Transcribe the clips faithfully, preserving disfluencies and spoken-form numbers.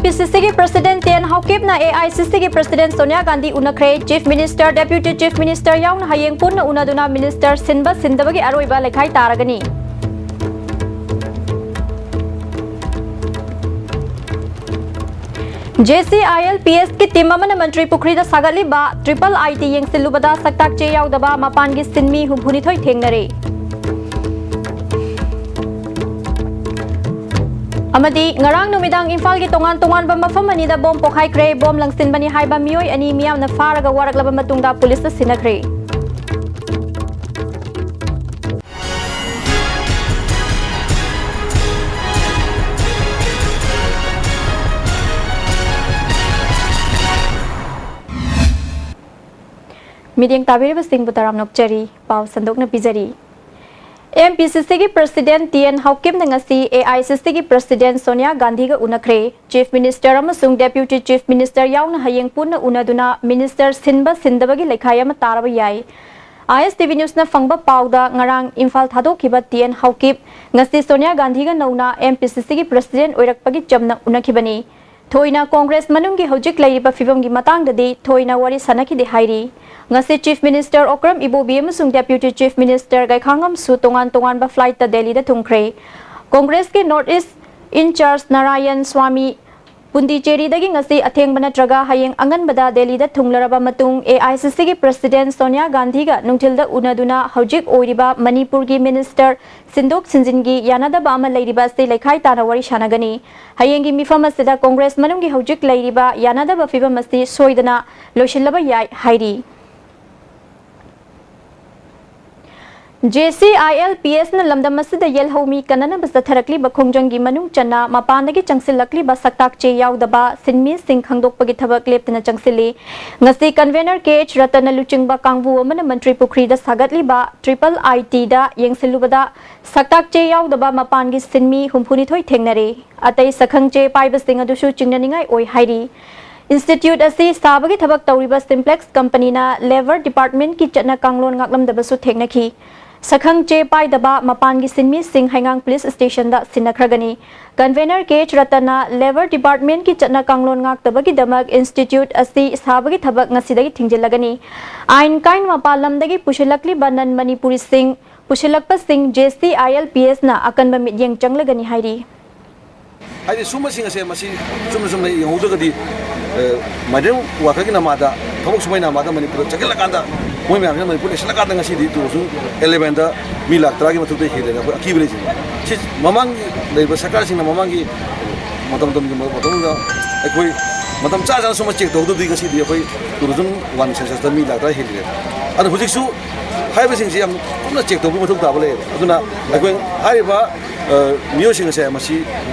M P C ꯁꯤꯒꯤ president T N ꯍꯥꯎꯀꯤꯞꯅ A I C ꯁꯤꯒꯤ ꯄ꯭ꯔꯁꯤꯗꯦꯟ ꯁꯣꯅꯤꯌꯥ ꯒꯥꯟꯙꯤ ꯎꯅꯈ꯭ꯔꯦ꯫ Chief minister, deputy chief minister ꯌꯥꯎꯅ ꯍꯌꯦꯡ ꯄꯨꯟꯅ ꯎꯅꯗꯨꯅ ꯃꯤꯅꯤꯁꯇꯔ ꯁꯤꯟꯕ ꯁꯤꯟꯗꯕꯒꯤ ꯑꯔꯣꯏꯕ ꯂꯩꯈꯥꯏ ꯇꯥꯔꯒꯅꯤ꯫ J C I L P ꯑꯦꯁꯀꯤ team ꯑꯃꯅ ꯃꯟꯇ꯭ꯔꯤ ꯄꯨꯈ꯭ꯔꯤꯗ ꯁꯥꯒꯠꯂꯤꯕ ꯇ꯭ꯔꯤꯄꯜ ꯑꯥꯏ ꯇꯤ ꯌꯦꯡꯁꯤꯜꯂꯨꯕꯗ ꯁꯛꯇꯥꯛ ꯆꯦ ꯌꯥꯎꯗꯕ ꯃꯄꯥꯟꯒꯤ ꯁꯤꯟꯃꯤ ꯍꯨꯝꯐꯨꯅꯤꯊꯣꯏ ꯊꯦꯡꯅꯔꯦ꯫ ꯑꯃꯗꯤ ꯉꯔꯥꯡ ꯅꯨꯃꯤꯗꯥꯡ ꯏꯝꯐꯥꯜꯒꯤ ꯇꯣꯉꯥꯟ ꯇꯣꯉꯥꯟꯕ ꯃꯐꯝ ꯑꯅꯤꯗ ꯕꯣꯝ ꯄꯣꯈꯥꯏꯈ꯭ꯔꯦ꯫ ꯕꯣꯝ ꯂꯪꯁꯤꯟꯕꯅꯤ ꯍꯥꯏꯕ ꯃꯤꯑꯣꯏ ꯑꯅꯤ ꯃꯤꯌꯥꯝꯅ ꯐꯥꯔꯒ ꯋꯥꯔꯛꯂꯕ ꯃꯇꯨꯡꯗ ꯄꯨꯂꯤꯁꯇ ꯁꯤꯟꯅꯈ꯭ꯔꯦ꯫ ꯃꯤꯠꯌꯦꯡ ꯇꯥꯕꯤꯔꯤꯕꯁꯤꯡꯕꯨ ꯇꯔꯥꯝꯅ ꯑꯣꯛꯆꯔꯤ꯫ ꯄꯥꯎ ꯁꯟꯗꯣꯛꯅ ꯄꯤꯖꯔꯤ꯫ ꯑꯦꯝ ꯄꯤ ꯁꯤ ꯁꯤꯒꯤ ꯄ꯭ꯔꯁꯤꯗꯦꯟ ꯇꯤ ꯑꯦꯟ ꯍꯥꯎꯀꯤꯞꯅ ꯉꯁꯤ ꯑꯦ ꯑꯥꯏ ꯁꯤ ꯁꯤꯒꯤ ꯄ꯭ꯔꯁꯤꯗꯦꯟ ꯁꯣꯅꯤꯌꯥ ꯒꯥꯟꯙꯤꯒ ꯎꯅꯈ꯭ꯔꯦ꯫ ꯆꯤꯐ ꯃꯤꯅꯤꯁꯇꯔ ꯑꯃꯁꯨꯡ ꯗꯦꯄ꯭ꯌꯨꯇꯤ ꯆꯤꯐ ꯃꯤꯅꯤꯁꯇꯔ ꯌꯥꯎꯅ ꯍꯌꯦꯡ ꯄꯨꯟꯅ ꯎꯅꯗꯨꯅ ꯃꯤꯅꯤꯁꯇꯔ ꯁꯤꯟꯕ ꯁꯤꯟꯗꯕꯒꯤ ꯂꯩꯈꯥꯏ ꯑꯃ ꯇꯥꯔꯕ ꯌꯥꯏ꯫ ꯑꯥꯏ ꯑꯦꯁ ꯇꯤ ꯚꯤ ꯅ꯭ꯌꯨꯁꯅ ꯐꯪꯕ ꯄꯥꯎꯗ ꯉꯔꯥꯡ ꯏꯝꯐꯥꯜ ꯊꯥꯗꯣꯛꯈꯤꯕ ꯇꯤ ꯑꯦꯟ ꯍꯥꯎꯀꯤꯞ ꯉꯁꯤ ꯁꯣꯅꯤꯌꯥ ꯒꯥꯟꯙꯤꯒ ꯅꯧꯅ ꯑꯦꯝ ꯄꯤ ꯁꯤ ꯁꯤꯒꯤ ꯄ꯭ꯔꯁꯤꯗꯦꯟ ꯑꯣꯏꯔꯛꯄꯒꯤ ꯆꯝꯅ ꯎꯅꯈꯤꯕꯅꯤ꯫ ꯊꯣꯏꯅ ꯀꯣꯡꯒ꯭ꯔꯦꯁ ꯃꯅꯨꯡꯒꯤ ꯍꯧꯖꯤꯛ ꯂꯩꯔꯤꯕ ꯐꯤꯕꯝꯒꯤ ꯃꯇꯥꯡꯗꯗꯤ ꯊꯣꯏꯅ ꯋꯥꯔꯤ ꯁꯥꯟꯅꯈꯤꯗꯦ ꯍꯥꯏꯔꯤ꯫ ꯉꯁꯤ ꯆꯤꯐ ꯃꯤꯅꯤꯁꯇꯔ ꯑꯣꯀ꯭ꯔꯝ ꯏꯕꯣꯕꯤ ꯑꯃꯁꯨꯡ ꯗꯦꯄ꯭ꯌꯨꯇꯤ ꯆꯤꯐ ꯃꯤꯅꯤꯁꯇꯔ ꯒꯥꯏꯈꯥꯉꯝꯁꯨ ꯇꯣꯉꯥꯟ ꯇꯣꯉꯥꯟꯕ ꯐ꯭ꯂꯥꯏꯠꯇ ꯗꯦꯜꯂꯤꯗ ꯊꯨꯡꯈ꯭ꯔꯦ꯫ ꯀꯣꯡꯒ꯭ꯔꯦꯁꯀꯤ north east in charge Narayan Swami ꯄꯨꯟꯗꯤꯆꯦꯔꯤꯗꯒꯤ ꯉꯁꯤ ꯑꯊꯦꯡꯕ ꯅꯠꯇ꯭ꯔꯒ ꯍꯌꯦꯡ ꯑꯉꯟꯕꯗ ꯗꯦꯜꯂꯤꯗ ꯊꯨꯡꯂꯔꯕ ꯃꯇꯨꯡ, ꯑꯦ ꯑꯥꯏ ꯁꯤ ꯁꯤꯒꯤ ꯄ꯭ꯔꯁꯤꯗꯦꯟ ꯁꯣꯅꯤꯌꯥ ꯒꯥꯟꯙꯤꯒ ꯅꯨꯡꯊꯤꯜꯗ ꯎꯅꯗꯨꯅ ꯍꯧꯖꯤꯛ ꯑꯣꯏꯔꯤꯕ ꯃꯅꯤꯄꯨꯔꯒꯤ ꯃꯤꯅꯤꯁꯇꯔ ꯁꯤꯟꯗꯣꯛ ꯁꯤꯟꯖꯤꯟꯒꯤ ꯌꯥꯅꯗꯕ ꯑꯃ ꯂꯩꯔꯤꯕ ꯑꯁꯤ ꯂꯩꯈꯥꯏ ꯇꯥꯅ ꯋꯥꯔꯤ ꯁꯥꯟꯅꯒꯅꯤ꯫ ꯍꯌꯦꯡꯒꯤ ꯃꯤꯐꯝ ꯑꯁꯤꯗ ꯀꯣꯡꯒ꯭ꯔꯦꯁ ꯃꯅꯨꯡꯒꯤ ꯍꯧꯖꯤꯛ ꯂꯩꯔꯤꯕ ꯌꯥꯅꯗꯕ ꯐꯤꯕꯝ ꯑꯁꯤ ꯁꯣꯏꯗꯅ ꯂꯣꯏꯁꯤꯜꯂꯕ ꯌꯥꯏ ꯍꯥꯏꯔꯤ꯫ J C I L P ꯑꯦꯁꯅ ꯂꯝꯗꯝ ꯑꯁꯤꯗ ꯌꯦꯜꯍꯧꯃꯤ ꯀꯟꯅꯅꯕ ꯆꯠꯊꯔꯛꯂꯤꯕ ꯈꯣꯡꯖꯪꯒꯤ ꯃꯅꯨꯡ ꯆꯟꯅ ꯃꯄꯥꯟꯗꯒꯤ ꯆꯪꯁꯤꯜꯂꯛꯂꯤꯕ ꯁꯛꯇꯥꯛ ꯆꯦ ꯌꯥꯎꯗꯕ ꯁꯤꯟꯃꯤꯁꯤꯡ ꯈꯪꯗꯣꯛꯄꯒꯤ ꯊꯕꯛ ꯂꯦꯞꯇꯅ ꯆꯪꯁꯤꯜꯂꯤ꯫ ꯉꯁꯤ ꯀꯟꯚꯦꯅꯔ ꯀꯦ ꯑꯩꯆ ꯔꯇꯟꯅ ꯂꯨꯆꯤꯡꯕ ꯀꯥꯡꯕꯨ ꯑꯃꯅ ꯃꯟꯇ꯭ꯔꯤ ꯄꯨꯈ꯭ꯔꯤꯗ ꯁꯥꯒꯠꯂꯤꯕ ꯇ꯭ꯔꯤꯄꯜ ꯑꯥꯏ ꯇꯤꯗ ꯌꯦꯡꯁꯤꯜꯂꯨꯕꯗ ꯁꯛꯇꯥꯛ ꯆꯦ ꯌꯥꯎꯗꯕ ꯃꯄꯥꯟꯒꯤ ꯁꯤꯟꯃꯤ ꯍꯨꯝꯐꯨꯅꯤꯊꯣꯏ ꯊꯦꯡꯅꯔꯦ꯫ ꯑꯇꯩ ꯁꯛꯈꯪ ꯆꯦ ꯄꯥꯏꯕꯁꯤꯡ ꯑꯗꯨꯁꯨ ꯆꯤꯡꯅꯅꯤꯡꯉꯥꯏ ꯑꯣꯏ ꯍꯥꯏꯔꯤ꯫ ꯏꯟꯁꯇꯤꯇ꯭ꯌꯨꯠ ꯑꯁꯤ ꯁꯥꯕꯒꯤ ꯊꯕꯛ ꯇꯧꯔꯤꯕ ꯁꯤꯝꯄ꯭ꯂꯦꯛꯁ ꯀꯝꯄꯅꯤꯅ ꯂꯦꯕꯔ ꯗꯤꯄꯥꯔꯠꯃꯦꯟꯠꯀꯤ ꯆꯠꯅ ꯀꯥꯡꯂꯣꯟ ꯉꯥꯛꯂꯝꯗꯕꯁꯨ ꯊꯦꯡꯅꯈꯤ꯫ ꯁꯛꯈꯪ ꯆꯦ ꯄꯥꯏꯗꯕ ꯃꯄꯥꯟꯒꯤ ꯁꯤꯟꯃꯤꯁꯤꯡ ꯍꯩꯉꯥꯡ ꯄꯨꯂꯤꯁ ꯁ꯭ꯇꯦꯁꯟꯗ ꯁꯤꯟꯅꯈ꯭ꯔꯒꯅꯤ꯫ ꯀꯟꯚꯦꯅꯔ ꯀꯦ ꯑꯦꯆ ꯔꯇꯟꯅ ꯂꯦꯕꯔ ꯗꯤꯄꯥꯔꯠꯃꯦꯟꯠꯀꯤ ꯆꯠꯅ ꯀꯥꯡꯂꯣꯟ ꯉꯥꯛꯇꯕꯒꯤꯗꯃꯛ ꯏꯟꯁꯇꯤꯇ꯭ꯌꯨꯠ ꯑꯁꯤ ꯁꯥꯕꯒꯤ ꯊꯕꯛ ꯉꯁꯤꯗꯒꯤ ꯊꯤꯡꯖꯤꯜꯂꯒꯅꯤ꯫ ꯑꯥꯏꯟ ꯀꯥꯏꯅ ꯃꯄꯥꯟ ꯂꯝꯗꯒꯤ ꯄꯨꯁꯤꯜꯂꯛꯂꯤꯕ ꯅꯟ ꯃꯅꯤꯄꯨꯔꯤꯁꯤꯡ ꯄꯨꯁꯤꯜꯂꯛꯄꯁꯤꯡ J C I L P ꯑꯦꯁꯅ ꯑꯀꯟꯕ ꯃꯤꯠꯌꯦꯡ ꯆꯪꯂꯒꯅꯤ ꯍꯥꯏꯔꯤ꯫ ꯍꯥꯏꯗꯤ ꯁꯨꯝꯕꯁꯤꯡ ꯑꯁꯦ ꯃꯁꯤ ꯆꯨꯝꯅ ꯆꯨꯝꯅ ꯌꯦꯡꯍꯧꯗ꯭ꯔꯒꯗꯤ, ꯑ, ꯃꯥꯏꯒ꯭ꯔꯦꯟ ꯋꯥꯔꯀꯔꯒꯤ ꯅꯃꯥꯗ, ꯊꯕꯛ ꯁꯨꯕꯩ ꯅꯃꯥꯗ ꯃꯅꯤꯄꯨꯔꯗ ꯆꯪꯁꯤꯜꯂꯀꯥꯟꯗ, ꯃꯣꯏ ꯃꯌꯥꯝꯁꯤꯅ ꯃꯅꯤꯄꯨꯔ ꯂꯩꯁꯤꯜꯂꯀꯥꯟꯗ ꯉꯁꯤꯗꯤ ꯇꯨ ꯊꯥꯎꯖꯟ ꯑꯦꯂꯦꯚꯦꯟꯗ ꯃꯤ ꯂꯥꯛ ꯇꯔꯥꯒꯤ ꯃꯊꯛꯇ ꯍꯦꯜꯂꯦꯅ ꯑꯩꯈꯣꯏ ꯑꯀꯤꯕ ꯂꯩꯖꯩ꯫ ꯁꯤ ꯃꯃꯥꯡꯒꯤ ꯂꯩꯔꯤꯕ ꯁꯔꯀꯥꯔꯁꯤꯡꯅ ꯃꯃꯥꯡꯒꯤ ꯃꯇꯝ ꯃꯇꯝꯒꯤ ꯃꯇꯝꯗꯨꯗ ꯑꯩꯈꯣꯏ ꯃꯇꯝ ꯆꯥ ꯆꯥꯅ ꯁꯨꯝꯕ ꯆꯦꯛ ꯇꯧꯍꯧꯗꯕꯗꯤ ꯉꯁꯤꯗꯤ ꯑꯩꯈꯣꯏ ꯇꯨ ꯊꯥꯎꯖꯟ ꯋꯥꯟ ꯁꯦꯟꯁꯁꯇ ꯃꯤ ꯂꯥꯛ ꯇꯔꯥ ꯍꯦꯜꯂꯦ꯫ ꯑꯗꯣ ꯍꯧꯖꯤꯛꯁꯨ ꯍꯥꯏꯔꯤꯕꯁꯤꯡꯁꯤ ꯌꯥꯝ ꯀꯨꯞꯅ ꯆꯦꯛ ꯇꯧꯕꯒꯤ ꯃꯊꯧ ꯇꯥꯕ ꯂꯩꯌꯦꯕ꯫ ꯑꯗꯨꯅ ꯑꯩꯈꯣꯏ ꯍꯥꯏꯔꯤꯕ, ꯑ, ꯃꯤꯑꯣꯏꯁꯤꯡ ꯑꯁꯦ ꯃꯁꯤ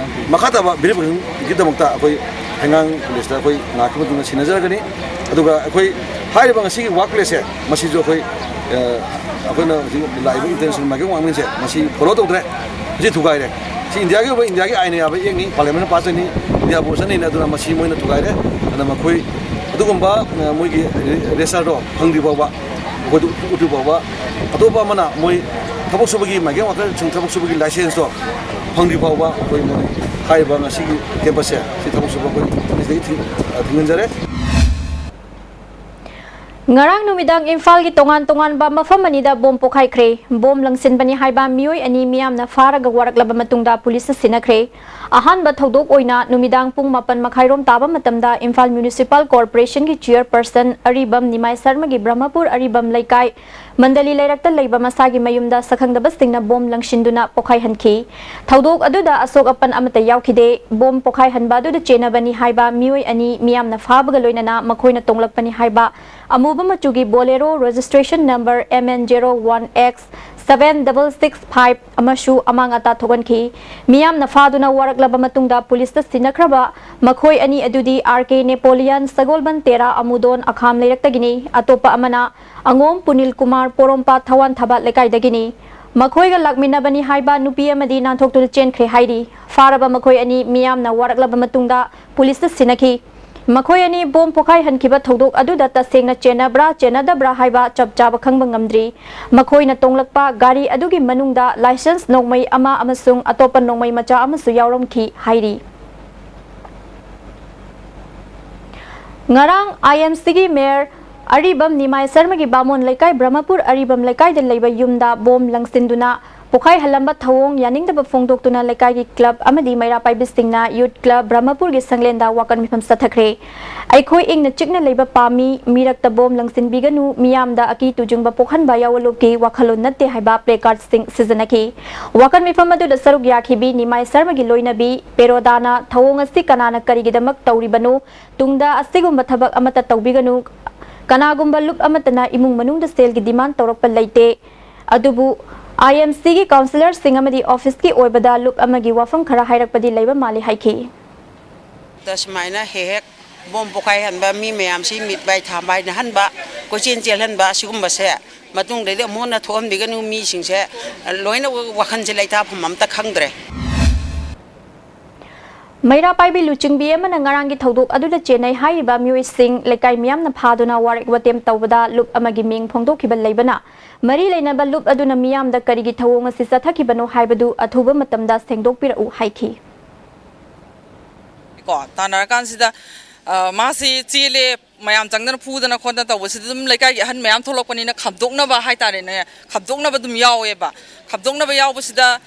ꯃꯈꯥ ꯇꯥꯕ ꯚꯦꯔꯤꯐꯤꯀꯦꯁꯟꯒꯤꯗꯃꯛꯇ ꯑꯩꯈꯣꯏ ꯍꯩꯉꯥꯡ ꯄꯨꯂꯤꯁꯇ ꯑꯩꯈꯣꯏ ꯉꯥꯏꯍꯥꯛꯀꯤ ꯃꯇꯨꯡꯗ ꯁꯤꯟꯅꯖꯔꯒꯅꯤ꯫ ꯑꯗꯨꯒ ꯑꯩꯈꯣꯏ ꯍꯥꯏꯔꯤꯕ ꯉꯁꯤꯒꯤ ꯋꯥꯔꯛ ꯄ꯭ꯂꯦꯁꯁꯦ ꯃꯁꯤꯁꯨ ꯑꯩꯈꯣꯏ, ꯑ, ꯑꯩꯈꯣꯏꯅ ꯍꯧꯖꯤꯛ ꯂꯥꯛꯏꯕ ꯏꯟꯇꯔꯅꯦꯁꯅꯦꯜ ꯃꯥꯏꯒ꯭ꯔꯦꯟ ꯋꯥꯔꯀꯔꯁꯤꯡꯁꯦ ꯃꯁꯤ ꯐꯣꯂꯣ ꯇꯧꯗ꯭ꯔꯦ, ꯃꯁꯤ ꯊꯨꯒꯥꯏꯔꯦ꯫ ꯁꯤ ꯏꯟꯗꯤꯌꯥꯒꯤ ꯑꯣꯏꯕ, ꯏꯟꯗꯤꯌꯥꯒꯤ ꯑꯥꯏꯟꯅ ꯌꯥꯕ ꯑꯦꯛꯅꯤ, ꯄꯥꯔꯂꯤꯌꯥꯃꯦꯟꯅ ꯄꯥꯁ ꯇꯧꯔꯤꯅꯤ, ꯏꯟꯗꯤꯌꯥ ꯄꯣꯂꯤꯁꯅ ꯏꯅꯤ, ꯑꯗꯨꯅ ꯃꯁꯤ ꯃꯣꯏꯅ ꯊꯨꯒꯥꯏꯔꯦ꯫ ꯑꯗꯨꯅ ꯃꯈꯣꯏ ꯑꯗꯨꯒꯨꯝꯕ, ꯑ, ꯃꯣꯏꯒꯤ ꯔꯦ-, ꯔꯦꯁꯇꯔꯗꯣ ꯐꯪꯗ꯭ꯔꯤ ꯐꯥꯎꯕ, ꯑꯩꯈꯣꯏꯗ ꯎꯠꯇ꯭ꯔꯤ ꯐꯥꯎꯕ, ꯑꯇꯣꯞꯄ ꯑꯃꯅ ꯃꯣꯏ ꯊꯕꯛ ꯁꯨꯕꯒꯤ, ꯃꯥꯏꯒ꯭ꯔꯦꯟ ꯋꯥꯔꯀꯔꯁꯤꯡ ꯊꯕꯛ ꯁꯨꯕꯒꯤ ꯂꯥꯏꯁꯦꯟꯁꯇꯣ ꯐꯪꯗ꯭ꯔꯤ ꯐꯥꯎꯕ ꯑꯩꯈꯣꯏ ꯃꯣꯏ ꯍꯥꯏꯔꯤꯕ ꯉꯁꯤꯒꯤ ꯀꯦꯝꯄꯁꯁꯦ ꯁꯤ ꯊꯕꯛ ꯁꯨꯕ ꯑꯩꯈꯣꯏ ꯉꯁꯤꯗꯒꯤ ꯊꯤꯡ-, ꯑ, ꯊꯤꯡꯍꯟꯖꯔꯦ꯫ ꯉꯔꯥꯡ ꯅꯨꯃꯤꯗꯥꯡ ꯏꯝꯐꯥꯜꯒꯤ ꯇꯣꯉꯥꯟ ꯇꯣꯉꯥꯟꯕ ꯃꯐꯝ ꯑꯅꯤꯗ ꯕꯣꯝ ꯄꯣꯈꯥꯏꯈ꯭ꯔꯦ꯫ ꯕꯣꯝ ꯂꯪꯁꯤꯟꯕꯅꯤ ꯍꯥꯏꯕ ꯃꯤꯑꯣꯏ ꯑꯅꯤ ꯃꯤꯌꯥꯝꯅ ꯐꯥꯔꯒ ꯋꯥꯔꯛꯂꯕ ꯃꯇꯨꯡꯗ ꯄꯨꯂꯤꯁꯅ ꯁꯤꯟꯅꯈ꯭ꯔꯦ꯫ ꯑꯍꯥꯟꯕ ꯊꯧꯗꯣꯛ ꯑꯣꯏꯅ ꯅꯨꯃꯤꯗꯥꯡ ꯄꯨꯡ ꯃꯥꯄꯟ ꯃꯈꯥꯏꯔꯣꯝ ꯇꯥꯕ ꯃꯇꯝꯗ ꯏꯝꯐꯥꯜ ꯃ꯭ꯌꯨꯅꯤꯁꯤꯄꯥꯜ ꯀꯣꯔꯄꯣꯔꯦꯁꯟꯒꯤ ꯆꯤꯌꯔꯄꯔꯁꯟ ꯑꯔꯤꯕꯝ ꯅꯤꯃꯥꯏ ꯁꯔꯃꯒꯤ ꯕ꯭ꯔꯍꯃꯄꯨꯔ ꯑꯔꯤꯕꯝ ꯂꯩꯀꯥꯏ ꯃꯟꯗꯂꯤ ꯂꯩꯔꯛꯇ ꯂꯩꯕ ꯃꯁꯥꯒꯤ ꯃꯌꯨꯝꯗ ꯁꯛꯈꯪꯗꯕꯁꯤꯡꯅ ꯕꯣꯝ ꯂꯪꯁꯤꯟꯗꯨꯅ ꯄꯣꯈꯥꯏꯍꯟꯈꯤ꯫ ꯊꯧꯗꯣꯛ ꯑꯗꯨꯗ ꯑꯁꯣꯛ ꯑꯄꯟ ꯑꯃꯠꯇ ꯌꯥꯎꯈꯤꯗꯦ꯫ ꯕꯣꯝ ꯄꯣꯈꯥꯏꯍꯟꯕ ꯑꯗꯨꯗ ꯆꯦꯟꯅꯕꯅꯤ ꯍꯥꯏꯕ ꯃꯤꯑꯣꯏ ꯑꯅꯤ ꯃꯤꯌꯥꯝꯅ ꯐꯥꯕꯒ ꯂꯣꯏꯅꯅ ꯃꯈꯣꯏꯅ ꯇꯣꯡꯂꯛꯄꯅꯤ ꯍꯥꯏꯕ ꯑꯃꯨꯕ ꯃꯆꯨꯒꯤ Bolero registration number M N zero one X seven double six five ꯑꯃꯁꯨ ꯑꯃꯥꯡ ꯑꯇꯥ ꯊꯣꯛꯍꯟꯈꯤ꯫ ꯃꯤꯌꯥꯝꯅ ꯐꯥꯗꯨꯅ ꯋꯥꯔꯛꯂꯕ ꯃꯇꯨꯡꯗ ꯄꯨꯂꯤꯁꯇ ꯁꯤꯟꯅꯈ꯭ꯔꯕ ꯃꯈꯣꯏ ꯑꯅꯤ ꯑꯗꯨꯗꯤ R K Napoleon, ꯁꯒꯣꯜꯕꯟ ꯇꯦꯔꯥ ꯑꯃꯨꯗꯣꯟ ꯑꯈꯥꯝ ꯂꯩꯔꯛꯇꯒꯤꯅꯤ꯫ ꯑꯇꯣꯞꯄ ꯑꯃꯅ ꯑꯉꯣꯝ ꯄꯨꯅꯤꯜ ꯀꯨꯃꯥꯔ, ꯄꯣꯔꯣꯝꯄꯥꯠ ꯊꯋꯥꯟ ꯊꯥꯕ ꯂꯩꯀꯥꯏꯗꯒꯤꯅꯤ꯫ ꯃꯈꯣꯏꯒ ꯂꯥꯛꯃꯤꯟꯅꯕꯅꯤ ꯍꯥꯏꯕ ꯅꯨꯄꯤ ꯑꯃꯗꯤ ꯅꯥꯟꯊꯣꯛꯇꯨꯅ ꯆꯦꯟꯈ꯭ꯔꯦ ꯍꯥꯏꯔꯤ꯫ ꯐꯥꯔꯕ ꯃꯈꯣꯏ ꯑꯅꯤ ꯃꯤꯌꯥꯝꯅ ꯋꯥꯔꯛꯂꯕ ꯃꯇꯨꯡꯗ ꯄꯨꯂꯤꯁꯇ ꯁꯤꯟꯅꯈꯤ꯫ ꯃꯈꯣꯏ ꯑꯅꯤ ꯕꯣꯝ ꯄꯣꯈꯥꯏꯍꯟꯈꯤꯕ ꯊꯧꯗꯣꯛ ꯑꯗꯨꯗ ꯇꯁꯦꯡꯅ ꯆꯦꯟꯅꯕ꯭ꯔꯥ ꯆꯦꯟꯅꯗꯕ꯭ꯔꯥ ꯍꯥꯏꯕ ꯆꯞ ꯆꯥꯕ ꯈꯪꯕ ꯉꯝꯗ꯭ꯔꯤ꯫ ꯃꯈꯣꯏꯅ ꯇꯣꯡꯂꯛꯄ ꯒꯥꯔꯤ ꯑꯗꯨꯒꯤ ꯃꯅꯨꯡꯗ ꯂꯥꯏꯁꯦꯟꯁ ꯅꯣꯡꯃꯩ ꯑꯃ ꯑꯃꯁꯨꯡ ꯑꯇꯣꯞꯄ ꯅꯣꯡꯃꯩ ꯃꯆꯥ ꯑꯃꯁꯨ ꯌꯥꯎꯔꯝꯈꯤ ꯍꯥꯏꯔꯤ꯫ ꯉꯔꯥꯡ ꯑꯥꯏ ꯑꯦꯝ ꯁꯤꯒꯤ ꯃꯦꯌꯔ ꯑꯔꯤꯕꯝ ꯅꯤꯃꯥꯏ ꯁꯔꯃꯒꯤ ꯕꯥꯃꯣꯟ ꯂꯩꯀꯥꯏ ꯕ꯭ꯔꯍꯃꯄꯨꯔ ꯑꯔꯤꯕꯝ ꯂꯩꯀꯥꯏꯗ ꯂꯩꯕ ꯌꯨꯝꯗ ꯕꯣꯝ ꯂꯪꯁꯤꯟꯗꯨꯅ ꯄꯣꯈꯥꯏꯍꯜꯂꯝꯕ ꯊꯧꯑꯣꯡ ꯌꯥꯅꯤꯡꯗꯕ ꯐꯣꯡꯗꯣꯛꯇꯨꯅ ꯂꯩꯀꯥꯏꯒꯤ ꯀ꯭ꯂꯕ ꯑꯃꯗꯤ ꯃꯩꯔꯥ ꯄꯥꯏꯕꯤꯁꯤꯡꯅ ꯌꯨꯠ ꯀ꯭ꯂꯕ ꯕ꯭ꯔꯍꯃꯄꯨꯔꯒꯤ ꯁꯪꯂꯦꯟꯗ ꯋꯥꯀꯠ ꯃꯤꯐꯝ ꯆꯠꯊꯈ꯭ꯔꯦ꯫ "ꯑꯩꯈꯣꯏ ꯏꯪꯅ ꯆꯤꯛꯅ ꯂꯩꯕ ꯄꯥꯝꯃꯤ, ꯃꯤꯔꯛꯇ ꯕꯣꯝ ꯂꯪꯁꯤꯟꯕꯤꯒꯅꯨ, ꯃꯤꯌꯥꯝꯗ ꯑꯀꯤ ꯇꯨꯖꯨꯡꯕ ꯄꯣꯛꯍꯟꯕ ꯌꯥꯎꯍꯜꯂꯨꯀꯤ ꯋꯥꯈꯜꯂꯣꯟ ꯅꯠꯇꯦ" ꯍꯥꯏꯕ ꯄ꯭ꯂꯦ ꯀꯥꯔꯗꯁꯤꯡ ꯁꯤꯖꯤꯟꯅꯈꯤ꯫ ꯋꯥꯀꯠ ꯃꯤꯐꯝ ꯑꯗꯨꯗ ꯁꯔꯨꯛ ꯌꯥꯈꯤꯕꯤ ꯅꯤꯃꯥꯏ ꯁꯔꯃꯒꯤ ꯂꯣꯏꯅꯕꯤ ꯄꯦꯔꯣꯗꯥꯅ ꯊꯧꯑꯣꯡ ꯑꯁꯤ ꯀꯅꯥꯅ ꯀꯔꯤꯒꯤꯗꯃꯛ ꯇꯧꯔꯤꯕꯅꯣ, ꯇꯨꯡꯗ ꯑꯁꯤꯒꯨꯝꯕ ꯊꯕꯛ ꯑꯃꯠꯇ ꯇꯧꯕꯤꯒꯅꯨ, ꯀꯅꯥꯒꯨꯝꯕ ꯂꯨꯞ ꯑꯃꯠꯇꯅ ꯏꯃꯨꯡ ꯃꯅꯨꯡꯗ ꯁꯦꯜꯒꯤ ꯗꯤꯃꯥꯟ ꯇꯧꯔꯛꯄ ꯂꯩꯇꯦ, ꯑꯗꯨꯕꯨ ꯑꯥꯏ ꯑꯦꯝ ꯁꯤꯒꯤ ꯀꯥꯎꯟꯁꯤꯂꯔꯁꯤꯡ ꯑꯃꯗꯤ ꯑꯣꯐꯤꯁꯀꯤ ꯑꯣꯏꯕꯗ ꯂꯨꯞ ꯑꯃꯒꯤ ꯋꯥꯐꯝ ꯈꯔ ꯍꯥꯏꯔꯛꯄꯗꯤ ꯂꯩꯕ ꯃꯥꯜꯂꯤ ꯍꯥꯏꯈꯤ꯫ ꯁꯨꯃꯥꯏꯅ ꯍꯦꯛ ꯍꯦꯛ ꯕꯣꯝ ꯄꯣꯈꯥꯏꯍꯟꯕ, ꯃꯤ ꯃꯌꯥꯝꯁꯤ ꯃꯤꯠ ꯃꯥꯏ ꯊꯥ ꯃꯥꯏꯅꯍꯟꯕ, ꯀꯣꯏꯆꯦꯟ ꯆꯦꯜꯍꯟꯕ, ꯑꯁꯤꯒꯨꯝꯕꯁꯦ ꯃꯇꯨꯡꯗꯩꯗꯤ ꯑꯃꯨꯛ ꯍꯟꯅ ꯊꯣꯛꯍꯟꯕꯤꯒꯅꯨ꯫ ꯃꯤꯁꯤꯡꯁꯦ ꯂꯣꯏꯅ ꯋꯥꯈꯜꯁꯦ ꯂꯩꯇꯥꯐꯝ ꯑꯝꯇ ꯈꯪꯗ꯭ꯔꯦ꯫ ꯃꯩꯔꯥ ꯄꯥꯏꯕꯤ ꯂꯨꯆꯤꯡꯕꯤ ꯑꯃꯅ ꯉꯔꯥꯡꯒꯤ ꯊꯧꯗꯣꯛ ꯑꯗꯨꯗ ꯆꯦꯟꯅꯩ ꯍꯥꯏꯔꯤꯕ ꯃꯤꯑꯣꯏꯁꯤꯡ ꯂꯩꯀꯥꯏ ꯃꯤꯌꯥꯝꯅ ꯐꯥꯗꯨꯅ ꯋꯥꯔꯦꯞ ꯋꯥꯇꯦꯝ ꯇꯧꯕꯗ ꯂꯨꯞ ꯑꯃꯒꯤ ꯃꯤꯡ ꯐꯣꯡꯗꯣꯛꯈꯤꯕ ꯂꯩꯕꯅ, ꯃꯔꯤ ꯂꯩꯅꯕ ꯂꯨꯞ ꯑꯗꯨꯅ ꯃꯤꯌꯥꯝꯗ ꯀꯔꯤꯒꯤ ꯊꯧꯑꯣꯡ ꯑꯁꯤ ꯆꯠꯊꯈꯤꯕꯅꯣ ꯍꯥꯏꯕꯗꯨ ꯑꯊꯨꯕ ꯃꯇꯝꯗ ꯁꯦꯡꯗꯣꯛꯄꯤꯔꯛꯎ ꯍꯥꯏꯈꯤ꯫ ꯀꯣ ꯇꯥꯟꯅꯔꯀꯥꯟꯁꯤꯗ, ꯑ, ꯃꯥꯁꯤ ꯆꯦꯜꯂꯦ, ꯃꯌꯥꯝ ꯆꯪꯗꯅ ꯐꯨꯗꯅ ꯈꯣꯠꯇꯅ ꯇꯧꯕꯁꯤꯗ ꯑꯗꯨꯝ ꯂꯩꯀꯥꯏꯒꯤ ꯑꯍꯟ ꯃꯌꯥꯝ ꯊꯣꯛꯂꯛꯄꯅꯤꯅ ꯈꯥꯝꯗꯣꯛꯅꯕ ꯍꯥꯏꯇꯥꯔꯦꯅꯦ, ꯈꯥꯝꯗꯣꯛꯅꯕ ꯑꯗꯨꯝ ꯌꯥꯎꯋꯦꯕ꯫ ꯈꯥꯝꯗꯣꯛꯅꯕ ꯌꯥꯎꯕꯁꯤꯗ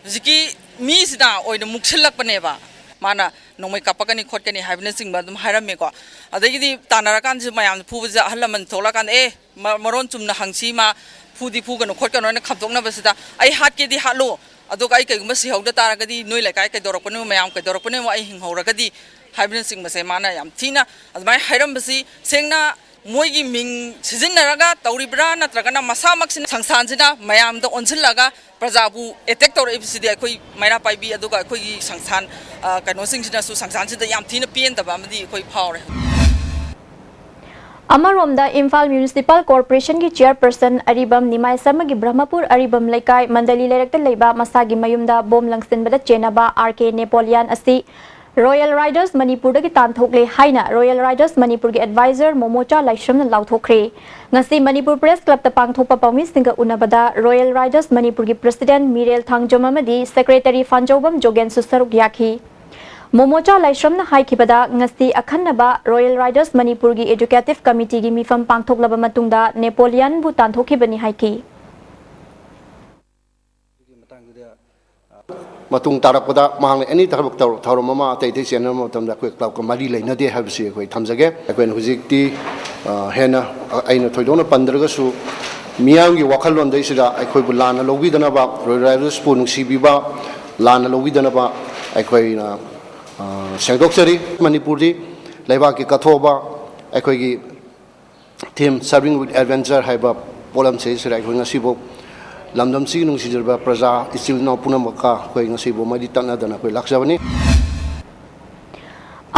ꯍꯧꯖꯤꯛꯀꯤ ꯃꯤꯁꯤꯅ ꯑꯣꯏꯅ ꯃꯨꯛꯁꯤꯜꯂꯛꯄꯅꯦꯕ꯫ ꯃꯥꯅ ꯅꯣꯡꯃꯩ ꯀꯥꯞꯄꯛꯀꯅꯤ ꯈꯣꯠꯀꯅꯤ ꯍꯥꯏꯕꯅꯆꯤꯡꯕ ꯑꯗꯨꯝ ꯍꯥꯏꯔꯝꯃꯦꯀꯣ꯫ ꯑꯗꯒꯤꯗꯤ ꯇꯥꯟꯅꯔꯀꯥꯟꯁꯤꯗ ꯃꯌꯥꯝ ꯐꯨꯕꯁꯤꯗ ꯑꯍꯜ ꯂꯃꯟ ꯊꯣꯛꯂꯛꯀꯥꯟꯗ, "ꯑꯦ, ꯃ-, ꯃꯔꯣꯟ ꯆꯨꯝꯅ ꯍꯪꯁꯤ, ꯃꯥ ꯐꯨꯗꯤ ꯐꯨꯒꯅꯨ ꯈꯣꯠꯀꯅꯨ" ꯍꯥꯏꯅ ꯈꯥꯝꯗꯣꯛꯅꯕꯁꯤꯗ, "ꯑꯩ ꯍꯥꯠꯀꯦꯗꯤ ꯍꯥꯠꯂꯣ, ꯑꯗꯨꯒ ꯑꯩ ꯀꯩꯒꯨꯝꯕ ꯁꯤꯍꯧꯗ ꯇꯥꯔꯒꯗꯤ ꯅꯣꯏ ꯂꯩꯀꯥꯏ ꯀꯩꯗꯧꯔꯛꯄꯅꯣ, ꯃꯌꯥꯝ ꯀꯩꯗꯧꯔꯛꯄꯅꯣ, ꯑꯩ ꯍꯤꯡꯍꯧꯔꯒꯗꯤ" ꯍꯥꯏꯕꯅꯆꯤꯡꯕꯁꯦ ꯃꯥꯅ ꯌꯥꯝ ꯊꯤꯅ ꯑꯗꯨꯃꯥꯏꯅ ꯍꯥꯏꯔꯝꯕꯁꯤ, ꯁꯦꯡꯅ ꯃꯣꯏꯒꯤ ꯃꯤꯡ ꯁꯤꯖꯤꯟꯅꯔꯒ ꯇꯧꯔꯤꯕ꯭ꯔꯥ, ꯅꯠꯇ꯭ꯔꯒꯅ ꯃꯁꯥꯃꯛꯁꯤꯅ ꯁꯪꯁꯥꯟꯁꯤꯅ ꯃꯌꯥꯝꯗ ꯑꯣꯟꯁꯤꯜꯂꯒ ꯄ꯭ꯔꯖꯥꯕꯨ ꯑꯦꯇꯦꯛ ꯇꯧꯔꯛꯏꯕꯁꯤꯗꯤ ꯑꯩꯈꯣꯏ ꯃꯩꯔꯥ ꯄꯥꯏꯕꯤ ꯑꯗꯨꯒ ꯑꯩꯈꯣꯏꯒꯤ ꯁꯪꯁꯥꯟ, ꯑ, ꯀꯩꯅꯣꯁꯤꯡꯁꯤꯅꯁꯨ ꯁꯪꯁꯥꯟꯁꯤꯗ ꯌꯥꯝ ꯊꯤꯅ ꯄꯦꯟꯗꯕ ꯑꯃꯗꯤ ꯑꯩꯈꯣꯏ ꯐꯥꯎꯔꯦ꯫ ꯑꯃꯔꯣꯝꯗ ꯏꯝꯐꯥꯜ ꯃ꯭ꯌꯨꯅꯤꯁꯤꯄꯥꯜ ꯀꯣꯔꯄꯣꯔꯦꯁꯟꯒꯤ ꯆꯤꯌꯔꯄꯔꯁꯟ ꯑꯔꯤꯕꯝ ꯅꯤꯃꯥꯏ ꯁꯔꯃꯒꯤ ꯕ꯭ꯔꯍꯃꯄꯨꯔ ꯑꯔꯤꯕꯝ ꯂꯩꯀꯥꯏ ꯃꯟꯗꯂꯤ ꯂꯩꯔꯛꯇ ꯂꯩꯕ ꯃꯁꯥꯒꯤ ꯃꯌꯨꯝꯗ ꯕꯣꯝ ꯂꯪꯁꯤꯟꯕꯗ ꯆꯦꯟꯅꯕ ꯑꯥꯔ ꯀꯦ ꯅꯦꯄꯣꯂꯤꯌꯥꯟ ꯑꯁꯤ ꯔꯣꯌꯦꯜ ꯔꯥꯏꯗꯔꯁ ꯃꯅꯤꯄꯨꯔꯗꯒꯤ ꯇꯥꯟꯊꯣꯛꯂꯦ ꯍꯥꯏꯅ ꯔꯣꯌꯦꯜ ꯔꯥꯏꯗꯔꯁ ꯃꯅꯤꯄꯨꯔꯒꯤ ꯑꯦꯗꯚꯥꯏꯖꯔ ꯃꯣꯃꯣꯆꯥ ꯂꯥꯏꯁ꯭ꯔꯝꯅ ꯂꯥꯎꯊꯣꯛꯈ꯭ꯔꯦ꯫ ꯉꯁꯤ ꯃꯅꯤꯄꯨꯔ ꯄ꯭ꯔꯦꯁ ꯀ꯭ꯂꯕꯇ ꯄꯥꯡꯊꯣꯛꯄ ꯄꯥꯎꯃꯤꯁꯤꯡꯒ ꯎꯅꯕꯗ ꯔꯣꯌꯦꯜ ꯔꯥꯏꯗꯔꯁ ꯃꯅꯤꯄꯨꯔꯒꯤ ꯄ꯭ꯔꯦꯁꯤꯗꯦꯟꯠ ꯃꯤꯔꯦꯜ ꯊꯥꯡꯖꯝ ꯑꯃꯗꯤ ꯁꯦꯀ꯭ꯔꯦꯇꯔꯤ ꯐꯥꯟꯖꯧꯕꯝ ꯖꯣꯒꯦꯟꯁꯨ ꯁꯔꯨꯛ ꯌꯥꯈꯤ꯫ ꯃꯣꯃꯣꯆꯥ ꯂꯥꯏꯁ꯭ꯔꯝꯅ ꯍꯥꯏꯈꯤꯕꯗ, ꯉꯁꯤ ꯑꯈꯟꯅꯕ ꯔꯣꯌꯦꯜ ꯔꯥꯏꯗꯔꯁ ꯃꯅꯤꯄꯨꯔꯒꯤ ꯑꯦꯖꯨꯀꯦꯇꯤꯚ ꯀꯃꯤꯇꯤꯒꯤ ꯃꯤꯐꯝ ꯄꯥꯡꯊꯣꯛꯂꯕ ꯃꯇꯨꯡꯗ ꯅꯦꯄꯣꯂꯤꯌꯟꯕꯨ ꯇꯥꯟꯊꯣꯛꯈꯤꯕꯅꯤ ꯍꯥꯏꯈꯤ꯫ ꯃꯇꯨꯡ ꯇꯥꯔꯛꯄꯗ ꯃꯍꯥꯛꯅ ꯑꯦꯅꯤ ꯊꯕꯛ ꯇꯧ-, ꯊꯧꯔꯝ ꯑꯃ ꯑꯇꯩ ꯑꯇꯩ ꯆꯦꯟꯅꯕ ꯃꯇꯝꯗ ꯑꯩꯈꯣꯏ ꯀ꯭ꯂꯕꯀ ꯃꯔꯤ ꯂꯩꯅꯗꯦ ꯍꯥꯏꯕꯁꯤ ꯑꯩꯈꯣꯏ ꯊꯝꯖꯒꯦ꯫ ꯑꯩꯈꯣꯏꯅ ꯍꯧꯖꯤꯛꯇꯤ, ꯑ, ꯍꯦꯟꯅ, ꯑ, ꯑꯩꯅ ꯊꯣꯏꯗꯣꯛꯅ ꯄꯟꯗ꯭ꯔꯒꯁꯨ ꯃꯤꯌꯥꯝꯒꯤ ꯋꯥꯈꯜꯂꯣꯟꯗꯩꯁꯤꯗ ꯑꯩꯈꯣꯏꯕꯨ ꯂꯥꯟꯅ ꯂꯧꯕꯤꯗꯅꯕ, ꯔꯣꯌꯦꯜ ꯔꯥꯏꯗꯔꯁꯄꯨ ꯅꯨꯡꯁꯤꯕꯤꯕ ꯂꯥꯟꯅ ꯂꯧꯕꯤꯗꯅꯕ ꯑꯩꯈꯣꯏꯅ, ꯑ, ꯁꯦꯡꯗꯣꯛꯆꯔꯤ꯫ ꯃꯅꯤꯄꯨꯔꯗꯤ ꯂꯩꯕꯥꯛꯀꯤ ꯀꯠꯊꯣꯛꯑꯕ ꯑꯩꯈꯣꯏꯒꯤ theme Serving with Adventure ꯍꯥꯏꯕ ꯄꯣꯠꯂꯝꯁꯤꯗꯩꯁꯤꯗ ꯑꯩꯈꯣꯏ ꯉꯁꯤꯐꯥꯎ ꯂꯝꯗꯝꯁꯤꯒꯤ ꯅꯨꯡꯁꯤꯖꯔꯕ ꯄ꯭ꯔꯖꯥ ꯏꯆꯤꯜ ꯏꯅꯥꯎ ꯄꯨꯝꯅꯃꯛꯀ ꯑꯩꯈꯣꯏ ꯉꯁꯤꯐꯥꯎ ꯃꯔꯤ ꯇꯠꯅꯗꯅ ꯑꯩꯈꯣꯏ ꯂꯥꯛꯆꯕꯅꯤ꯫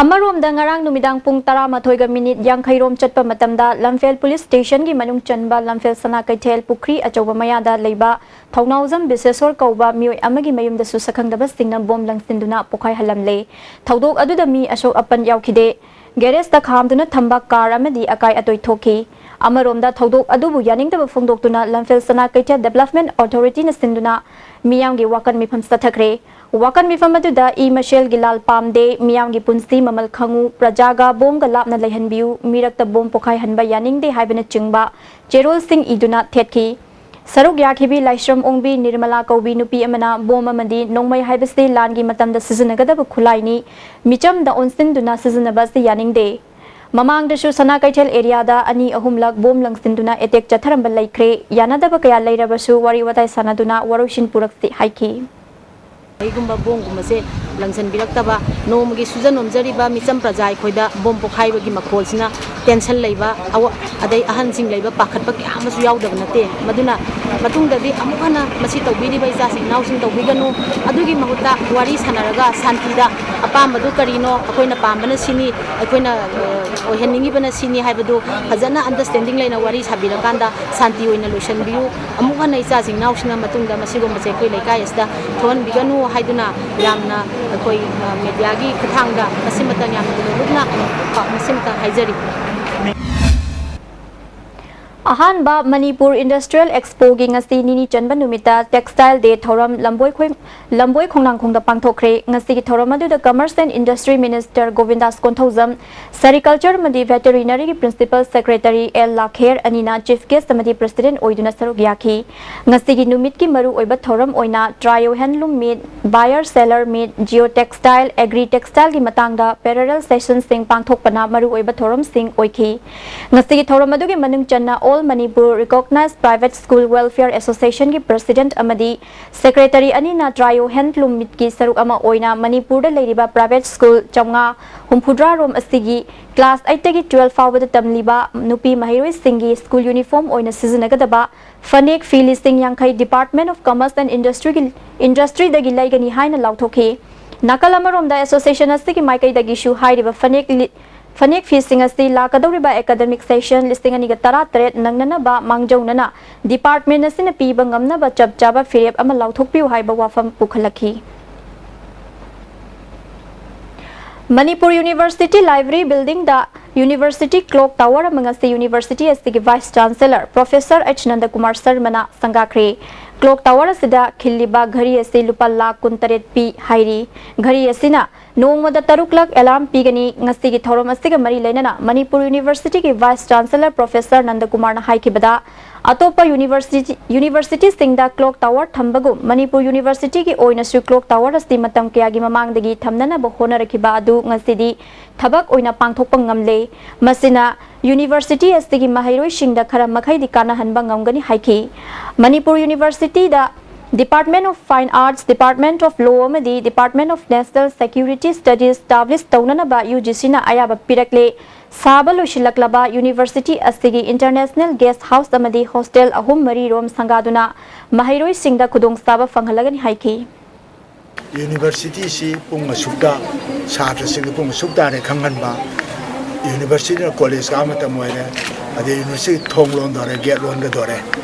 ꯑꯃꯔꯣꯝꯗ, ꯉꯔꯥꯡ ꯅꯨꯃꯤꯗꯥꯡ ꯄꯨꯡ ꯇꯔꯥꯃꯥꯊꯣꯏꯒ ꯃꯤꯅꯤꯠ ꯌꯥꯡꯈꯩ ꯔꯣꯝ ꯆꯠꯄ ꯃꯇꯝꯗ ꯂꯝꯐꯦꯜ ꯄꯨꯂꯤꯁ ꯁ꯭ꯇꯦꯁꯟꯒꯤ ꯃꯅꯨꯡ ꯆꯟꯕ ꯂꯝꯐꯦꯜ ꯁꯅꯥ ꯀꯩꯊꯦꯜ ꯄꯨꯈ꯭ꯔꯤ ꯑꯆꯧꯕ ꯃꯌꯥꯗ ꯂꯩꯕ ꯊꯧꯅꯥꯎꯖꯝ ꯕꯤꯁꯦꯁꯣꯔ ꯀꯧꯕ ꯃꯤꯑꯣꯏ ꯑꯃꯒꯤ ꯃꯌꯨꯝꯗꯁꯨ ꯁꯛꯈꯪꯗꯕꯁꯤꯡꯅ ꯕꯣꯝ ꯂꯪꯁꯤꯟꯗꯨꯅ ꯄꯣꯈꯥꯏꯍꯜꯂꯝꯂꯦ꯫ ꯊꯧꯗꯣꯛ ꯑꯗꯨꯗ ꯃꯤ ꯑꯁꯣꯛ ꯑꯄꯟ ꯌꯥꯎꯈꯤꯗꯦ꯫ ꯒꯦꯔꯦꯖꯇ ꯈꯥꯝꯗꯨꯅ ꯊꯝꯕ ꯀꯥꯔ ꯑꯃꯗꯤ ꯑꯀꯥꯏ ꯑꯇꯣꯏ ꯊꯣꯛꯈꯤ꯫ ꯑꯃꯔꯣꯝꯗ, ꯊꯧꯗꯣꯛ ꯑꯗꯨꯕꯨ ꯌꯥꯅꯤꯡꯗꯕ ꯐꯣꯡꯗꯣꯛꯇꯨꯅ ꯂꯝꯐꯦꯜ ꯁꯅꯥ ꯀꯩꯊꯦꯜ ꯗꯤꯕꯦꯂꯞꯃꯦꯟ ꯑꯣꯊꯣꯔꯤꯇꯤꯅ ꯁꯤꯟꯗꯨꯅ ꯃꯤꯌꯥꯝꯒꯤ ꯋꯥꯀꯠ ꯃꯤꯐꯝ ꯆꯠꯊꯈ꯭ꯔꯦ꯫ ꯋꯥꯀꯠ ꯃꯤꯐꯝ ꯑꯗꯨꯗ ꯏ ꯃꯁꯦꯜꯒꯤ ꯂꯥꯜ ꯄꯥꯝꯗꯦ, ꯃꯤꯌꯥꯝꯒꯤ ꯄꯨꯟꯁꯤ ꯃꯃꯜ ꯈꯪꯉꯨ, ꯄ꯭ꯔꯖꯥꯒ ꯕꯣꯝꯒ ꯂꯥꯞꯅ ꯂꯩꯍꯟꯕꯤꯌꯨ, ꯃꯤꯔꯛꯇ ꯕꯣꯝ ꯄꯣꯈꯥꯏꯍꯟꯕ ꯌꯥꯅꯤꯡꯗꯦ ꯍꯥꯏꯕꯅꯆꯤꯡꯕ ꯆꯦꯔꯣꯜꯁꯤꯡ ꯏꯗꯨꯅ ꯊꯦꯠꯈꯤ꯫ ꯁꯔꯨꯛ ꯌꯥꯈꯤꯕꯤ ꯂꯥꯏꯁ꯭ꯔꯝ ꯑꯣꯡꯕꯤ ꯅꯤꯔꯃꯂꯥ ꯀꯧꯕꯤ ꯅꯨꯄꯤ ꯑꯃꯅ ꯕꯣꯝ ꯑꯃꯗꯤ ꯅꯣꯡꯃꯩ ꯍꯥꯏꯕꯁꯤ ꯂꯥꯟꯒꯤ ꯃꯇꯝꯗ ꯁꯤꯖꯤꯟꯅꯒꯗꯕ ꯈꯨꯠꯂꯥꯏꯅꯤ, ꯃꯤꯆꯝꯗ ꯑꯣꯟꯁꯤꯟꯗꯨꯅ ꯁꯤꯖꯤꯟꯅꯕ ꯑꯁꯤ ꯌꯥꯅꯤꯡꯗꯦ꯫ ꯃꯃꯥꯡꯗꯁꯨ ꯁꯅꯥ ꯀꯩꯊꯦꯜ ꯑꯦꯔꯤꯌꯥꯗ ꯑꯅꯤ ꯑꯍꯨꯝꯂꯛ ꯕꯣꯝ ꯂꯪꯁꯤꯟꯗꯨꯅ ꯑꯦꯇꯦꯛ ꯆꯠꯊꯔꯝꯕ ꯂꯩꯈ꯭ꯔꯦ꯫ ꯌꯥꯅꯗꯕ ꯀꯌꯥ ꯂꯩꯔꯕꯁꯨ ꯋꯥꯔꯤ ꯋꯥꯇꯥꯏ ꯁꯥꯟꯅꯗꯨꯅ ꯋꯥꯔꯣꯏꯁꯤꯟ ꯄꯨꯔꯛꯁꯤ ꯍꯥꯏꯈꯤ꯫ ꯀꯩꯒꯨꯝꯕ ꯕꯣꯝꯒꯨꯝꯕꯁꯦ ꯂꯪꯁꯤꯟꯕꯤꯔꯛꯇꯕ, ꯅꯣꯡꯃꯒꯤ ꯁꯨꯖ ꯅꯣꯝꯖꯔꯤꯕ ꯃꯤꯆꯝ ꯄ꯭ꯔꯖꯥ ꯑꯩꯈꯣꯏꯗ ꯕꯣꯝ ꯄꯣꯈꯥꯏꯕꯒꯤ ꯃꯈꯣꯜꯁꯤꯅ ꯇꯦꯟꯁꯟ ꯂꯩꯕ, ꯑꯋꯥ-, ꯑꯗꯩ ꯑꯍꯟꯁꯤꯡ ꯂꯩꯕ ꯄꯥꯈꯠꯄ ꯀꯌꯥ ꯑꯃꯁꯨ ꯌꯥꯎꯗꯕ ꯅꯠꯇꯦ꯫ ꯃꯗꯨꯅ ꯃꯇꯨꯡꯗꯗꯤ ꯑꯃꯨꯛ ꯍꯟꯅ ꯃꯁꯤ ꯇꯧꯕꯤꯔꯤꯕ ꯏꯆꯥꯁꯤꯡ ꯏꯅꯥꯎꯁꯤꯡ ꯇꯧꯕꯤꯒꯅꯨ꯫ ꯑꯗꯨꯒꯤ ꯃꯍꯨꯠꯇ ꯋꯥꯔꯤ ꯁꯥꯟꯅꯔꯒ ꯁꯥꯟꯇꯤꯗ ꯑꯄꯥꯝꯕꯗꯨ ꯀꯔꯤꯅꯣ, ꯑꯩꯈꯣꯏꯅ ꯄꯥꯝꯕꯅ ꯁꯤꯅꯤ, ꯑꯩꯈꯣꯏꯅ, ꯑ, ꯑꯣꯏꯍꯟꯅꯤꯡꯉꯤꯕꯅ ꯁꯤꯅꯤ ꯍꯥꯏꯕꯗꯨ ꯐꯖꯅ ꯑꯟꯗꯔꯁ꯭ꯇꯦꯟꯗꯤꯡ ꯂꯩꯅ ꯋꯥꯔꯤ ꯁꯥꯕꯤꯔꯀꯥꯟꯗ ꯁꯥꯟꯇꯤ ꯑꯣꯏꯅ ꯂꯣꯏꯁꯤꯟꯕꯤꯌꯨ꯫ ꯑꯃꯨꯛ ꯍꯟꯅ ꯏꯆꯥꯁꯤꯡ ꯏꯅꯥꯎꯁꯤꯡꯅ ꯃꯇꯨꯡꯗ ꯃꯁꯤꯒꯨꯝꯕꯁꯦ ꯑꯩꯈꯣꯏ ꯂꯩꯀꯥꯏ ꯑꯁꯤꯗ ꯊꯣꯛꯍꯟꯕꯤꯒꯅꯨ꯫ ꯍꯥꯏꯗꯨꯅ ꯌꯥꯝꯅ ꯑꯩꯈꯣꯏ, ꯑ, ꯃꯦꯗꯤꯌꯥꯒꯤ ꯈꯨꯠꯊꯥꯡꯗ ꯃꯁꯤꯃꯇꯪ ꯌꯥꯝꯅ ꯂꯨꯞꯅ, ꯀꯣ, ꯃꯁꯤꯃꯇꯪ ꯍꯥꯏꯖꯔꯤ꯫ ꯑꯍꯥꯟꯕ ꯃꯅꯤꯄꯨꯔ ꯏꯟꯗꯁꯇ꯭ꯔꯤꯌꯦꯜ ꯑꯦꯛꯁꯄꯣꯒꯤ ꯉꯁꯤ ꯅꯤꯅꯤ ꯆꯟꯕ ꯅꯨꯃꯤꯠꯇ ꯇꯦꯛꯁꯇꯥꯏꯜ ꯗꯦ ꯊꯧꯔꯝ ꯂꯝꯕꯣꯏ ꯈꯣꯏ-, ꯂꯝꯕꯣꯏ ꯈꯣꯡꯅꯥꯡꯈꯣꯡꯗ ꯄꯥꯡꯊꯣꯛꯈ꯭ꯔꯦ꯫ ꯉꯁꯤꯒꯤ ꯊꯧꯔꯝ ꯑꯗꯨꯗ commerce and industry minister Govindas Konthoujam, sericulture ꯑꯃꯗꯤ ꯚꯦꯇꯦꯔꯤꯅꯔꯤꯒꯤ ꯄ꯭ꯔꯤꯟꯁꯤꯄꯜ ꯁꯦꯀ꯭ꯔꯦꯇꯔꯤ ꯑꯦꯜ ꯂꯥꯈꯦꯔ ꯑꯅꯤꯅ ꯆꯤꯐ ꯒꯦꯁ ꯑꯃꯗꯤ ꯄ꯭ꯔꯦꯁꯤꯗꯦꯟꯠ ꯑꯣꯏꯗꯨꯅ ꯁꯔꯨꯛ ꯌꯥꯈꯤ꯫ ꯉꯁꯤꯒꯤ ꯅꯨꯃꯤꯠꯀꯤ ꯃꯔꯨꯑꯣꯏꯕ ꯊꯧꯔꯝ ꯑꯣꯏꯅ ꯇ꯭ꯔꯥꯏꯌꯣ ꯍꯦꯟꯂꯨꯝ ꯃꯤꯠ, ꯕꯥꯌꯔ ꯁꯦꯂꯔ ꯃꯤꯠ, ꯖꯤꯑꯣ ꯇꯦꯛꯁꯇꯥꯏꯜ, ꯑꯦꯒ꯭ꯔꯤ ꯇꯦꯛꯁꯇꯥꯏꯜꯒꯤ ꯃꯇꯥꯡꯗ ꯄꯦꯔꯦꯂꯦꯜ ꯁꯦꯁꯟꯁꯤꯡ ꯄꯥꯡꯊꯣꯛꯄꯅ ꯃꯔꯨꯑꯣꯏꯕ ꯊꯧꯔꯝꯁꯤꯡ ꯑꯣꯏꯈꯤ꯫ ꯉꯁꯤꯒꯤ ꯊꯧꯔꯝ ꯑꯗꯨꯒꯤ ꯃꯅꯨꯡ ꯆꯟꯅ All Manipur Recognized Private School Welfare Associationꯒꯤ ꯄ꯭ꯔꯦꯁꯤꯗꯦꯟꯠ ꯑꯃꯗꯤ ꯁꯦꯀ꯭ꯔꯦꯇꯔꯤ ꯑꯅꯤꯅ ꯇ꯭ꯔꯥꯏꯌꯣ ꯍꯦꯟꯂꯨꯝ ꯃꯤꯠꯀꯤ ꯁꯔꯨꯛ ꯑꯃ ꯑꯣꯏꯅ ꯃꯅꯤꯄꯨꯔꯗ ꯂꯩꯔꯤꯕ ꯄ꯭ꯔꯥꯏꯚꯦꯠ ꯁ꯭ꯀꯨꯜ ꯆꯥꯝꯃꯉꯥ ꯍꯨꯝꯐꯨꯇꯔꯥ ꯔꯣꯝ ꯑꯁꯤꯒꯤ ꯀ꯭ꯂꯥꯁ ꯑꯩꯠꯇꯒꯤ ꯇꯨꯋꯦꯜꯐ ꯐꯥꯎꯕꯗ ꯇꯝꯂꯤꯕ ꯅꯨꯄꯤ ꯃꯍꯩꯔꯣꯏꯁꯤꯡꯒꯤ ꯁ꯭ꯀꯨꯜ ꯌꯨꯅꯤꯐꯣꯔꯝ ꯑꯣꯏꯅ ꯁꯤꯖꯤꯟꯅꯒꯗꯕ ꯐꯅꯦꯛ ꯐꯤ ꯂꯤꯁꯤꯡ ꯌꯥꯡꯈꯩ Department of Commerce and Industryꯒꯤ, Industryꯗꯒꯤ ꯂꯩꯒꯅꯤ ꯍꯥꯏꯅ ꯂꯥꯎꯊꯣꯛꯈꯤ꯫ ꯅꯥꯀꯜ ꯑꯃꯔꯣꯝꯗ, ꯑꯦꯁꯣꯁꯤꯌꯦꯁꯟ ꯑꯁꯤꯒꯤ ꯃꯥꯏꯀꯩꯗꯒꯤꯁꯨ ꯍꯥꯏꯔꯤꯕ ꯐꯅꯦꯛ ꯂꯤ-, ꯐꯅꯦꯛ ꯐꯤꯁꯤꯡ ꯑꯁꯤ ꯂꯥꯛꯀꯗꯧꯔꯤꯕ ꯑꯦꯀꯥꯗꯃꯤꯛ ꯁꯦꯁꯟ ꯂꯤꯁꯤꯡ ꯑꯅꯤꯒ ꯇꯔꯥꯇꯔꯦꯠ ꯅꯪꯅꯅꯕ ꯃꯥꯡꯖꯧꯅꯅ ꯗꯤꯄꯥꯔꯠꯃꯦꯟ ꯑꯁꯤꯅ ꯄꯤꯕ ꯉꯝꯅꯕ ꯆꯞ ꯆꯥꯕ ꯐꯤꯔꯦꯞ ꯑꯃ ꯂꯥꯎꯊꯣꯛꯄꯤꯌꯨ ꯍꯥꯏꯕ ꯋꯥꯐꯝ ꯄꯨꯈꯠꯂꯛꯈꯤ꯫ ꯃꯅꯤꯄꯨꯔ ꯌꯨꯅꯤꯚꯔꯁꯤꯇꯤ ꯂꯥꯏꯕ꯭ꯔꯦꯔꯤ ꯕꯤꯜꯗꯤꯡꯗ ꯌꯨꯅꯤꯚꯔꯁꯤꯇꯤ ꯀ꯭ꯂꯣꯛ ꯇꯥꯋꯔ ꯑꯃ ꯉꯁꯤ ꯌꯨꯅꯤꯚꯔꯁꯤꯇꯤ ꯑꯁꯤꯒꯤ vice chancellor professor H Nandakumar ꯁꯔꯃꯅ ꯁꯪꯒꯥꯈ꯭ꯔꯦ꯫ ꯀ꯭ꯂꯣꯛ ꯇꯥꯋꯔ ꯑꯁꯤꯗ ꯈꯤꯜꯂꯤꯕ ꯘꯔꯤ ꯑꯁꯤ ꯂꯨꯄꯥ ꯂꯥꯈ ꯀꯨꯟꯇꯔꯦꯠ ꯄꯤ ꯍꯥꯏꯔꯤ꯫ ꯘꯔꯤ ꯑꯁꯤꯅ ꯅꯣꯡꯃꯗ ꯇꯔꯨꯛꯂꯛ ꯑꯦꯂꯥꯔꯝ ꯄꯤꯒꯅꯤ꯫ ꯉꯁꯤꯒꯤ ꯊꯧꯔꯝ ꯑꯁꯤꯒ ꯃꯔꯤ ꯂꯩꯅꯅ ꯃꯅꯤꯄꯨꯔ ꯌꯨꯅꯤꯚꯔꯁꯤꯇꯤꯒꯤ ꯚꯥꯏꯁ ꯆꯥꯟꯁꯦꯂꯔ ꯄ꯭ꯔꯣꯐꯦꯁꯔ ꯅꯟꯗꯀꯨꯃꯥꯔꯅ ꯍꯥꯏꯈꯤꯕꯗ, ꯑꯇꯣꯞꯄ ꯌꯨꯅꯤꯚꯔꯁꯤꯇꯤ, ꯌꯨꯅꯤꯚꯔꯁꯤꯇꯤꯁꯤꯡꯗ ꯀ꯭ꯂꯣꯛ ꯇꯥꯋꯔ ꯊꯝꯕꯒꯨꯝ ꯃꯅꯤꯄꯨꯔ ꯌꯨꯅꯤꯚꯔꯁꯤꯇꯤꯒꯤ ꯑꯣꯏꯅꯁꯨ ꯀ꯭ꯂꯣꯛ ꯇꯥꯋꯔ ꯑꯁꯤ ꯃꯇꯝ ꯀꯌꯥꯒꯤ ꯃꯃꯥꯡꯗꯒꯤ ꯊꯝꯅꯅꯕ ꯍꯣꯠꯅꯔꯛꯈꯤꯕ ꯑꯗꯨ ꯉꯁꯤꯗꯤ ꯊꯕꯛ ꯑꯣꯏꯅ ꯄꯥꯡꯊꯣꯛꯄ ꯉꯝꯂꯦ꯫ ꯃꯁꯤꯅ ꯌꯨꯅꯤꯚꯔꯁꯤꯇꯤ ꯑꯁꯤꯒꯤ ꯃꯍꯩꯔꯣꯏꯁꯤꯡꯗ ꯈꯔ ꯃꯈꯩꯗꯤ ꯀꯥꯟꯅꯍꯟꯕ ꯉꯝꯒꯅꯤ ꯍꯥꯏꯈꯤ꯫ ꯃꯅꯤꯄꯨꯔ ꯌꯨꯅꯤꯚꯔꯁꯤꯇꯤꯗ Department of Fine Arts, Department of Law ꯑꯃꯗꯤ Department of National Security Studies establish ꯇꯧꯅꯅꯕ ꯌꯨ ꯖꯤ ꯁꯤꯅ ꯑꯌꯥꯕ ꯄꯤꯔꯛꯂꯦ꯫ ꯁꯥꯕ ꯂꯣꯏꯁꯤꯜꯂꯛꯂꯕ ꯌꯨꯅꯤꯚꯔꯁꯤꯇꯤ ꯑꯁꯤꯒꯤ international guest house ꯑꯃꯗꯤ hostel ꯑꯍꯨꯝ ꯃꯔꯤ ꯔꯣꯝ ꯁꯪꯒꯥꯗꯨꯅ ꯃꯍꯩꯔꯣꯏꯁꯤꯡꯗ ꯈꯨꯗꯣꯡꯆꯥꯕ ꯐꯪꯍꯜꯂꯒꯅꯤ ꯍꯥꯏꯈꯤ꯫ ꯌꯨꯅꯤꯚꯔꯁꯤꯇꯤꯁꯤ ꯄꯨꯡ ꯑꯁꯨꯛꯇ ꯁꯥꯇ꯭ꯔꯁꯤꯡꯗ ꯄꯨꯡ ꯑꯁꯨꯛ ꯇꯥꯔꯦ ꯈꯪꯍꯟꯕ, ꯌꯨꯅꯤꯚꯔꯁꯤꯇꯤꯅ ꯀꯣꯂꯦꯖ ꯀꯥꯕ ꯃꯇꯝ ꯑꯣꯏꯔꯦ, ꯑꯗꯩ ꯌꯨꯅꯤꯚꯔꯁꯤꯇꯤ ꯊꯣꯡ ꯂꯣꯟꯗꯣꯔꯦ, ꯒꯦꯠ ꯂꯣꯟꯒꯗꯣꯔꯦ,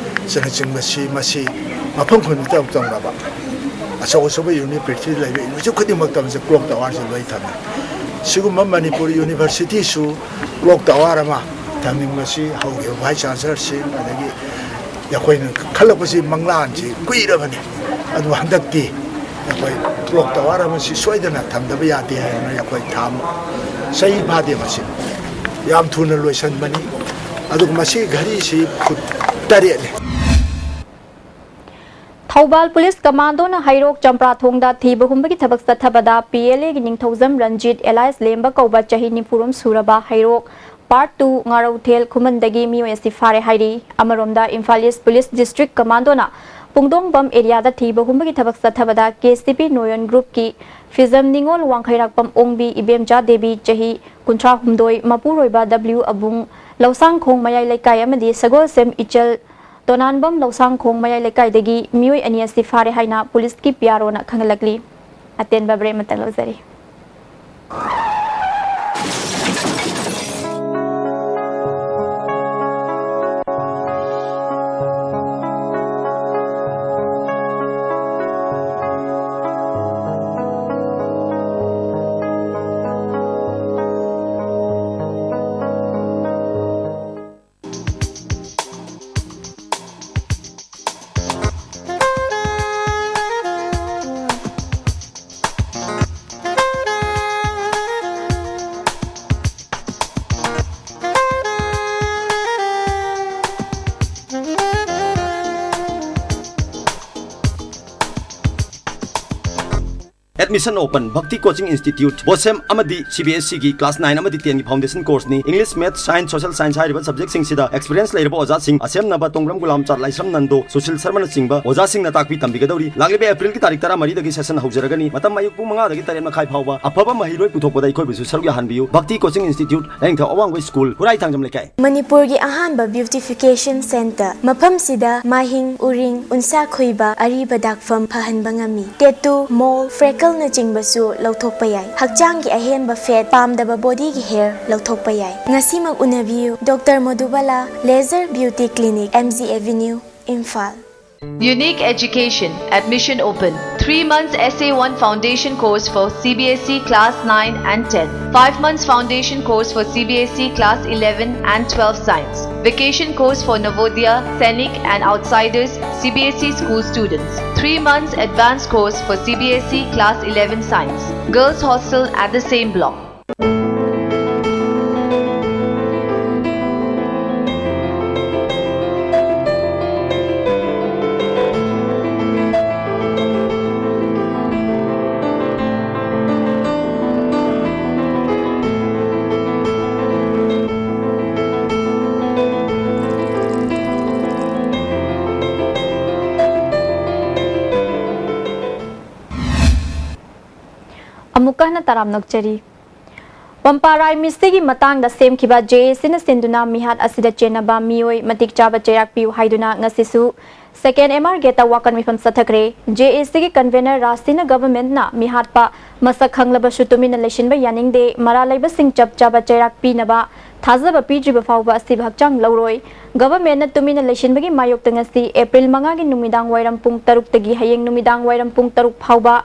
ꯑꯁꯤꯅꯆꯤꯡꯕꯁꯤ, ꯃꯁꯤ ꯃꯐꯝ ꯈꯨꯗꯤꯡꯃꯛꯇ ꯇꯧꯅꯕ ꯑꯆꯧ ꯑꯆꯧꯕ ꯌꯨꯅꯤꯚꯔꯁꯤꯇꯤ ꯂꯩꯕ ꯌꯨꯅꯤꯚꯔꯁꯤꯇꯤ ꯈꯨꯗꯤꯡꯃꯛꯇ ꯃꯁꯤ ꯀ꯭ꯂꯣꯛ ꯇꯋꯥꯔꯁꯦ ꯂꯣꯏ ꯊꯝꯃꯤ꯫ ꯁꯤꯒꯨꯝꯕ ꯃꯅꯤꯄꯨꯔ ꯌꯨꯅꯤꯚꯔꯁꯤꯇꯤꯁꯨ ꯀ꯭ꯂꯣꯛ ꯇꯋꯥꯔ ꯑꯃ ꯊꯝꯅꯤꯡꯕꯁꯤ ꯍꯧꯈꯤꯕ ꯚꯥꯏꯁ ꯆꯥꯟꯁꯦꯂꯔꯁꯤꯡ ꯑꯗꯒꯤ ꯑꯩꯈꯣꯏꯅ ꯈꯜꯂꯛꯄꯁꯤ ꯃꯪꯂꯥꯟꯁꯤ ꯀꯨꯏꯔꯕꯅꯤ꯫ ꯑꯗꯨꯕꯨ ꯍꯟꯗꯛꯇꯤ ꯑꯩꯈꯣꯏ ꯀ꯭ꯂꯣꯛ ꯇꯋꯥꯔ ꯑꯃꯁꯤ ꯁꯣꯏꯗꯅ ꯊꯝꯗꯕ ꯌꯥꯗꯦ ꯍꯥꯏꯗꯅ ꯑꯩꯈꯣꯏ ꯊꯥ ꯆꯍꯤ ꯐꯥꯗꯦ ꯃꯁꯤ ꯌꯥꯝ ꯊꯨꯅ ꯂꯣꯏꯁꯤꯟꯕꯅꯤ꯫ ꯑꯗꯨꯒ ꯃꯁꯤ ꯘꯔꯤꯁꯤ ꯐꯨꯠ ꯇꯔꯦꯠꯅꯤ꯫ ꯊꯧꯕꯥꯜ ꯄꯨꯂꯤꯁ ꯀꯃꯥꯟꯗꯣꯅ ꯍꯩꯔꯣꯛ ꯆꯝꯄ꯭ꯔꯥꯊꯣꯡꯗ ꯊꯤꯕ ꯍꯨꯝꯕꯒꯤ ꯊꯕꯛ ꯆꯠꯊꯕꯗ ꯄꯤ ꯑꯦꯜ ꯑꯦꯒꯤ ꯅꯤꯡꯊꯧꯖꯝ ꯔꯟꯖꯤꯠ ꯑꯦꯂꯥꯏꯁ ꯂꯦꯝꯕ ꯀꯧꯕ ꯆꯍꯤ ꯅꯤꯐꯨꯔꯣꯝ ꯁꯨꯔꯕ ꯍꯩꯔꯣꯛ ꯄꯥꯔꯠ ꯇꯨ ꯉꯥꯔꯧꯊꯦꯜ ꯈꯨꯃꯟꯗꯒꯤ ꯃꯤꯑꯣꯏ ꯑꯁꯤ ꯐꯥꯔꯦ ꯍꯥꯏꯔꯤ꯫ ꯑꯃꯔꯣꯝꯗ ꯏꯝꯐꯥꯜ ꯏꯁ ꯄꯨꯂꯤꯁ ꯗꯤꯁꯇ꯭ꯔꯤꯛ ꯀꯃꯥꯟꯗꯣꯅ ꯄꯨꯡꯗꯣꯡꯕꯝ ꯑꯦꯔꯤꯌꯥꯗ ꯊꯤꯕ ꯍꯨꯝꯕꯒꯤ ꯊꯕꯛ ꯆꯠꯊꯕꯗ ꯀꯦ ꯁꯤ ꯄꯤ ꯅꯣꯌꯟ ꯒ꯭ꯔꯨꯞꯀꯤ ꯐꯤꯖꯝ ꯅꯤꯉꯣꯜ ꯋꯥꯡꯈꯩꯔꯥꯛꯄꯝ ꯑꯣꯡꯕꯤ ꯏꯕꯦꯝꯆꯥ ꯗꯦꯕꯤ ꯆꯍꯤ ꯀꯨꯟꯊ꯭ꯔꯥ ꯍꯨꯝꯗꯣꯏ, ꯃꯄꯨꯔꯣꯏꯕ ꯗꯕ꯭ꯂꯤꯎ ꯑꯕꯨꯡ ꯂꯧꯁꯥꯡꯈꯣꯡ ꯃꯌꯥꯏ ꯂꯩꯀꯥꯏ ꯑꯃꯗꯤ ꯁꯒꯣꯜꯁꯦꯝ ꯏꯆꯜ ꯇꯣꯅꯥꯟꯕꯝ ꯂꯧꯁꯥꯡꯈꯣꯡ ꯃꯌꯥꯏ ꯂꯩꯀꯥꯏꯗꯒꯤ ꯃꯤꯑꯣꯏ ꯑꯅꯤ ꯑꯁꯤ ꯐꯥꯔꯦ ꯍꯥꯏꯅ ꯄꯨꯂꯤꯁꯀꯤ ꯄꯤ ꯑꯥꯔ ꯑꯣꯅ ꯈꯪꯍꯜꯂꯛꯂꯤ꯫ ꯑꯇꯦꯟꯕ ꯕ꯭ꯔꯦꯛ ꯑꯃꯇꯪ ꯂꯧꯖꯔꯤ꯫ Admission open. Bhakti coaching institute, ꯕꯣꯁꯦꯝ ꯑꯃꯗꯤ ꯁꯤ ꯕꯤ ꯑꯦꯁ ꯁꯤꯒꯤ ꯀ꯭ꯂꯥꯁ ꯅꯥꯏꯟ ꯑꯃꯗꯤ ꯇꯦꯟꯒꯤ ꯐꯥꯎꯟꯗꯦꯁꯟ ꯀꯣꯔꯁꯅꯤ꯫ English, math, science, social science ꯍꯥꯏꯔꯤꯕ ꯁꯕꯖꯦꯛꯁꯤꯡꯁꯤꯗ ꯑꯦꯛꯁꯄꯤꯔꯤꯌꯦꯟꯁ ꯂꯩꯔꯕ ꯑꯣꯖꯥꯁꯤꯡ, ꯑꯁꯦꯝꯅꯕ ꯇꯣꯡꯕ꯭ꯔꯝ ꯒꯨꯂꯥꯝꯆꯥꯠ, ꯂꯥꯏꯁ꯭ꯔꯝ ꯅꯟꯗꯣ, ꯁꯨꯁꯤꯜ ꯁꯔꯃꯅꯆꯤꯡꯕ ꯑꯣꯖꯥꯁꯤꯡꯅ ꯇꯥꯛꯄꯤ ꯇꯝꯕꯤꯒꯗꯧꯔꯤ꯫ ꯂꯥꯛꯂꯤꯕ ꯑꯦꯄ꯭ꯔꯤꯜꯒꯤ ꯇꯥꯔꯤꯛ ꯇꯔꯥꯃꯔꯤꯗꯒꯤ ꯁꯦꯁꯟ ꯍꯧꯖꯔꯒꯅꯤ꯫ ꯃꯇꯝ ꯑꯌꯨꯛ ꯄꯨꯡ ꯃꯉꯥꯗꯒꯤ ꯇꯔꯦꯠ ꯃꯈꯥꯏ ꯐꯥꯎꯕ꯫ ꯑꯐꯕ ꯃꯍꯩꯔꯣꯏ ꯄꯨꯊꯣꯛꯄꯗ ꯑꯩꯈꯣꯏꯕꯨꯁꯨ ꯁꯔꯨꯛ ꯌꯥꯍꯟꯕꯤꯌꯨ꯫ ꯚꯛꯇꯤ ꯀꯣꯆꯤꯡ ꯏꯟꯁꯇꯤꯇ꯭ꯌꯨꯠ, ꯂꯥꯏꯅꯤꯡꯊꯧ ꯑꯋꯥꯡꯕ ꯁ꯭ꯀꯨꯜ, ꯍꯨꯔꯥꯏꯊꯥꯡꯖꯝ ꯂꯩꯀꯥꯏ꯫ ꯃꯅꯤꯄꯨꯔꯒꯤ ꯑꯍꯥꯟꯕ ꯕ꯭ꯌꯨꯇꯤꯐꯤꯀꯦꯁꯟ ꯁꯦꯟꯇꯔ꯫ ꯃꯐꯝꯁꯤꯗ ꯃꯥꯍꯤꯡ, ꯎꯔꯤꯡ, ꯎꯟꯁꯥ ꯈꯣꯏꯕ, ꯑꯔꯤꯕ ꯗꯥꯛꯐꯝ ꯐꯍꯟꯕ ꯉꯝꯃꯤ꯫ ꯇꯦꯇꯨ, ꯃꯣꯜ, ꯐ꯭ꯔꯦꯀꯜꯅꯆꯤꯡꯕꯁꯨ ꯂꯧꯊꯣꯛꯄ ꯌꯥꯏ꯫ ꯍꯛꯆꯥꯡꯒꯤ ꯑꯍꯦꯟꯕ ꯐꯦꯠ, ꯄꯥꯝꯗꯕ ꯕꯣꯗꯤꯒꯤ ꯍꯦꯌꯔ ꯂꯧꯊꯣꯛꯄ ꯌꯥꯏ꯫ ꯉꯁꯤꯃꯛ ꯎꯅꯕꯤꯌꯨ꯫ Doctor Modubala, laser beauty clinic, M G avenue, Imphal. Unique Education, admission open. Three months S A one foundation course for C B S E class nine and ten. Five months foundation course for C B S E class eleven and twelve science. Vacation course for Navodaya, Sainik and outsiders C B S E school students. Three months advanced course for C B S E class eleven science. Girls hostel at the same block. ꯑꯃꯨꯛꯀ ꯍꯟꯅ ꯇꯔꯥꯝꯅ ꯑꯣꯛꯆꯔꯤ꯫ ꯄꯝꯄꯥ ꯔꯥꯏ ꯃꯤꯁꯇꯤꯒꯤ ꯃꯇꯥꯡꯗ ꯁꯦꯝꯈꯤꯕ J A Cꯅ ꯁꯤꯟꯗꯨꯅ ꯃꯤꯍꯥꯠ ꯑꯁꯤꯗ ꯆꯦꯟꯅꯕ ꯃꯤꯑꯣꯏ ꯃꯇꯤꯛ ꯆꯥꯕ ꯆꯩꯔꯥꯛ ꯄꯤꯌꯨ ꯍꯥꯏꯗꯨꯅ ꯉꯁꯤꯁꯨ Second M R Gateꯇ ꯋꯥꯀꯠ ꯃꯤꯐꯝ ꯆꯠꯊꯈ꯭ꯔꯦ꯫ J A Cꯒꯤ convener ꯔꯥꯖꯇꯤꯅ governmentꯅ ꯃꯤꯍꯥꯠꯄ ꯃꯁꯛ ꯈꯪꯂꯕꯁꯨ ꯇꯨꯃꯤꯟꯅ ꯂꯩꯁꯤꯟꯕ ꯌꯥꯅꯤꯡꯗꯦ, ꯃꯔꯥꯜ ꯂꯩꯕꯁꯤꯡ ꯆꯞ ꯆꯥꯕ ꯆꯩꯔꯥꯛ ꯄꯤꯅꯕ ꯊꯥꯖꯕ ꯄꯤꯗ꯭ꯔꯤꯕ ꯐꯥꯎꯕ ꯑꯁꯤꯕ ꯍꯛꯆꯥꯡ ꯂꯧꯔꯣꯏ꯫ Governmentꯅ ꯇꯨꯃꯤꯟꯅ ꯂꯩꯁꯤꯟꯕꯒꯤ ꯃꯥꯌꯣꯛꯇ ꯉꯁꯤ April ꯃꯉꯥꯒꯤ ꯅꯨꯃꯤꯗꯥꯡ ꯋꯥꯏꯔꯝ ꯄꯨꯡ ꯇꯔꯨꯛꯇꯒꯤ ꯍꯌꯦꯡ ꯅꯨꯃꯤꯗꯥꯡ ꯋꯥꯏꯔꯝ ꯄꯨꯡ ꯇꯔꯨꯛ ꯐꯥꯎꯕ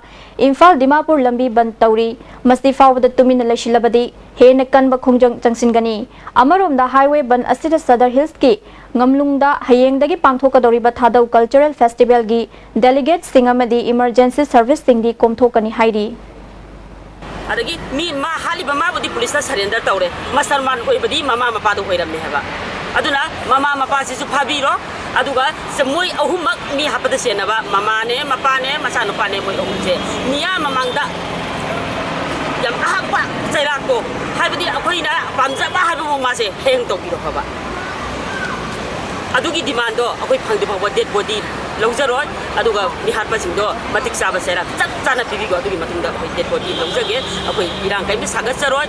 ꯏꯝꯐꯥꯜ ꯗꯤꯃꯥꯄꯨꯔ ꯂꯝꯕꯤ ꯕꯟꯗ ꯇꯧꯔꯤ꯫ ꯃꯁꯤ ꯐꯥꯎꯕꯗ ꯇꯨꯃꯤꯟꯅ ꯂꯩꯁꯤꯜꯂꯕꯗꯤ ꯍꯦꯟꯅ ꯀꯟꯕ ꯈꯣꯡꯖꯪ ꯆꯪꯁꯤꯟꯒꯅꯤ꯫ ꯑꯃꯔꯣꯝꯗ highway ꯕꯟꯗ ꯑꯁꯤꯗ ꯁꯗꯔ ꯍꯤꯜꯁꯀꯤ ꯉꯝꯂꯨꯡꯗ ꯍꯌꯦꯡꯗꯒꯤ ꯄꯥꯡꯊꯣꯛꯀꯗꯧꯔꯤꯕ ꯊꯥꯗꯧ cultural festivalꯒꯤ delegateꯁꯤꯡ ꯑꯃꯗꯤ emergency serviceꯁꯤꯡꯗꯤ ꯀꯣꯝꯊꯣꯛꯀꯅꯤ ꯍꯥꯏꯔꯤ꯫ ꯑꯗꯒꯤ ꯃꯤ ꯃꯥ ꯍꯥꯠꯂꯤꯕ ꯃꯥꯕꯨꯗꯤ ꯄꯨꯂꯤꯁꯅ surrender ꯇꯧꯔꯦ, ꯃꯁꯜꯃꯥꯟ ꯑꯣꯏꯕꯗꯤ ꯃꯃꯥ ꯃꯄꯥꯗꯣ ꯑꯣꯏꯔꯝꯃꯦ ꯍꯥꯏꯕ꯫ ꯑꯗꯨꯅ ꯃꯃꯥ ꯃꯄꯥꯁꯤꯁꯨ ꯐꯥꯕꯤꯔꯣ, ꯑꯗꯨꯒ ꯁ-, ꯃꯣꯏ ꯑꯍꯨꯝꯃꯛ ꯃꯤ ꯍꯥꯠꯄꯗ ꯆꯦꯟꯅꯕ ꯃꯃꯥꯅꯦ, ꯃꯄꯥꯅꯦ, ꯃꯆꯥꯅꯨꯄꯥꯅꯦ, ꯃꯣꯏ ꯑꯍꯨꯝꯁꯦ ꯃꯤꯌꯥꯝ ꯃꯃꯥꯡꯗ ꯌꯥꯝ ꯑꯍꯛꯄ ꯆꯩꯔꯥꯛꯇꯣ, ꯍꯥꯏꯕꯗꯤ ꯑꯩꯈꯣꯏꯅ ꯄꯥꯝꯖꯕ ꯍꯥꯏꯕꯕꯨ ꯃꯥꯁꯦ ꯍꯌꯦꯡ ꯇꯧꯕꯤꯔꯣ ꯐꯕ꯫ ꯑꯗꯨꯒꯤ demandꯗꯣ ꯑꯩꯈꯣꯏ ꯐꯪꯗ꯭ꯔꯤ ꯐꯥꯎꯕ dead body ꯂꯧꯖꯔꯣꯏ꯫ ꯑꯗꯨꯒ ꯃꯤꯍꯥꯠꯄꯁꯤꯡꯗꯣ ꯃꯇꯤꯛ ꯆꯥꯕ ꯆꯩꯔꯥꯛ ꯆꯞ ꯆꯥꯅ ꯄꯤꯕꯤꯈꯣ꯫ ꯑꯗꯨꯒꯤ ꯃꯇꯨꯡꯗ ꯑꯩꯈꯣꯏ dead body ꯂꯧꯖꯒꯦ꯫ ꯑꯩꯈꯣꯏ ꯏꯔꯥꯡ ꯀꯔꯤꯝꯇ ꯁꯥꯒꯠꯆꯔꯣꯏ꯫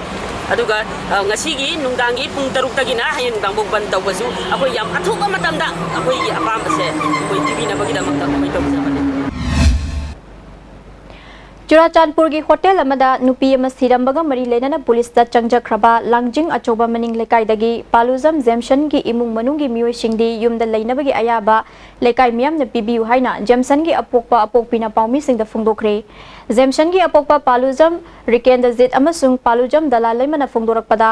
ꯑꯗꯨꯒ, ꯑ, ꯉꯁꯤꯒꯤ ꯅꯨꯡꯗꯥꯡꯒꯤ ꯄꯨꯡ ꯇꯔꯨꯛꯇꯒꯤꯅ ꯍꯌꯦꯡ ꯅꯨꯡꯗꯥꯡꯐꯥꯎ ꯕꯟꯗ ꯇꯧꯕꯁꯨ ꯑꯩꯈꯣꯏ ꯌꯥꯝ ꯑꯊꯨꯕ ꯃꯇꯝꯗ ꯑꯩꯈꯣꯏꯒꯤ ꯑꯄꯥꯝꯕꯁꯦ ꯑꯩꯈꯣꯏ ꯄꯤꯕꯤꯅꯕꯒꯤꯗꯃꯛꯇ ꯑꯩꯈꯣꯏ ꯇꯧꯖꯕꯅꯤ꯫ ꯆꯨꯔꯥꯆꯥꯟꯄꯨꯔꯒꯤ ꯍꯣꯇꯦꯜ ꯑꯃꯗ ꯅꯨꯄꯤ ꯑꯃ ꯁꯤꯔꯝꯕꯒ ꯃꯔꯤ ꯂꯩꯅꯅ ꯄꯨꯂꯤꯁꯇ ꯆꯪꯖꯈ꯭ꯔꯕ ꯂꯥꯡꯖꯤꯡ ꯑꯆꯧꯕ ꯃꯅꯤꯡ ꯂꯩꯀꯥꯏꯗꯒꯤ ꯄꯥꯂꯨꯖꯝ ꯖꯦꯝꯁꯟꯒꯤ ꯏꯃꯨꯡ ꯃꯅꯨꯡꯒꯤ ꯃꯤꯑꯣꯏꯁꯤꯡꯗꯤ ꯌꯨꯝꯗ ꯂꯩꯅꯕꯒꯤ ꯑꯌꯥꯕ ꯂꯩꯀꯥꯏ ꯃꯤꯌꯥꯝꯅ ꯄꯤꯕꯤꯌꯨ ꯍꯥꯏꯅ ꯖꯦꯝꯁꯟꯒꯤ ꯑꯄꯣꯛꯄ ꯑꯄꯣꯛꯄꯤꯅ ꯄꯥꯎꯃꯤꯁꯤꯡꯗ ꯐꯣꯡꯗꯣꯛꯈ꯭ꯔꯦ꯫ ꯖꯦꯝꯁꯟꯒꯤ ꯑꯄꯣꯛꯄ ꯄꯥꯂꯨꯖꯝ ꯔꯤꯀꯦꯟꯗ꯭ꯔꯖꯤꯠ ꯑꯃꯁꯨꯡ ꯄꯥꯂꯨꯖꯝ ꯗꯂꯥꯏ ꯂꯩꯃꯅ ꯐꯣꯡꯗꯣꯔꯛꯄꯗ,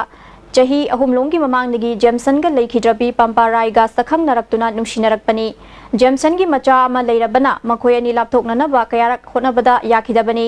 ꯆꯍꯤ ꯑꯍꯨꯝꯂꯣꯝꯒꯤ ꯃꯃꯥꯡꯗꯒꯤ ꯖꯦꯝꯁꯟꯒ ꯂꯩꯈꯤꯗ꯭ꯔꯕꯤ ꯄꯝꯄꯥ ꯔꯥꯏꯒ ꯁꯛꯈꯪꯅꯔꯛꯇꯨꯅ ꯅꯨꯡꯁꯤꯅꯔꯛꯄꯅꯤ꯫ ꯖꯦꯝꯁꯟꯒꯤ ꯃꯆꯥ ꯑꯃ ꯂꯩꯔꯕꯅ ꯃꯈꯣꯏ ꯑꯅꯤ ꯂꯥꯞꯊꯣꯛꯅꯅꯕ ꯀꯌꯥꯔꯛ ꯍꯣꯠꯅꯕꯗ ꯌꯥꯈꯤꯗꯕꯅꯤ꯫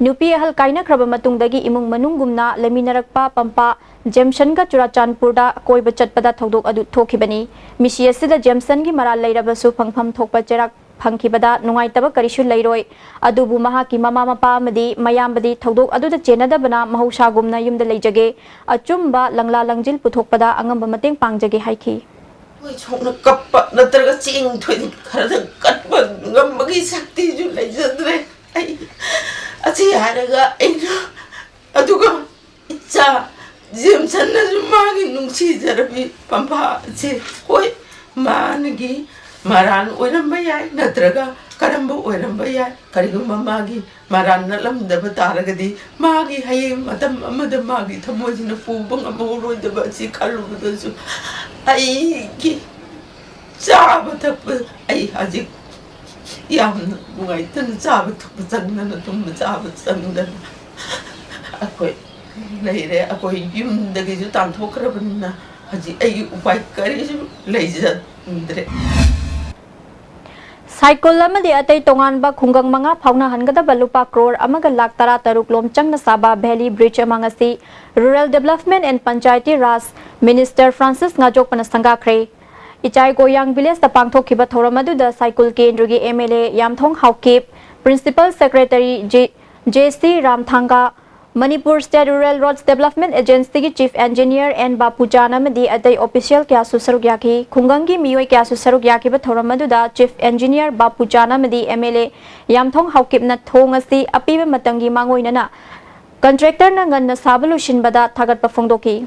ꯅꯨꯄꯤ ꯑꯍꯜ ꯀꯥꯏꯅꯈ꯭ꯔꯕ ꯃꯇꯨꯡꯗꯒꯤ ꯏꯃꯨꯡ ꯃꯅꯨꯡꯒꯨꯝꯅ ꯂꯩꯃꯤꯟꯅꯔꯛꯄ ꯄꯝꯄꯥ ꯖꯦꯝꯁꯟꯒ ꯆꯨꯔꯥꯆꯥꯟꯄꯨꯔꯗ ꯀꯣꯏꯕ ꯆꯠꯄꯗ ꯊꯧꯗꯣꯛ ꯑꯗꯨ ꯊꯣꯛꯈꯤꯕꯅꯤ꯫ ꯃꯤꯁꯤ ꯑꯁꯤꯗ ꯖꯦꯝꯁꯟꯒꯤ ꯃꯔꯥꯜ ꯂꯩꯔꯕꯁꯨ ꯐꯪꯐꯝ ꯊꯣꯛꯄ ꯆꯩꯔꯥꯛ ꯐꯪꯈꯤꯕꯗ ꯅꯨꯡꯉꯥꯏꯇꯕ ꯀꯔꯤꯁꯨ ꯂꯩꯔꯣꯏ꯫ ꯑꯗꯨꯕꯨ ꯃꯍꯥꯛꯀꯤ ꯃꯃꯥ ꯃꯄꯥ ꯑꯃꯗꯤ ꯃꯌꯥꯝꯕꯗꯤ ꯊꯧꯗꯣꯛ ꯑꯗꯨꯗ ꯆꯦꯟꯅꯗꯕꯅ ꯃꯍꯧꯁꯥꯒꯨꯝꯅ ꯌꯨꯝꯗ ꯂꯩꯖꯒꯦ꯫ ꯑꯆꯨꯝꯕ ꯂꯪꯂꯥ ꯂꯪꯖꯤꯜ ꯄꯨꯊꯣꯛꯄꯗ ꯑꯉꯝꯕ ꯃꯇꯦꯡ ꯄꯥꯡꯖꯒꯦ ꯍꯥꯏꯈꯤ꯫ ꯑꯩꯈꯣꯏ ꯁꯣꯛꯅ ꯀꯞꯄ ꯅꯠꯇ꯭ꯔꯒ ꯆꯦꯡ ꯊꯣꯏꯗꯤ ꯈꯔꯗꯪ ꯀꯠꯄ ꯉꯝꯕꯒꯤ ꯁꯛꯇꯤꯁꯨ ꯂꯩꯖꯗ꯭ꯔꯦ꯫ ꯑꯩ ꯑꯁꯤ ꯍꯥꯏꯔꯒ ꯑꯩꯅ, ꯑꯗꯨꯒ ꯏꯆꯥ ꯖꯦꯝꯁꯟꯅꯁꯨ ꯃꯥꯒꯤ ꯅꯨꯡꯁꯤꯖꯔꯕꯤ ꯄꯝꯐꯥꯁꯦ, ꯍꯣꯏ, ꯃꯥꯅꯒꯤ ꯃꯔꯥꯟ ꯑꯣꯏꯔꯝꯕ ꯌꯥꯏ, ꯅꯠꯇ꯭ꯔꯒ ꯀꯔꯝꯕ ꯑꯣꯏꯔꯝꯕ ꯌꯥꯏ, ꯀꯔꯤꯒꯨꯝꯕ ꯃꯥꯒꯤ ꯃꯔꯥꯟ ꯅꯠꯂꯝꯗꯕ ꯇꯥꯔꯒꯗꯤ ꯃꯥꯒꯤ ꯍꯌꯦꯡ ꯃꯇꯝ ꯑꯃꯗ ꯃꯥꯒꯤ ꯊꯃꯣꯏꯁꯤꯅ ꯄꯨꯕ ꯉꯝꯍꯧꯔꯣꯏꯗꯕ ꯑꯁꯤ ꯈꯜꯂꯨꯕꯗꯁꯨ ꯑꯩꯒꯤ ꯆꯥꯕ ꯊꯛꯄ, ꯑꯩ ꯍꯧꯖꯤꯛ ꯌꯥꯝꯅ ꯅꯨꯡꯉꯥꯏꯇꯅ ꯆꯥꯕ ꯊꯛꯄ ꯆꯪꯗꯅ, ꯇꯨꯝꯕ ꯆꯥꯕ ꯆꯪꯗꯅ ꯑꯩꯈꯣꯏ ꯂꯩꯔꯦ꯫ ꯑꯩꯈꯣꯏ ꯌꯨꯝꯗꯒꯤꯁꯨ ꯇꯥꯟꯊꯣꯛꯈ꯭ꯔꯕꯅꯤꯅ ꯍꯧꯖꯤꯛ ꯑꯩꯒꯤ ꯎꯄꯥꯏ ꯀꯔꯤꯁꯨ ꯂꯩꯖꯗ꯭ꯔꯦ꯫ ꯁꯥꯏꯀꯨꯜ ꯑꯃꯗꯤ ꯑꯇꯩ ꯇꯣꯉꯥꯟꯕ ꯈꯨꯡꯒꯪ ꯃꯉꯥ ꯐꯥꯎꯅꯍꯟꯒꯗꯕ ꯂꯨꯄꯥ ꯀ꯭ꯔꯣꯔ ꯑꯃꯒ ꯂꯥꯈ ꯇꯔꯥ ꯇꯔꯨꯛ ꯂꯣꯝ ꯆꯪꯅ ꯁꯥꯕ ꯚꯦꯂꯤ ꯕ꯭ꯔꯤꯖ ꯑꯃ ꯉꯁꯤ Rural Development and Panchayati Raj Minister Francis ꯉꯥꯖꯣꯛꯄꯅ ꯁꯪꯒꯥꯈ꯭ꯔꯦ꯫ ꯏꯆꯥꯏ ꯒꯣꯌꯥꯡ ꯚꯤꯂꯦꯖꯇ ꯄꯥꯡꯊꯣꯛꯈꯤꯕ ꯊꯧꯔꯝ ꯑꯗꯨꯗ ꯁꯥꯏꯀꯨꯜ ꯀꯦꯟꯗ꯭ꯔꯒꯤ M L A Yamthong Haokip, principal secretary J C ꯔꯥꯝꯊꯥꯡꯒ, Manipur state rural roads development ꯑꯦꯖꯦꯟꯁꯤꯒꯤ ꯆꯤꯐ ꯏꯟꯖꯤꯅꯤꯌꯔ ꯑꯦꯟ ꯕꯥꯄꯨꯆꯥꯟ ꯑꯃꯗꯤ ꯑꯇꯩ ꯑꯣꯐꯤꯁꯤꯌꯦꯜ ꯀꯌꯥꯁꯨ ꯁꯔꯨꯛ ꯌꯥꯈꯤ꯫ ꯈꯨꯡꯒꯪꯒꯤ ꯃꯤꯑꯣꯏ ꯀꯌꯥꯁꯨ ꯁꯔꯨꯛ ꯌꯥꯈꯤꯕ ꯊꯧꯔꯝ ꯑꯗꯨꯗ ꯆꯤꯐ ꯏꯟꯖꯤꯅꯤꯌꯔ ꯕꯥꯄꯨꯆꯥꯟ ꯑꯃꯗꯤ ꯑꯦꯝ ꯑꯦꯜ ꯑꯦ ꯌꯥꯝꯊꯣꯡ ꯍꯥꯎꯀꯤꯞꯅ ꯊꯣꯡ ꯑꯁꯤ ꯑꯄꯤꯕ ꯃꯇꯝꯒꯤ ꯃꯥꯡꯑꯣꯏꯅꯅ ꯀꯟꯇ꯭ꯔꯦꯛꯇꯔꯅ ꯉꯟꯅ ꯁꯥꯕ ꯂꯣꯏꯁꯤꯟꯕꯗ ꯊꯥꯒꯠꯄ ꯐꯣꯡꯗꯣꯛꯈꯤ꯫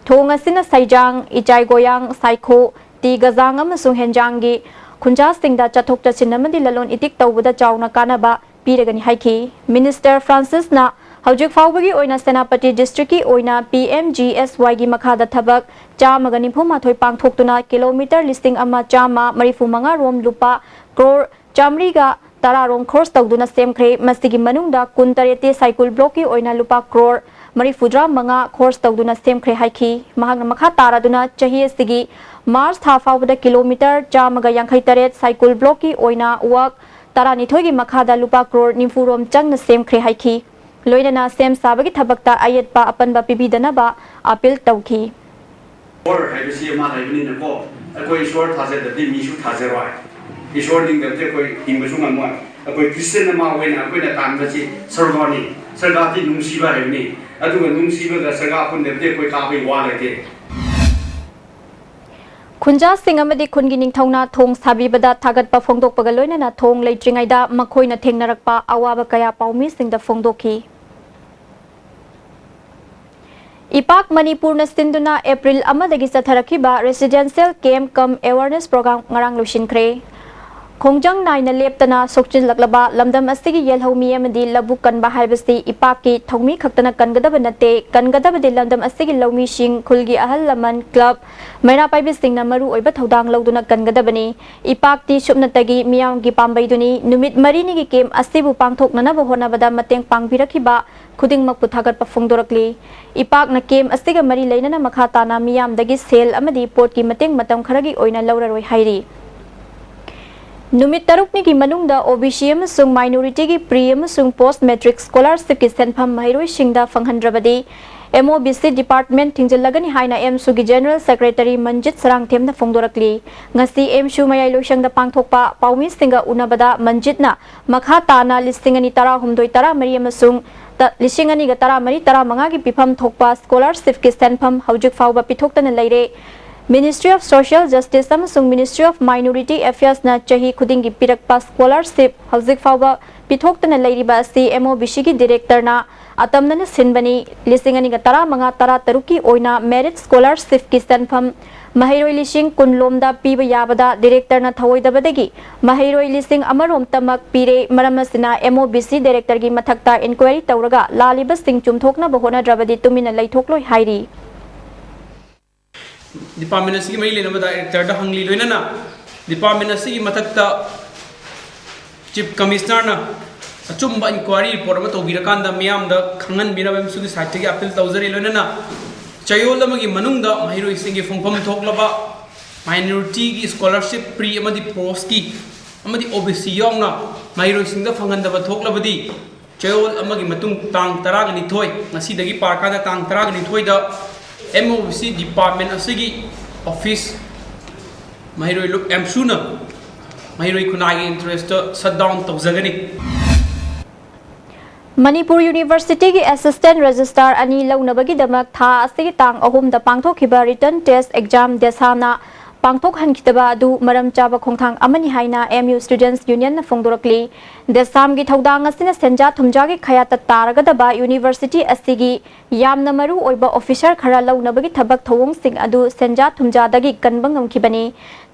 ꯊꯣꯡ ꯑꯁꯤꯅ ꯁꯩꯖꯥꯡ, ꯏꯆꯥꯏ ꯒꯣꯌꯥꯡ, ꯁꯥꯏꯈꯣ, ꯇꯤ ꯒꯖꯥꯡ ꯑꯃꯁꯨꯡ ꯍꯦꯟꯖꯥꯡꯒꯤ ꯈꯨꯟꯖꯥꯁꯤꯡꯗ ꯆꯠꯊꯣꯛ ꯆꯠꯁꯤꯟ ꯑꯃꯗꯤ ꯂꯂꯣꯟ ꯏꯇꯤꯛ ꯇꯧꯕꯗ ꯆꯥꯎꯅ ꯀꯥꯟꯅꯕ ꯄꯤꯔꯒꯅꯤ ꯍꯥꯏꯈꯤ꯫ ꯃꯤꯅꯤꯁꯇꯔ ꯐ꯭ꯔꯥꯟꯁꯤꯁꯅ ꯍꯧꯖꯤꯛ ꯐꯥꯎꯕꯒꯤ ꯑꯣꯏꯅ ꯁꯦꯅꯥꯄꯇꯤ ꯗꯤꯁꯇ꯭ꯔꯤꯛꯀꯤ ꯑꯣꯏꯅ ꯄꯤ ꯑꯦꯝ ꯖꯤ ꯑꯦꯁ ꯋꯥꯏꯒꯤ ꯃꯈꯥꯗ ꯊꯕꯛ ꯆꯥꯝꯃꯒ ꯅꯤꯐꯨ ꯃꯥꯊꯣꯏ ꯄꯥꯡꯊꯣꯛꯇꯨꯅ ꯀꯤꯂꯣꯃꯤꯇꯔ ꯂꯤꯁꯤꯡ ꯑꯃ ꯆꯥꯝꯃ ꯃꯔꯤꯐꯨ ꯃꯉꯥ ꯔꯣꯝ ꯂꯨꯄꯥ ꯀ꯭ꯔꯣꯔ ꯆꯥꯃꯔꯤꯒ ꯇꯔꯥ ꯔꯣꯝ ꯈꯣꯔꯁ ꯇꯧꯗꯨꯅ ꯁꯦꯝꯈ꯭ꯔꯦ꯫ ꯃꯁꯤꯒꯤ ꯃꯅꯨꯡꯗ ꯀꯨꯟ ꯇꯔꯦꯠꯇꯤ ꯁꯥꯏꯀꯨꯜ ꯕ꯭ꯂꯣꯛꯀꯤ ꯑꯣꯏꯅ ꯂꯨꯄꯥ ꯀ꯭ꯔꯣꯔ ꯃꯔꯤꯐꯨꯇꯔꯥ ꯃꯉꯥ ꯈꯣꯔꯁ ꯇꯧꯗꯨꯅ ꯁꯦꯝꯈ꯭ꯔꯦ ꯍꯥꯏꯈꯤ꯫ ꯃꯍꯥꯛꯅ ꯃꯈꯥ ꯇꯥꯔꯗꯨꯅ ꯆꯍꯤ ꯑꯁꯤꯒꯤ ꯃꯥꯔꯆ ꯊꯥ ꯐꯥꯎꯕꯗ ꯀꯤꯂꯣꯃꯤꯇꯔ ꯆꯥꯝꯃꯒ ꯌꯥꯡꯈꯩ ꯇꯔꯦꯠ ꯁꯥꯏꯀꯨꯜ ꯕ꯭ꯂꯣꯛꯀꯤ ꯑꯣꯏꯅ ꯋꯥꯛ ꯇꯔꯥꯅꯤꯊꯣꯏꯒꯤ ꯃꯈꯥꯗ ꯂꯨꯄꯥ ꯀ꯭ꯔꯣꯔ ꯅꯤꯐꯨ ꯔꯣꯝ ꯆꯪꯅ ꯁꯦꯝꯈ꯭ꯔꯦ ꯍꯥꯏꯈꯤ꯫ ꯂꯣꯏꯅꯅ ꯁꯦꯝ ꯁꯥꯕꯒꯤ ꯊꯕꯛꯇ ꯑꯌꯦꯠꯄ ꯑꯄꯟꯕ ꯄꯤꯕꯤꯗꯅꯕ ꯑꯥꯄꯤꯜ ꯇꯧꯈꯤ꯫ ꯏꯁꯣꯔ ꯍꯥꯏꯕꯁꯤ ꯑꯃ ꯂꯩꯕꯅꯤꯅꯀꯣ, ꯑꯩꯈꯣꯏ ꯏꯁꯣꯔ ꯊꯥꯖꯗ꯭ꯔꯗꯤ ꯃꯤꯁꯨ ꯊꯥꯖꯔꯣꯏ꯫ ꯏꯁꯣꯔ ꯅꯤꯡꯗꯕꯗꯤ ꯑꯩꯈꯣꯏ ꯍꯤꯡꯕꯁꯨ ꯉꯝꯃꯣꯏ꯫ ꯑꯩꯈꯣꯏ ꯈ꯭ꯔꯤꯁꯇꯤꯌꯟ ꯑꯃ ꯑꯣꯏꯅ ꯑꯩꯈꯣꯏꯅ ꯇꯥꯟꯕꯁꯤ ꯁꯔꯒꯥꯅꯤ꯫ ꯁꯔꯒꯥꯗꯤ ꯅꯨꯡꯁꯤꯕ ꯍꯥꯏꯕꯅꯤ꯫ ꯑꯗꯨꯒ ꯅꯨꯡꯁꯤꯕꯒ ꯁꯔꯒꯥ ꯄꯨꯟꯗꯕꯗꯤ ꯑꯩꯈꯣꯏ ꯀꯥꯕꯒꯤ ꯋꯥ ꯂꯩꯇꯦ꯫ ꯈꯨꯟꯖꯥꯁꯤꯡ ꯑꯃꯗꯤ ꯈꯨꯟꯒꯤ ꯅꯤꯡꯊꯧꯅ ꯊꯣꯡ ꯁꯥꯕꯤꯕꯗ ꯊꯥꯒꯠꯄ ꯐꯣꯡꯗꯣꯛꯄꯒ ꯂꯣꯏꯅꯅ ꯊꯣꯡ ꯂꯩꯇ꯭ꯔꯤꯉꯩꯗ ꯃꯈꯣꯏꯅ ꯊꯦꯡꯅꯔꯛꯄ ꯑꯋꯥꯕ ꯀꯌꯥ ꯄꯥꯎꯃꯤꯁꯤꯡꯗ ꯐꯣꯡꯗꯣꯛꯈꯤ꯫ ꯏꯄꯥꯛ ꯃꯅꯤꯄꯨꯔꯅ ꯁꯤꯟꯗꯨꯅ ꯑꯦꯄ꯭ꯔꯤꯜ ꯑꯃꯗꯒꯤ ꯆꯠꯊꯔꯛꯈꯤꯕ Residential Camp cum Awareness Program ꯉꯔꯥꯡ ꯂꯣꯏꯁꯤꯟꯈ꯭ꯔꯦ꯫ ꯈꯣꯡꯖꯪ ꯅꯥꯏꯅ ꯂꯦꯞꯇꯅ ꯁꯣꯛꯆꯤꯜꯂꯛꯂꯕ ꯂꯝꯗꯝ ꯑꯁꯤꯒꯤ ꯌꯦꯜꯍꯧꯃꯤ ꯑꯃꯗꯤ ꯂꯧꯕꯨꯛ ꯀꯟꯕ ꯍꯥꯏꯕꯁꯤ ꯏꯄꯥꯛꯀꯤ ꯊꯧꯃꯤ ꯈꯛꯇꯅ ꯀꯟꯒꯗꯕ ꯅꯠꯇꯦ, ꯀꯟꯒꯗꯕꯗꯤ ꯂꯝꯗꯝ ꯑꯁꯤꯒꯤ ꯂꯧꯃꯤꯁꯤꯡ, ꯈꯨꯜꯒꯤ ꯑꯍꯜ ꯂꯃꯟ, ꯀ꯭ꯂꯕ, ꯃꯩꯔꯥ ꯄꯥꯏꯕꯤꯁꯤꯡꯅ ꯃꯔꯨ ꯑꯣꯏꯕ ꯊꯧꯗꯥꯡ ꯂꯧꯗꯨꯅ ꯀꯟꯒꯗꯕꯅꯤ꯫ ꯏꯄꯥꯛꯇꯤ ꯁꯨꯞꯅꯇꯒꯤ ꯃꯤꯌꯥꯝꯒꯤ ꯄꯥꯝꯕꯩꯗꯨꯅꯤ꯫ ꯅꯨꯃꯤꯠ ꯃꯔꯤꯅꯤꯒꯤ ꯀꯦꯝ ꯑꯁꯤꯕꯨ ꯄꯥꯡꯊꯣꯛꯅꯅꯕ ꯍꯣꯠꯅꯕꯗ ꯃꯇꯦꯡ ꯄꯥꯡꯕꯤꯔꯛꯈꯤꯕ ꯈꯨꯗꯤꯡꯃꯛꯄꯨ ꯊꯥꯒꯠꯄ ꯐꯣꯡꯗꯣꯔꯛꯂꯤ꯫ ꯏꯄꯥꯛꯅ ꯀꯦꯝ ꯑꯁꯤꯒ ꯃꯔꯤ ꯂꯩꯅꯅ ꯃꯈꯥ ꯇꯥꯅ ꯃꯤꯌꯥꯝꯗꯒꯤ ꯁꯦꯜ ꯑꯃꯗꯤ ꯄꯣꯠꯀꯤ ꯃꯇꯦꯡ ꯃꯇꯝ ꯈꯔꯒꯤ ꯑꯣꯏꯅ ꯂꯧꯔꯔꯣꯏ ꯍꯥꯏꯔꯤ꯫ ꯅꯨꯃꯤꯠ ꯇꯔꯨꯛꯅꯤꯒꯤ ꯃꯅꯨꯡꯗ ꯑꯣ ꯕꯤ ꯁꯤ ꯑꯃꯁꯨꯡ ꯃꯥꯏꯅꯣꯔꯤꯇꯤꯒꯤ ꯄ꯭ꯔꯤ ꯑꯃꯁꯨꯡ ꯄꯣꯁ ꯃꯦꯇ꯭ꯔꯤꯛ ꯁ꯭ꯀꯣꯂꯥꯔꯁꯤꯞꯀꯤ ꯁꯦꯟꯐꯝ ꯃꯍꯩꯔꯣꯏꯁꯤꯡꯗ ꯐꯪꯍꯟꯗ꯭ꯔꯕꯗꯤ M O B C department ꯊꯤꯡꯖꯤꯜꯂꯒꯅꯤ ꯍꯥꯏꯅ ꯑꯦꯝꯁꯨꯒꯤ ꯖꯦꯅꯔꯦꯜ ꯁꯦꯀ꯭ꯔꯦꯇꯔꯤ ꯃꯟꯖꯤꯠ ꯁꯔꯥꯡꯊꯦꯝꯅ ꯐꯣꯡꯗꯣꯔꯛꯂꯤ꯫ ꯉꯁꯤ ꯑꯦꯝꯁꯨ ꯃꯌꯥꯏ ꯂꯣꯏꯁꯪꯗ ꯄꯥꯡꯊꯣꯛꯄ ꯄꯥꯎꯃꯤꯁꯤꯡꯒ ꯎꯅꯕꯗ ꯃꯟꯖꯤꯠꯅ ꯃꯈꯥ ꯇꯥꯅ ꯂꯤꯁꯤꯡ ꯑꯅꯤ ꯇꯔꯥꯍꯨꯝꯗꯣꯏ ꯇꯔꯥꯃꯔꯤ ꯑꯃꯁꯨꯡ ꯇ-, ꯂꯤꯁꯤꯡ ꯑꯅꯤꯒ ꯇꯔꯥꯃꯔꯤ ꯇꯔꯥꯃꯉꯥꯒꯤ ꯄꯤꯐꯝ ꯊꯣꯛꯄ ꯁ꯭ꯀꯣꯂꯥꯔꯁꯤꯞꯀꯤ ꯁꯦꯟꯐꯝ ꯍꯧꯖꯤꯛ ꯐꯥꯎꯕ ꯄꯤꯊꯣꯛꯇꯅ ꯂꯩꯔꯦ꯫ Ministry of Social Justice ꯑꯃꯁꯨꯡ Ministry of Minority Affairsꯅ ꯆꯍꯤ ꯈꯨꯗꯤꯡꯒꯤ ꯄꯤꯔꯛꯄ scholarship ꯍꯧꯖꯤꯛ ꯐꯥꯎꯕ ꯄꯤꯊꯣꯛꯇꯅ ꯂꯩꯔꯤꯕ ꯑꯁꯤ MOBCꯒꯤ directorꯅ ꯑꯇꯝꯅꯅ ꯁꯤꯟꯕꯅꯤ꯫ ꯂꯤꯁꯤꯡ ꯑꯅꯤꯒ ꯇꯔꯥꯃꯉꯥ ꯇꯔꯥꯇꯔꯨꯛꯀꯤ ꯑꯣꯏꯅ merit scholarshipꯀꯤ ꯁꯦꯟꯐꯝ ꯃꯍꯩꯔꯣꯏ ꯂꯤꯁꯤꯡ ꯀꯨꯟ ꯂꯣꯝꯗ ꯄꯤꯕ ꯌꯥꯕꯗ directorꯅ ꯊꯧꯑꯣꯏꯗꯕꯗꯒꯤ ꯃꯍꯩꯔꯣꯏ ꯂꯤꯁꯤꯡ ꯑꯃꯔꯣꯝꯇꯃꯛ ꯄꯤꯔꯦ꯫ ꯃꯔꯝ ꯑꯁꯤꯅ MOBC directorꯒꯤ ꯃꯊꯛꯇ inquiry ꯇꯧꯔꯒ ꯂꯥꯜꯂꯤꯕꯁꯤꯡ ꯆꯨꯝꯊꯣꯛꯅꯕ ꯍꯣꯠꯅꯗ꯭ꯔꯕꯗꯤ ꯇꯨꯃꯤꯟꯅ ꯂꯩꯊꯣꯛꯂꯣꯏ ꯍꯥꯏꯔꯤ꯫ Department ꯑꯁꯤꯒꯤ ꯃꯔꯤ ꯂꯩꯅꯕ directorꯗ ꯍꯪꯂꯤ꯫ ꯂꯣꯏꯅꯅ department ꯑꯁꯤꯒꯤ ꯃꯊꯛꯇ Chief Commissionerꯅ ꯑꯆꯨꯝꯕ inquiry report ꯑꯃ ꯇꯧꯕꯤꯔꯀꯥꯟꯗ ꯃꯤꯌꯥꯝꯗ ꯈꯪꯍꯟꯕꯤꯅꯕ MOBCꯒꯤ sideꯇꯒꯤ appeal ꯇꯧꯖꯔꯤ꯫ ꯂꯣꯏꯅꯅ ꯆꯌꯣꯜ ꯑꯃꯒꯤ ꯃꯅꯨꯡꯗ ꯃꯍꯩꯔꯣꯏꯁꯤꯡꯒꯤ ꯐꯪꯐꯝ ꯊꯣꯛꯂꯕ minorityꯒꯤ scholarship, pre ꯑꯃꯗꯤ postꯀꯤ ꯑꯃꯗꯤ OBC ꯌꯥꯎꯅ ꯃꯍꯩꯔꯣꯏꯁꯤꯡꯗ ꯐꯪꯍꯟꯗꯕ ꯊꯣꯛꯂꯕꯗꯤ ꯆꯌꯣꯜ ꯑꯃꯒꯤ ꯃꯇꯨꯡ ꯇꯥꯡ ꯇꯔꯥꯒ ꯅꯤꯊꯣꯏ, ꯉꯁꯤꯗꯒꯤ ꯄꯥꯔꯀꯥꯟꯗ ꯇꯥꯡ ꯇꯔꯥꯒ ꯅꯤꯊꯣꯏꯗ MOBC department ꯑꯁꯤꯒꯤ office ꯃꯍꯩꯔꯣꯏ ꯂꯨꯞ ꯑꯦꯝꯁꯨꯅ ꯃꯍꯩꯔꯣꯏ ꯈꯨꯟꯅꯥꯏꯒꯤ interestꯇ shutdown ꯇꯧꯖꯒꯅꯤ꯫ ꯃꯅꯤꯄꯨꯔ Universityꯒꯤ assistant registrar ꯑꯅꯤ ꯂꯧꯅꯕꯒꯤꯗꯃꯛ ꯊꯥ ꯑꯁꯤꯒꯤ ꯇꯥꯡ ꯑꯍꯨꯝꯗ ꯄꯥꯡꯊꯣꯛꯈꯤꯕ written test exam DESAꯅ ꯄꯥꯡꯊꯣꯛꯍꯟꯈꯤꯗꯕ ꯑꯗꯨ ꯃꯔꯝ ꯆꯥꯕ ꯈꯣꯡꯊꯥꯡ ꯑꯃꯅꯤ ꯍꯥꯏꯅ MU Students Unionꯅ ꯐꯣꯡꯗꯣꯔꯛꯂꯤ꯫ DESAꯒꯤ ꯊꯧꯗꯥꯡ ꯑꯁꯤꯅ ꯁꯦꯟꯖꯥ ꯊꯨꯝꯖꯥꯒꯤ ꯈꯌꯥꯠꯇ ꯇꯥꯔꯒꯗꯕ university ꯑꯁꯤꯒꯤ ꯌꯥꯝꯅ ꯃꯔꯨ ꯑꯣꯏꯕ officer ꯈꯔ ꯂꯧꯅꯕꯒꯤ ꯊꯕꯛ ꯊꯧꯑꯣꯡꯁꯤꯡ ꯑꯗꯨ ꯁꯦꯟꯖꯥ ꯊꯨꯝꯖꯥꯗꯒꯤ ꯀꯟꯕ ꯉꯝꯈꯤꯕꯅꯤ꯫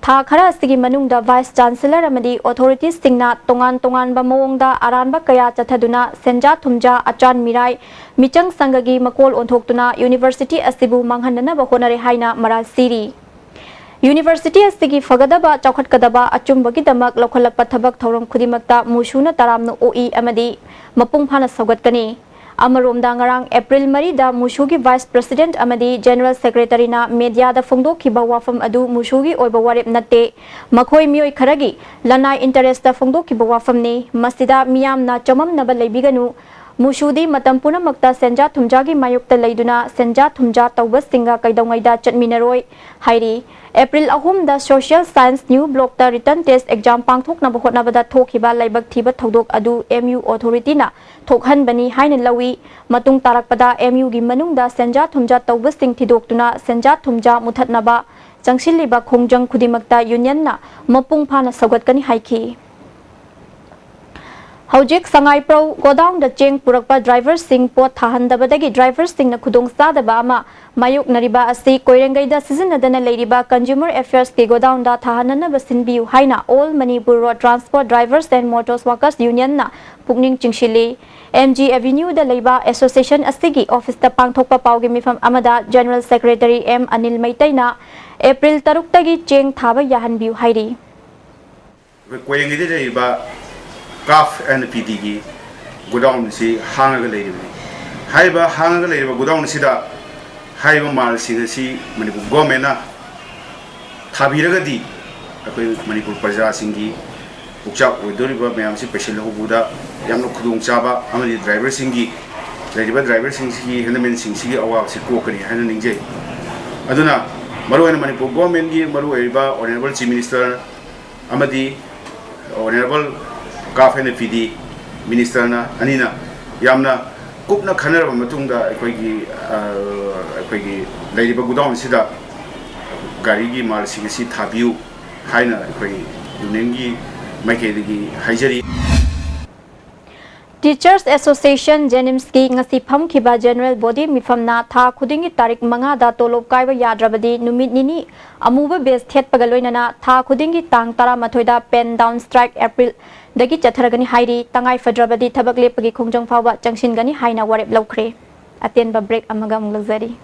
ꯊꯥ ꯈꯔ ꯑꯁꯤꯒꯤ ꯃꯅꯨꯡꯗ Vice Chancellor ꯑꯃꯗꯤ authoritiesꯁꯤꯡꯅ ꯇꯣꯉꯥꯟ ꯇꯣꯉꯥꯟꯕ ꯃꯑꯣꯡꯗ ꯑꯔꯥꯟꯕ ꯀꯌꯥ ꯆꯠꯊꯗꯨꯅ ꯁꯦꯟꯖꯥ ꯊꯨꯝꯖꯥ, ꯑꯆꯥꯟ ꯃꯤꯔꯥꯏ, ꯃꯤꯆꯪ ꯁꯪꯒꯒꯤ ꯃꯀꯣꯜ ꯑꯣꯟꯊꯣꯛꯇꯨꯅ university ꯑꯁꯤꯕꯨ ꯃꯥꯡꯍꯟꯅꯅꯕ ꯍꯣꯠꯅꯔꯦ ꯍꯥꯏꯅ ꯃꯔꯥꯜ ꯁꯤꯔꯤ꯫ University ꯑꯁꯤꯒꯤ ꯐꯒꯗꯕ, ꯆꯥꯎꯈꯠꯀꯗꯕ ꯑꯆꯨꯝꯕꯒꯤꯗꯃꯛ ꯂꯧꯈꯠꯂꯛꯄ ꯊꯕꯛ ꯊꯧꯔꯝ ꯈꯨꯗꯤꯡꯃꯛꯇ ꯃꯨꯁꯨꯅ ꯇꯔꯥꯝꯅ ꯑꯣꯛꯏ ꯑꯃꯗꯤ ꯃꯄꯨꯡ ꯐꯥꯅ ꯁꯧꯒꯠꯀꯅꯤ꯫ ꯑꯃꯔꯣꯝꯗ, ꯉꯔꯥꯡ April ꯃꯔꯤꯗ ꯃꯨꯁꯨꯒꯤ Vice President ꯑꯃꯗꯤ General Secretaryꯅ mediaꯗ ꯐꯣꯡꯗꯣꯛꯈꯤꯕ ꯋꯥꯐꯝ ꯑꯗꯨ ꯃꯨꯁꯨꯒꯤ ꯑꯣꯏꯕ ꯋꯥꯔꯦꯞ ꯅꯠꯇꯦ꯫ ꯃꯈꯣꯏ ꯃꯤꯑꯣꯏ ꯈꯔꯒꯤ ꯂꯅꯥꯏ interestꯇ ꯐꯣꯡꯗꯣꯛꯈꯤꯕ ꯋꯥꯐꯝꯅꯤ꯫ ꯃꯁꯤꯗ ꯃꯤꯌꯥꯝꯅ ꯆꯃꯝꯅꯕ ꯂꯩꯕꯤꯒꯅꯨ꯫ ꯃꯨꯁꯨꯗꯤ ꯃꯇꯝ ꯄꯨꯝꯅꯃꯛꯇ ꯁꯦꯟꯖꯥ ꯊꯨꯝꯖꯥꯒꯤ ꯃꯥꯌꯣꯛꯇ ꯂꯩꯗꯨꯅ ꯁꯦꯟꯖꯥ ꯊꯨꯝꯖꯥ ꯇꯧꯕꯁꯤꯡꯒ ꯀꯩꯗꯧꯉꯩꯗ ꯆꯠꯃꯤꯟꯅꯔꯣꯏ ꯍꯥꯏꯔꯤ꯫ ꯑꯦꯄ꯭ꯔꯤꯜ ꯑꯍꯨꯝꯗ Social Science New Blockꯇ written test exam ꯄꯥꯡꯊꯣꯛꯅꯕ ꯍꯣꯠꯅꯕꯗ ꯊꯣꯛꯈꯤꯕ ꯂꯥꯏꯕꯛ ꯊꯤꯕ ꯊꯧꯗꯣꯛ ꯑꯗꯨ M U authorityꯅ ꯊꯣꯛꯍꯟꯕꯅꯤ ꯍꯥꯏꯅ ꯂꯧꯏ꯫ ꯃꯇꯨꯡ ꯇꯥꯔꯛꯄꯗ M Uꯒꯤ ꯃꯅꯨꯡꯗ ꯁꯦꯟꯖꯥ ꯊꯨꯝꯖꯥ ꯇꯧꯕꯁꯤꯡ ꯊꯤꯗꯣꯛꯇꯨꯅ ꯁꯦꯟꯖꯥ ꯊꯨꯝꯖꯥ ꯃꯨꯊꯠꯅꯕ ꯆꯪꯁꯤꯜꯂꯤꯕ ꯈꯣꯡꯖꯪ ꯈꯨꯗꯤꯡꯃꯛꯇ unionꯅ ꯃꯄꯨꯡ ꯐꯥꯅ ꯁꯧꯒꯠꯀꯅꯤ ꯍꯥꯏꯈꯤ꯫ ꯍꯧꯖꯤꯛ ꯁꯉꯥꯏꯄ꯭ꯔꯧ ꯒꯣꯗꯥꯎꯟꯗ ꯆꯦꯡ ꯄꯨꯔꯛꯄ ꯗ꯭ꯔꯥꯏꯚꯔꯁꯤꯡ ꯄꯣꯠ ꯊꯥꯍꯟꯗꯕꯗꯒꯤ ꯗ꯭ꯔꯥꯏꯚꯔꯁꯤꯡꯅ ꯈꯨꯗꯣꯡꯆꯥꯗꯕ ꯑꯃ ꯃꯥꯌꯣꯛꯅꯔꯤꯕ ꯑꯁꯤ ꯀꯣꯏꯔꯦꯡꯒꯩꯗ ꯁꯤꯖꯤꯟꯅꯗꯅ ꯂꯩꯔꯤꯕ Consumer Affairsꯀꯤ ꯒꯣꯗꯥꯎꯟꯗ ꯊꯥꯍꯟꯅꯅꯕ ꯁꯤꯟꯕꯤꯌꯨ ꯍꯥꯏꯅ All Manipur Road Transport Drivers and Motors Workers Unionꯅ ꯄꯨꯛꯅꯤꯡ ꯆꯤꯡꯁꯤꯜꯂꯤ꯫ M G Avenueꯗ ꯂꯩꯕ association ꯑꯁꯤꯒꯤ officeꯇ ꯄꯥꯡꯊꯣꯛꯄ ꯄꯥꯎꯒꯤ ꯃꯤꯐꯝ ꯑꯃꯗ General Secretary M Anil ꯃꯩꯇꯩꯅ April ꯇꯔꯨꯛꯇꯒꯤ ꯆꯦꯡ ꯊꯥꯕ ꯌꯥꯍꯟꯕꯤꯌꯨ ꯍꯥꯏꯔꯤ꯫ ꯑꯩꯈꯣꯏ ꯀꯣꯏꯔꯦꯡꯒꯩꯗ ꯂꯩꯔꯤꯕ CAF and PDꯒꯤ ꯒꯣꯗꯥꯎꯟ ꯑꯁꯤ ꯍꯥꯡꯉꯒ ꯂꯩꯔꯤꯕꯅꯤ꯫ ꯍꯥꯏꯔꯤꯕ ꯍꯥꯡꯉꯒ ꯂꯩꯔꯤꯕ ꯒꯣꯗꯥꯎꯟ ꯑꯁꯤꯗ ꯍꯥꯏꯔꯤꯕ ꯃꯥꯜꯁꯤꯡ ꯑꯁꯤ ꯃꯅꯤꯄꯨꯔ ꯒꯣꯔꯃꯦꯟꯅ ꯊꯥꯕꯤꯔꯒꯗꯤ ꯑꯩꯈꯣꯏ ꯃꯅꯤꯄꯨꯔ ꯄ꯭ꯔꯖꯥꯁꯤꯡꯒꯤ ꯄꯨꯛꯆꯥꯛ ꯑꯣꯏꯗꯣꯔꯤꯕ ꯃꯌꯥꯝꯁꯤ ꯄꯩꯁꯤꯜꯍꯧꯕꯗ ꯌꯥꯝꯅ ꯈꯨꯗꯣꯡꯆꯥꯕ ꯑꯃꯗꯤ ꯗ꯭ꯔꯥꯏꯚꯔꯁꯤꯡꯒꯤ, ꯂꯩꯔꯤꯕ ꯗ꯭ꯔꯥꯏꯚꯔꯁꯤꯡꯁꯤꯒꯤ, ꯍꯦꯟꯗꯃꯦꯟꯁꯤꯡꯁꯤꯒꯤ ꯑꯋꯥꯕꯁꯤ ꯀꯣꯛꯀꯅꯤ ꯍꯥꯏꯅ ꯅꯤꯡꯖꯩ꯫ ꯑꯗꯨꯅ ꯃꯔꯨꯑꯣꯏꯅ ꯃꯅꯤꯄꯨꯔ ꯒꯣꯔꯃꯦꯟꯒꯤ ꯃꯔꯨꯑꯣꯏꯔꯤꯕ Honourable Chief Minister ꯑꯃꯗꯤ Honourable CAF and PD ministerꯅ ꯑꯅꯤꯅ ꯌꯥꯝꯅ ꯀꯨꯞꯅ ꯈꯟꯅꯔꯕ ꯃꯇꯨꯡꯗ ꯑꯩꯈꯣꯏꯒꯤ, ꯑ, ꯑꯩꯈꯣꯏꯒꯤ ꯂꯩꯔꯤꯕ ꯒꯣꯗꯥꯎꯟꯁꯤꯗ ꯒꯥꯔꯤꯒꯤ ꯃꯥꯜꯁꯤꯡ ꯑꯁꯤ ꯊꯥꯕꯤꯌꯨ ꯍꯥꯏꯅ ꯑꯩꯈꯣꯏ unionꯒꯤ ꯃꯥꯏꯀꯩꯗꯒꯤ ꯍꯥꯏꯖꯔꯤ꯫ Teachers Association JNIMSꯀꯤ ꯉꯁꯤ ꯐꯝꯈꯤꯕ general body ꯃꯤꯐꯝꯅ ꯊꯥ ꯈꯨꯗꯤꯡꯒꯤ ꯇꯥꯔꯤꯛ ꯃꯉꯥꯗ ꯇꯣꯂꯣꯞ ꯀꯥꯏꯕ ꯌꯥꯗ꯭ꯔꯕꯗꯤ ꯅꯨꯃꯤꯠ ꯅꯤꯅꯤ ꯑꯃꯨꯕ batch ꯊꯦꯠꯄꯒ ꯂꯣꯏꯅꯅ ꯊꯥ ꯈꯨꯗꯤꯡꯒꯤ ꯇꯥꯡ ꯇꯔꯥꯃꯥꯊꯣꯏꯗ pen down strike ꯑꯦꯄ꯭ꯔꯤꯜꯗꯒꯤ ꯆꯠꯊꯔꯒꯅꯤ ꯍꯥꯏꯔꯤ꯫ ꯇꯉꯥꯏ ꯐꯗ꯭ꯔꯕꯗꯤ ꯊꯕꯛ ꯂꯦꯞꯄꯒꯤ ꯈꯣꯡꯖꯪ ꯐꯥꯎꯕ ꯆꯪꯁꯤꯟꯒꯅꯤ ꯍꯥꯏꯅ ꯋꯥꯔꯦꯞ ꯂꯧꯈ꯭ꯔꯦ꯫ ꯑꯇꯦꯟꯕ break ꯑꯃꯒ ꯑꯃꯨꯛ ꯂꯧꯖꯔꯤ꯫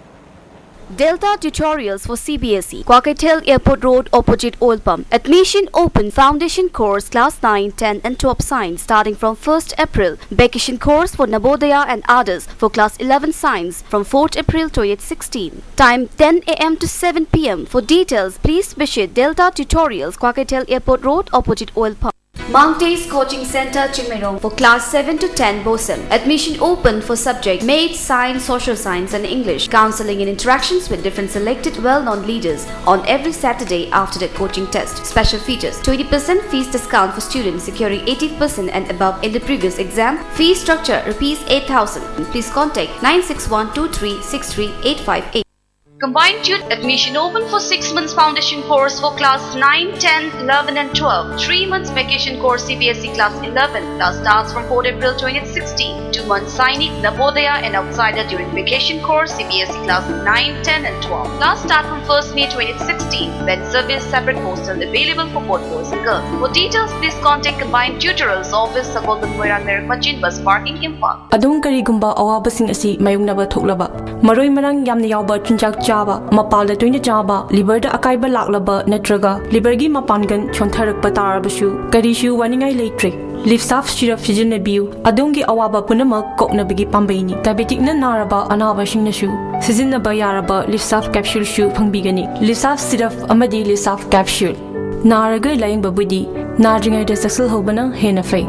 Delta Tutorials for C B S E, Kwakeithel Airport Road, opposite Oil Pump. Admission open. Foundation course, class nine, ten and twelve science, starting from first April. Vacation course for Navodaya and others for class eleven science from fourth April to eight sixteen. Time ten A M to seven P M. For details, please visit Delta Tutorials, Kwakeithel Airport Road, opposite Oil Pump. Mount East Coaching Center, Chingmeirong for class seven to ten BOSEM. Admission open for subject Maths, Science, Social Science and English. Counseling and interactions with different selected well-known leaders on every Saturday after the coaching test. Special features: twenty percent fees discount for students securing eighty percent and above in the previous exam. Fee structure: rupees eight thousand. Please contact nine six one two three six three eight five eight. Combined Tut admission open for six months foundation course for class nine, ten, eleven and twelve. Three months vacation course C B S E class eleven. Class starts from fourth April twenty sixteen. Two months Sainik, Navodaya and Outsider during vacation course C B S E class nine, ten and twelve. Class start from first May twenty sixteen. Bed service, separate hostel available for both boys and girls. For details, please contact Combined Tutorials Office, Sagolband, Moirang, Lerak Machin, Bus Parking, Imphal. ꯑꯗꯣꯝ ꯀꯔꯤꯒꯨꯝꯕ ꯑꯋꯥꯕꯁꯤꯡ ꯑꯁꯤ ꯃꯥꯌꯣꯛꯅꯕ ꯊꯣꯛꯂꯕ, ꯃꯔꯣꯏ ꯃꯔꯥꯡ ꯌꯥꯝꯅ ꯌꯥꯎꯕ ꯆꯤꯟꯖꯥꯛ ꯆꯥꯕ, ꯃꯄꯥꯜꯗ ꯇꯣꯏꯅ ꯆꯥꯕ, ꯂꯤꯚꯔꯗ ꯑꯀꯥꯏꯕ ꯂꯥꯛꯂꯕ ꯅꯠꯇ꯭ꯔꯒ ꯂꯤꯚꯔꯒꯤ ꯃꯄꯥꯡꯒꯜ ꯁꯣꯟꯊꯔꯛꯄ ꯇꯥꯔꯕꯁꯨ, ꯀꯔꯤꯁꯨ ꯋꯥꯅꯤꯡꯉꯥꯏ ꯂꯩꯇ꯭ꯔꯦ꯫ ꯂꯤꯞꯁꯥꯐ ꯁꯤꯔꯞ ꯁꯤꯖꯤꯟꯅꯕꯤꯌꯨ꯫ ꯑꯗꯣꯝꯒꯤ ꯑꯋꯥꯕ ꯄꯨꯝꯅꯃꯛ ꯀꯣꯛꯅꯕꯒꯤ ꯄꯥꯝꯕꯩꯅꯤ꯫ ꯗꯥꯏꯕꯦꯇꯤꯛꯅ ꯅꯥꯔꯕ ꯑꯅꯥꯕꯁꯤꯡꯅꯁꯨ ꯁꯤꯖꯤꯟꯅꯕ ꯌꯥꯔꯕ ꯂꯤꯞꯁꯥꯐ ꯀꯦꯞꯁꯨꯜꯁꯨ ꯐꯪꯕꯤꯒꯅꯤ꯫ ꯂꯤꯞꯁꯥꯐ ꯁꯤꯔꯞ ꯑꯃꯗꯤ ꯂꯤꯞꯁꯥꯐ ꯀꯦꯞꯁꯨꯜ꯫ ꯅꯥꯔꯒ ꯂꯥꯌꯦꯡꯕꯕꯨꯗꯤ ꯅꯥꯗ꯭ꯔꯤꯉꯩꯗ ꯆꯦꯛꯁꯤꯜꯍꯧꯕꯅ ꯍꯦꯟꯅ ꯐꯩ꯫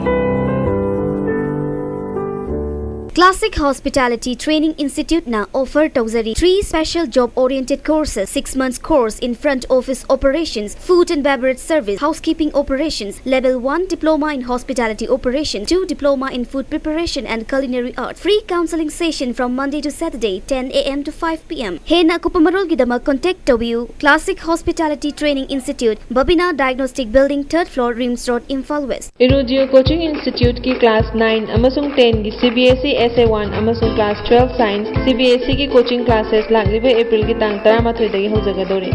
Classic Hospitality Training Institute ꯅ offer ꯇꯧꯖꯔꯤ three special job oriented courses: six months course in front office operations, food and beverage service, housekeeping operations, level one diploma in hospitality operation, two diploma in food preparation and culinary arts. Free counseling session from Monday to Saturday, ten A M to five P M. ꯍꯦꯟꯅ ꯑꯀꯨꯞꯄ ꯃꯔꯣꯜꯒꯤꯗꯃꯛ contact ꯇꯧꯕꯤꯌꯨ꯫ Classic Hospitality Training Institute, Babina Diagnostic Building, third floor, RIMS Road, Imphal West. Irujio Coaching Institute ꯀꯤ class nine ꯑꯃꯁꯨꯡ ten ꯒꯤ C B S E S A one ꯑꯃꯁꯨꯡ class twelve Science C B S E ꯒꯤ coaching classes ꯂꯥꯛꯂꯤꯕ April ꯒꯤ ꯇꯥꯡ ꯇꯔꯥꯃꯥꯊꯣꯏꯗꯒꯤ ꯍꯧꯖꯒꯗꯧꯔꯤ꯫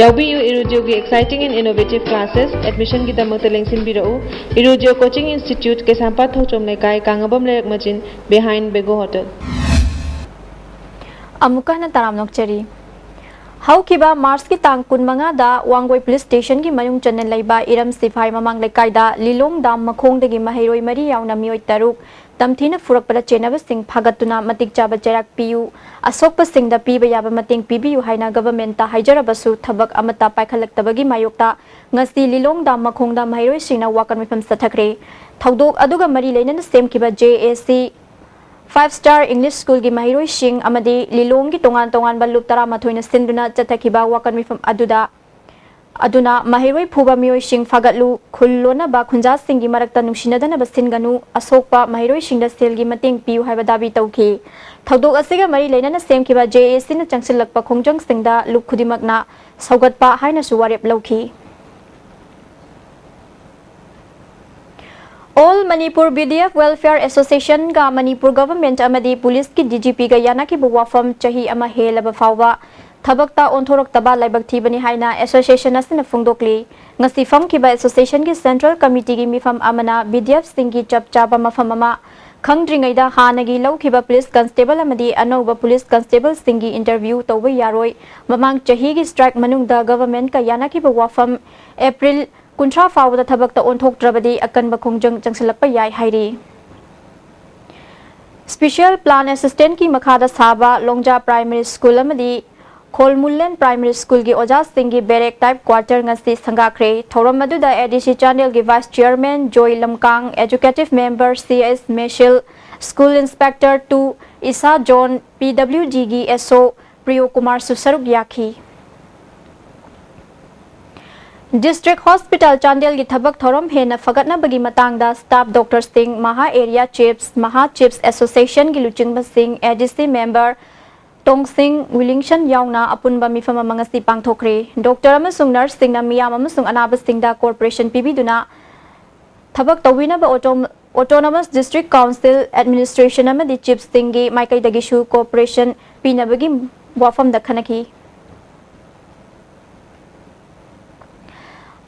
ꯌꯥꯎꯕꯤꯌꯨ Irujio ꯒꯤ exciting and innovative classes꯫ Admission ꯒꯤꯗꯃꯛꯇ ꯂꯦꯡꯁꯤꯟꯕꯤꯔꯛꯎ꯫ Irujio Coaching Institute, ꯀꯩꯁꯥꯝꯄꯥꯠ ꯊꯣꯛꯆꯣꯝ ꯂꯩꯀꯥꯏ, ꯀꯥꯡꯉꯕꯝ ꯂꯩꯔꯛ ꯃꯆꯤꯟ, behind Bego Hotel꯫ ꯑꯃꯨꯛꯀ ꯍꯟꯅ ꯇꯔꯥꯝꯅ ꯑꯣꯛꯆꯔꯤ꯫ ꯍꯧꯈꯤꯕ ꯃꯥꯔꯆꯀꯤ ꯇꯥꯡ ꯀꯨꯟꯃꯉꯥꯗ ꯋꯥꯡꯒꯣꯏ ꯄꯨꯂꯤꯁ ꯁ꯭ꯇꯦꯁꯟꯒꯤ ꯃꯅꯨꯡ ꯆꯟꯅ ꯂꯩꯕ ꯏꯔꯝ ꯁꯤꯐꯥꯏ ꯃꯃꯥꯡ ꯂꯩꯀꯥꯏꯗ ꯂꯤꯂꯣꯡ ꯗꯥꯝ ꯃꯈꯣꯡꯗꯒꯤ ꯃꯍꯩꯔꯣꯏ ꯃꯔꯤ ꯌꯥꯎꯅ ꯃꯤꯑꯣꯏ ꯇꯔꯨꯛ ꯇꯝꯊꯤꯅ ꯐꯨꯔꯛꯄꯗ ꯆꯦꯟꯅꯕꯁꯤꯡ ꯐꯥꯒꯠꯇꯨꯅ ꯃꯇꯤꯛ ꯆꯥꯕ ꯆꯩꯔꯥꯛ ꯄꯤꯌꯨ, ꯑꯁꯣꯛꯄꯁꯤꯡꯗ ꯄꯤꯕ ꯌꯥꯕ ꯃꯇꯦꯡ ꯄꯤꯕꯤꯌꯨ ꯍꯥꯏꯅ ꯒꯚꯔꯟꯃꯦꯟꯠꯇ ꯍꯥꯏꯖꯔꯕꯁꯨ ꯊꯕꯛ ꯑꯃꯠꯇ ꯄꯥꯏꯈꯠꯂꯛꯇꯕꯒꯤ ꯃꯥꯌꯣꯛꯇ ꯉꯁꯤ ꯂꯤꯂꯣꯡ ꯗꯥꯝ ꯃꯈꯣꯡꯗ ꯃꯍꯩꯔꯣꯏꯁꯤꯡꯅ ꯋꯥꯀꯠ ꯃꯤꯐꯝ ꯆꯠꯊꯈ꯭ꯔꯦ꯫ ꯊꯧꯗꯣꯛ ꯑꯗꯨꯒ ꯃꯔꯤ ꯂꯩꯅꯅ ꯁꯦꯝꯈꯤꯕ ꯖꯦ ꯑꯦ ꯁꯤ Five Star English Schoolꯒꯤ ꯃꯍꯩꯔꯣꯏꯁꯤꯡ ꯑꯃꯗꯤ ꯂꯤꯂꯣꯡꯒꯤ ꯇꯣꯉꯥꯟ ꯇꯣꯉꯥꯟꯕ ꯂꯨꯞ ꯇꯔꯥꯃꯥꯊꯣꯏꯅ ꯁꯤꯟꯗꯨꯅ ꯆꯠꯊꯈꯤꯕ ꯋꯥꯀꯠ ꯃꯤꯐꯝ ꯑꯗꯨꯗ ꯑꯗꯨꯅ ꯃꯍꯩꯔꯣꯏ ꯐꯨꯕ ꯃꯤꯑꯣꯏꯁꯤꯡ ꯐꯥꯒꯠꯂꯨ, ꯈꯨꯜ ꯂꯣꯟꯅꯕ ꯈꯨꯟꯖꯥꯁꯤꯡꯒꯤ ꯃꯔꯛꯇ ꯅꯨꯡꯁꯤꯅꯗꯅꯕ ꯁꯤꯟꯒꯅꯨ, ꯑꯁꯣꯛꯄ ꯃꯍꯩꯔꯣꯏꯁꯤꯡꯗ ꯁꯦꯜꯒꯤ ꯃꯇꯦꯡ ꯄꯤꯌꯨ ꯍꯥꯏꯕ ꯗꯥꯕꯤ ꯇꯧꯈꯤ꯫ ꯊꯧꯗꯣꯛ ꯑꯁꯤꯒ ꯃꯔꯤ ꯂꯩꯅꯅ ꯁꯦꯝꯈꯤꯕ ꯖꯦ ꯑꯦ ꯁꯤꯅ ꯆꯪꯁꯤꯜꯂꯛꯄ ꯈꯣꯡꯖꯪꯁꯤꯡꯗ ꯂꯨꯞ ꯈꯨꯗꯤꯡꯃꯛꯅ ꯁꯧꯒꯠꯄ ꯍꯥꯏꯅꯁꯨ ꯋꯥꯔꯦꯞ ꯂꯧꯈꯤ꯫ All Manipur B D F Welfare Associationꯒ ꯃꯅꯤꯄꯨꯔ ꯒꯚꯔꯟꯃꯦꯟꯠ ꯑꯃꯗꯤ ꯄꯨꯂꯤꯁꯀꯤ ꯗꯤ ꯖꯤ ꯄꯤꯒ ꯌꯥꯅꯈꯤꯕ ꯋꯥꯐꯝ ꯆꯍꯤ ꯑꯃ ꯍꯦꯜꯂꯕ ꯐꯥꯎꯕ ꯊꯕꯛꯇ ꯑꯣꯟꯊꯣꯔꯛꯇꯕ ꯂꯥꯏꯕꯛ ꯊꯤꯕꯅꯤ ꯍꯥꯏꯅ ꯑꯦꯁꯣꯁꯤꯌꯦꯁꯟ ꯑꯁꯤꯅ ꯐꯣꯡꯗꯣꯛꯂꯤ꯫ ꯉꯁꯤ ꯐꯝꯈꯤꯕ ꯑꯦꯁꯣꯁꯤꯌꯦꯁꯟꯒꯤ ꯁꯦꯟꯇ꯭ꯔꯦꯜ ꯀꯃꯤꯇꯤꯒꯤ ꯃꯤꯐꯝ ꯑꯃꯅ ꯕꯤ ꯗꯤ ꯑꯦꯐꯁꯤꯡꯒꯤ ꯆꯞ ꯆꯥꯕ ꯃꯐꯝ ꯑꯃ ꯈꯪꯗ꯭ꯔꯤꯉꯩꯗ ꯍꯥꯟꯅꯒꯤ ꯂꯧꯈꯤꯕ ꯄꯨꯂꯤꯁ ꯀꯟꯁꯇꯦꯕꯜ ꯑꯃꯗꯤ ꯑꯅꯧꯕ ꯄꯨꯂꯤꯁ ꯀꯟꯁꯇꯦꯕꯜꯁꯤꯡꯒꯤ ꯏꯟꯇꯔꯚ꯭ꯌꯨ ꯇꯧꯕ ꯌꯥꯔꯣꯏ, ꯃꯃꯥꯡ ꯆꯍꯤꯒꯤ ꯁ꯭ꯇ꯭ꯔꯥꯏꯛ ꯃꯅꯨꯡꯗ ꯒꯚꯔꯟꯃꯦꯟꯠꯀ ꯌꯥꯅꯈꯤꯕ ꯋꯥꯐꯝ ꯑꯦꯄ꯭ꯔꯤꯜ ꯀꯨꯟꯊ꯭ꯔꯥ ꯐꯥꯎꯕꯗ ꯊꯕꯛꯇ ꯑꯣꯟꯊꯣꯛꯇ꯭ꯔꯕꯗꯤ ꯑꯀꯟꯕ ꯈꯣꯡꯖꯪ ꯆꯪꯁꯤꯜꯂꯛꯄ ꯌꯥꯏ ꯍꯥꯏꯔꯤ꯫ Special Plan Assistantꯀꯤ ꯃꯈꯥꯗ ꯁꯥꯕ ꯂꯣꯡꯖꯥ Primary School ꯑꯃꯗꯤ ꯈꯣꯜꯃꯨꯜꯂꯦꯟ Primary Schoolꯒꯤ ꯑꯣꯖꯥꯁꯤꯡꯒꯤ barrack type quarter ꯉꯁꯤ ꯁꯪꯒꯥꯈ꯭ꯔꯦ꯫ ꯊꯧꯔꯝ ꯑꯗꯨꯗ A D C ꯆꯥꯟꯗꯦꯜꯒꯤ Vice Chairman ꯖꯣꯏ ꯂꯝꯀꯥꯡ, Executive Member C S Meshil, School Inspector two east zone, P W Dꯒꯤ S O ꯄ꯭ꯔꯤꯌꯣ ꯀꯨꯃꯥꯔꯁꯨ ꯁꯔꯨꯛ ꯌꯥꯈꯤ꯫ District Hospital ꯆꯥꯟꯗꯦꯜꯒꯤ ꯊꯕꯛ ꯊꯧꯔꯝ ꯍꯦꯟꯅ ꯐꯒꯠꯅꯕꯒꯤ ꯃꯇꯥꯡꯗ staff doctorꯁꯤꯡ, ꯃꯍꯥ area chiefs, ꯃꯍꯥ chiefs associationꯒꯤ ꯂꯨꯆꯤꯡꯕꯁꯤꯡ, A D C member ꯇꯣꯡꯁꯤꯡ ꯋꯤꯂꯤꯡꯁꯟ ꯌꯥꯎꯅ ꯑꯄꯨꯟꯕ ꯃꯤꯐꯝ ꯑꯃ ꯉꯁꯤ ꯄꯥꯡꯊꯣꯛꯈ꯭ꯔꯦ꯫ Doctor ꯑꯃꯁꯨꯡ nurseꯁꯤꯡꯅ ꯃꯤꯌꯥꯝ ꯑꯃꯁꯨꯡ ꯑꯅꯥꯕꯁꯤꯡꯗ cooperation ꯄꯤꯕꯤꯗꯨꯅ ꯊꯕꯛ ꯇꯧꯕꯤꯅꯕ Autom-, Autonomous District Council administration ꯑꯃꯗꯤ chiefsꯁꯤꯡꯒꯤ ꯃꯥꯏꯀꯩꯗꯒꯤꯁꯨ cooperation ꯄꯤꯅꯕꯒꯤ ꯋꯥꯐꯝꯗ ꯈꯟꯅꯈꯤ꯫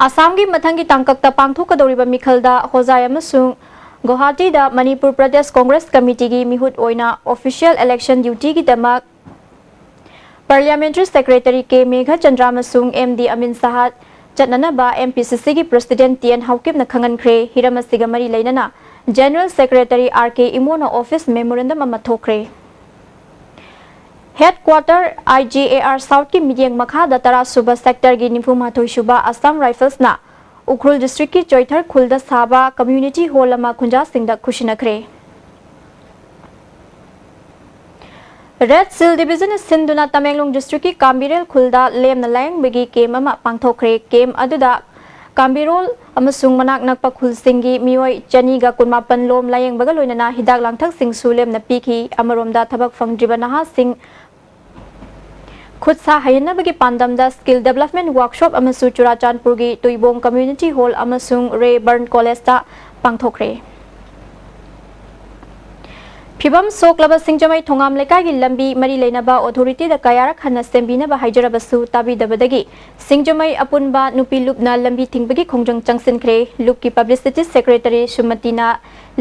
ꯑꯁꯥꯝꯒꯤ ꯃꯊꯪꯒꯤ ꯇꯥꯡꯀꯛꯇ ꯄꯥꯡꯊꯣꯛꯀꯗꯧꯔꯤꯕ ꯃꯤꯈꯜꯗ ꯍꯣꯖꯥꯏ ꯑꯃꯁꯨꯡ ꯒꯨꯋꯥꯍꯥꯇꯤꯗ ꯃꯅꯤꯄꯨꯔ ꯄ꯭ꯔꯗꯦꯁ ꯀꯣꯡꯒ꯭ꯔꯦꯁ ꯀꯃꯤꯇꯤꯒꯤ ꯃꯤꯍꯨꯠ ꯑꯣꯏꯅ official election dutyꯒꯤꯗꯃꯛ Parliamentary Secretary K Meghachandra ꯑꯃꯁꯨꯡ M D Amin Saha ꯆꯠꯅꯅꯕ M P C C ꯒꯤ President T N ꯍꯥꯎꯀꯤꯞꯅ ꯈꯪꯍꯟꯈ꯭ꯔꯦ꯫ ꯍꯤꯔꯝ ꯑꯁꯤꯒ ꯃꯔꯤ ꯂꯩꯅꯅ General Secretary R K ꯏꯃꯣꯅ office memorandum ꯑꯃ ꯊꯣꯛꯈ꯭ꯔꯦ꯫ Headquarter I G A R South ꯀꯤ ꯃꯤꯠꯌꯦꯡ ꯃꯈꯥꯗ ꯇꯔꯥ ꯁꯨꯕ sector ꯒꯤ ꯅꯤꯐꯨ ꯃꯥꯊꯣꯏ ꯁꯨꯕ Assam Rifles ꯅ ꯎꯈ꯭ꯔꯨꯜ district ꯀꯤ ꯆꯣꯏꯊꯔ ꯈꯨꯜꯗ ꯁꯥꯕ community hall ꯑꯃ ꯈꯨꯟꯖꯥꯁꯤꯡꯗ ꯈꯨꯠꯁꯤꯟꯅꯈ꯭ꯔꯦ꯫ Red Shield Division ꯅ ꯁꯤꯟꯗꯨꯅ ꯇꯃꯦꯡꯂꯣꯡ district ꯀꯤ ꯀꯥꯝꯕꯤꯔꯦꯜ ꯈꯨꯜꯗ ꯂꯦꯝꯅ ꯂꯥꯌꯦꯡꯕꯒꯤ camp ꯑꯃ ꯄꯥꯡꯊꯣꯛꯈ꯭ꯔꯦ꯫ Camp ꯑꯗꯨꯗ ꯀꯥꯝꯕꯤꯔꯣꯜ ꯑꯃꯁꯨꯡ ꯃꯅꯥꯛ ꯅꯛꯄ ꯈꯨꯜꯁꯤꯡꯒꯤ ꯃꯤꯑꯣꯏ ꯆꯅꯤꯒ ꯀꯨꯟꯃꯥꯄꯟ ꯂꯣꯝ ꯂꯥꯌꯦꯡꯕꯒ ꯂꯣꯏꯅꯅ ꯍꯤꯗꯥꯛ ꯂꯥꯡꯊꯛꯁꯤꯡꯁꯨ ꯂꯦꯝꯅ ꯄꯤꯈꯤ꯫ ꯑꯃꯔꯣꯝꯗ ꯊꯕꯛ ꯐꯪꯗ꯭ꯔꯤꯕ ꯅꯍꯥꯁꯤꯡ ꯈꯨꯠ ꯁꯥ ꯍꯩꯍꯟꯅꯕꯒꯤ ꯄꯥꯟꯗꯝꯗ skill development workshop ꯑꯃꯁꯨ ꯆꯨꯔꯥꯆꯥꯟꯄꯨꯔꯒꯤ ꯇꯨꯏꯕꯣꯡ Community Hall ꯑꯃꯁꯨꯡ Rayburn College ꯇ ꯄꯥꯡꯊꯣꯛꯈ꯭ꯔꯦ꯫ ꯐꯤꯕꯝ ꯁꯣꯛꯂꯕ ꯁꯤꯡꯖꯃꯩ ꯊꯣꯉꯥꯝ ꯂꯩꯀꯥꯏꯒꯤ ꯂꯝꯕꯤ ꯃꯔꯤ ꯂꯩꯅꯕ authority ꯗ ꯀꯌꯥꯔꯛ ꯍꯟꯅ ꯁꯦꯝꯕꯤꯅꯕ ꯍꯥꯏꯖꯔꯕꯁꯨ ꯇꯥꯕꯤꯗꯕꯗꯒꯤ ꯁꯤꯡꯖꯃꯩ ꯑꯄꯨꯟꯕ ꯅꯨꯄꯤ ꯂꯨꯞꯅ ꯂꯝꯕꯤ ꯊꯤꯡꯕꯒꯤ ꯈꯣꯡꯖꯪ ꯆꯪꯁꯤꯟꯈ꯭ꯔꯦ꯫ ꯂꯨꯞꯀꯤ publicity secretary ꯁꯨꯃꯇꯤꯅ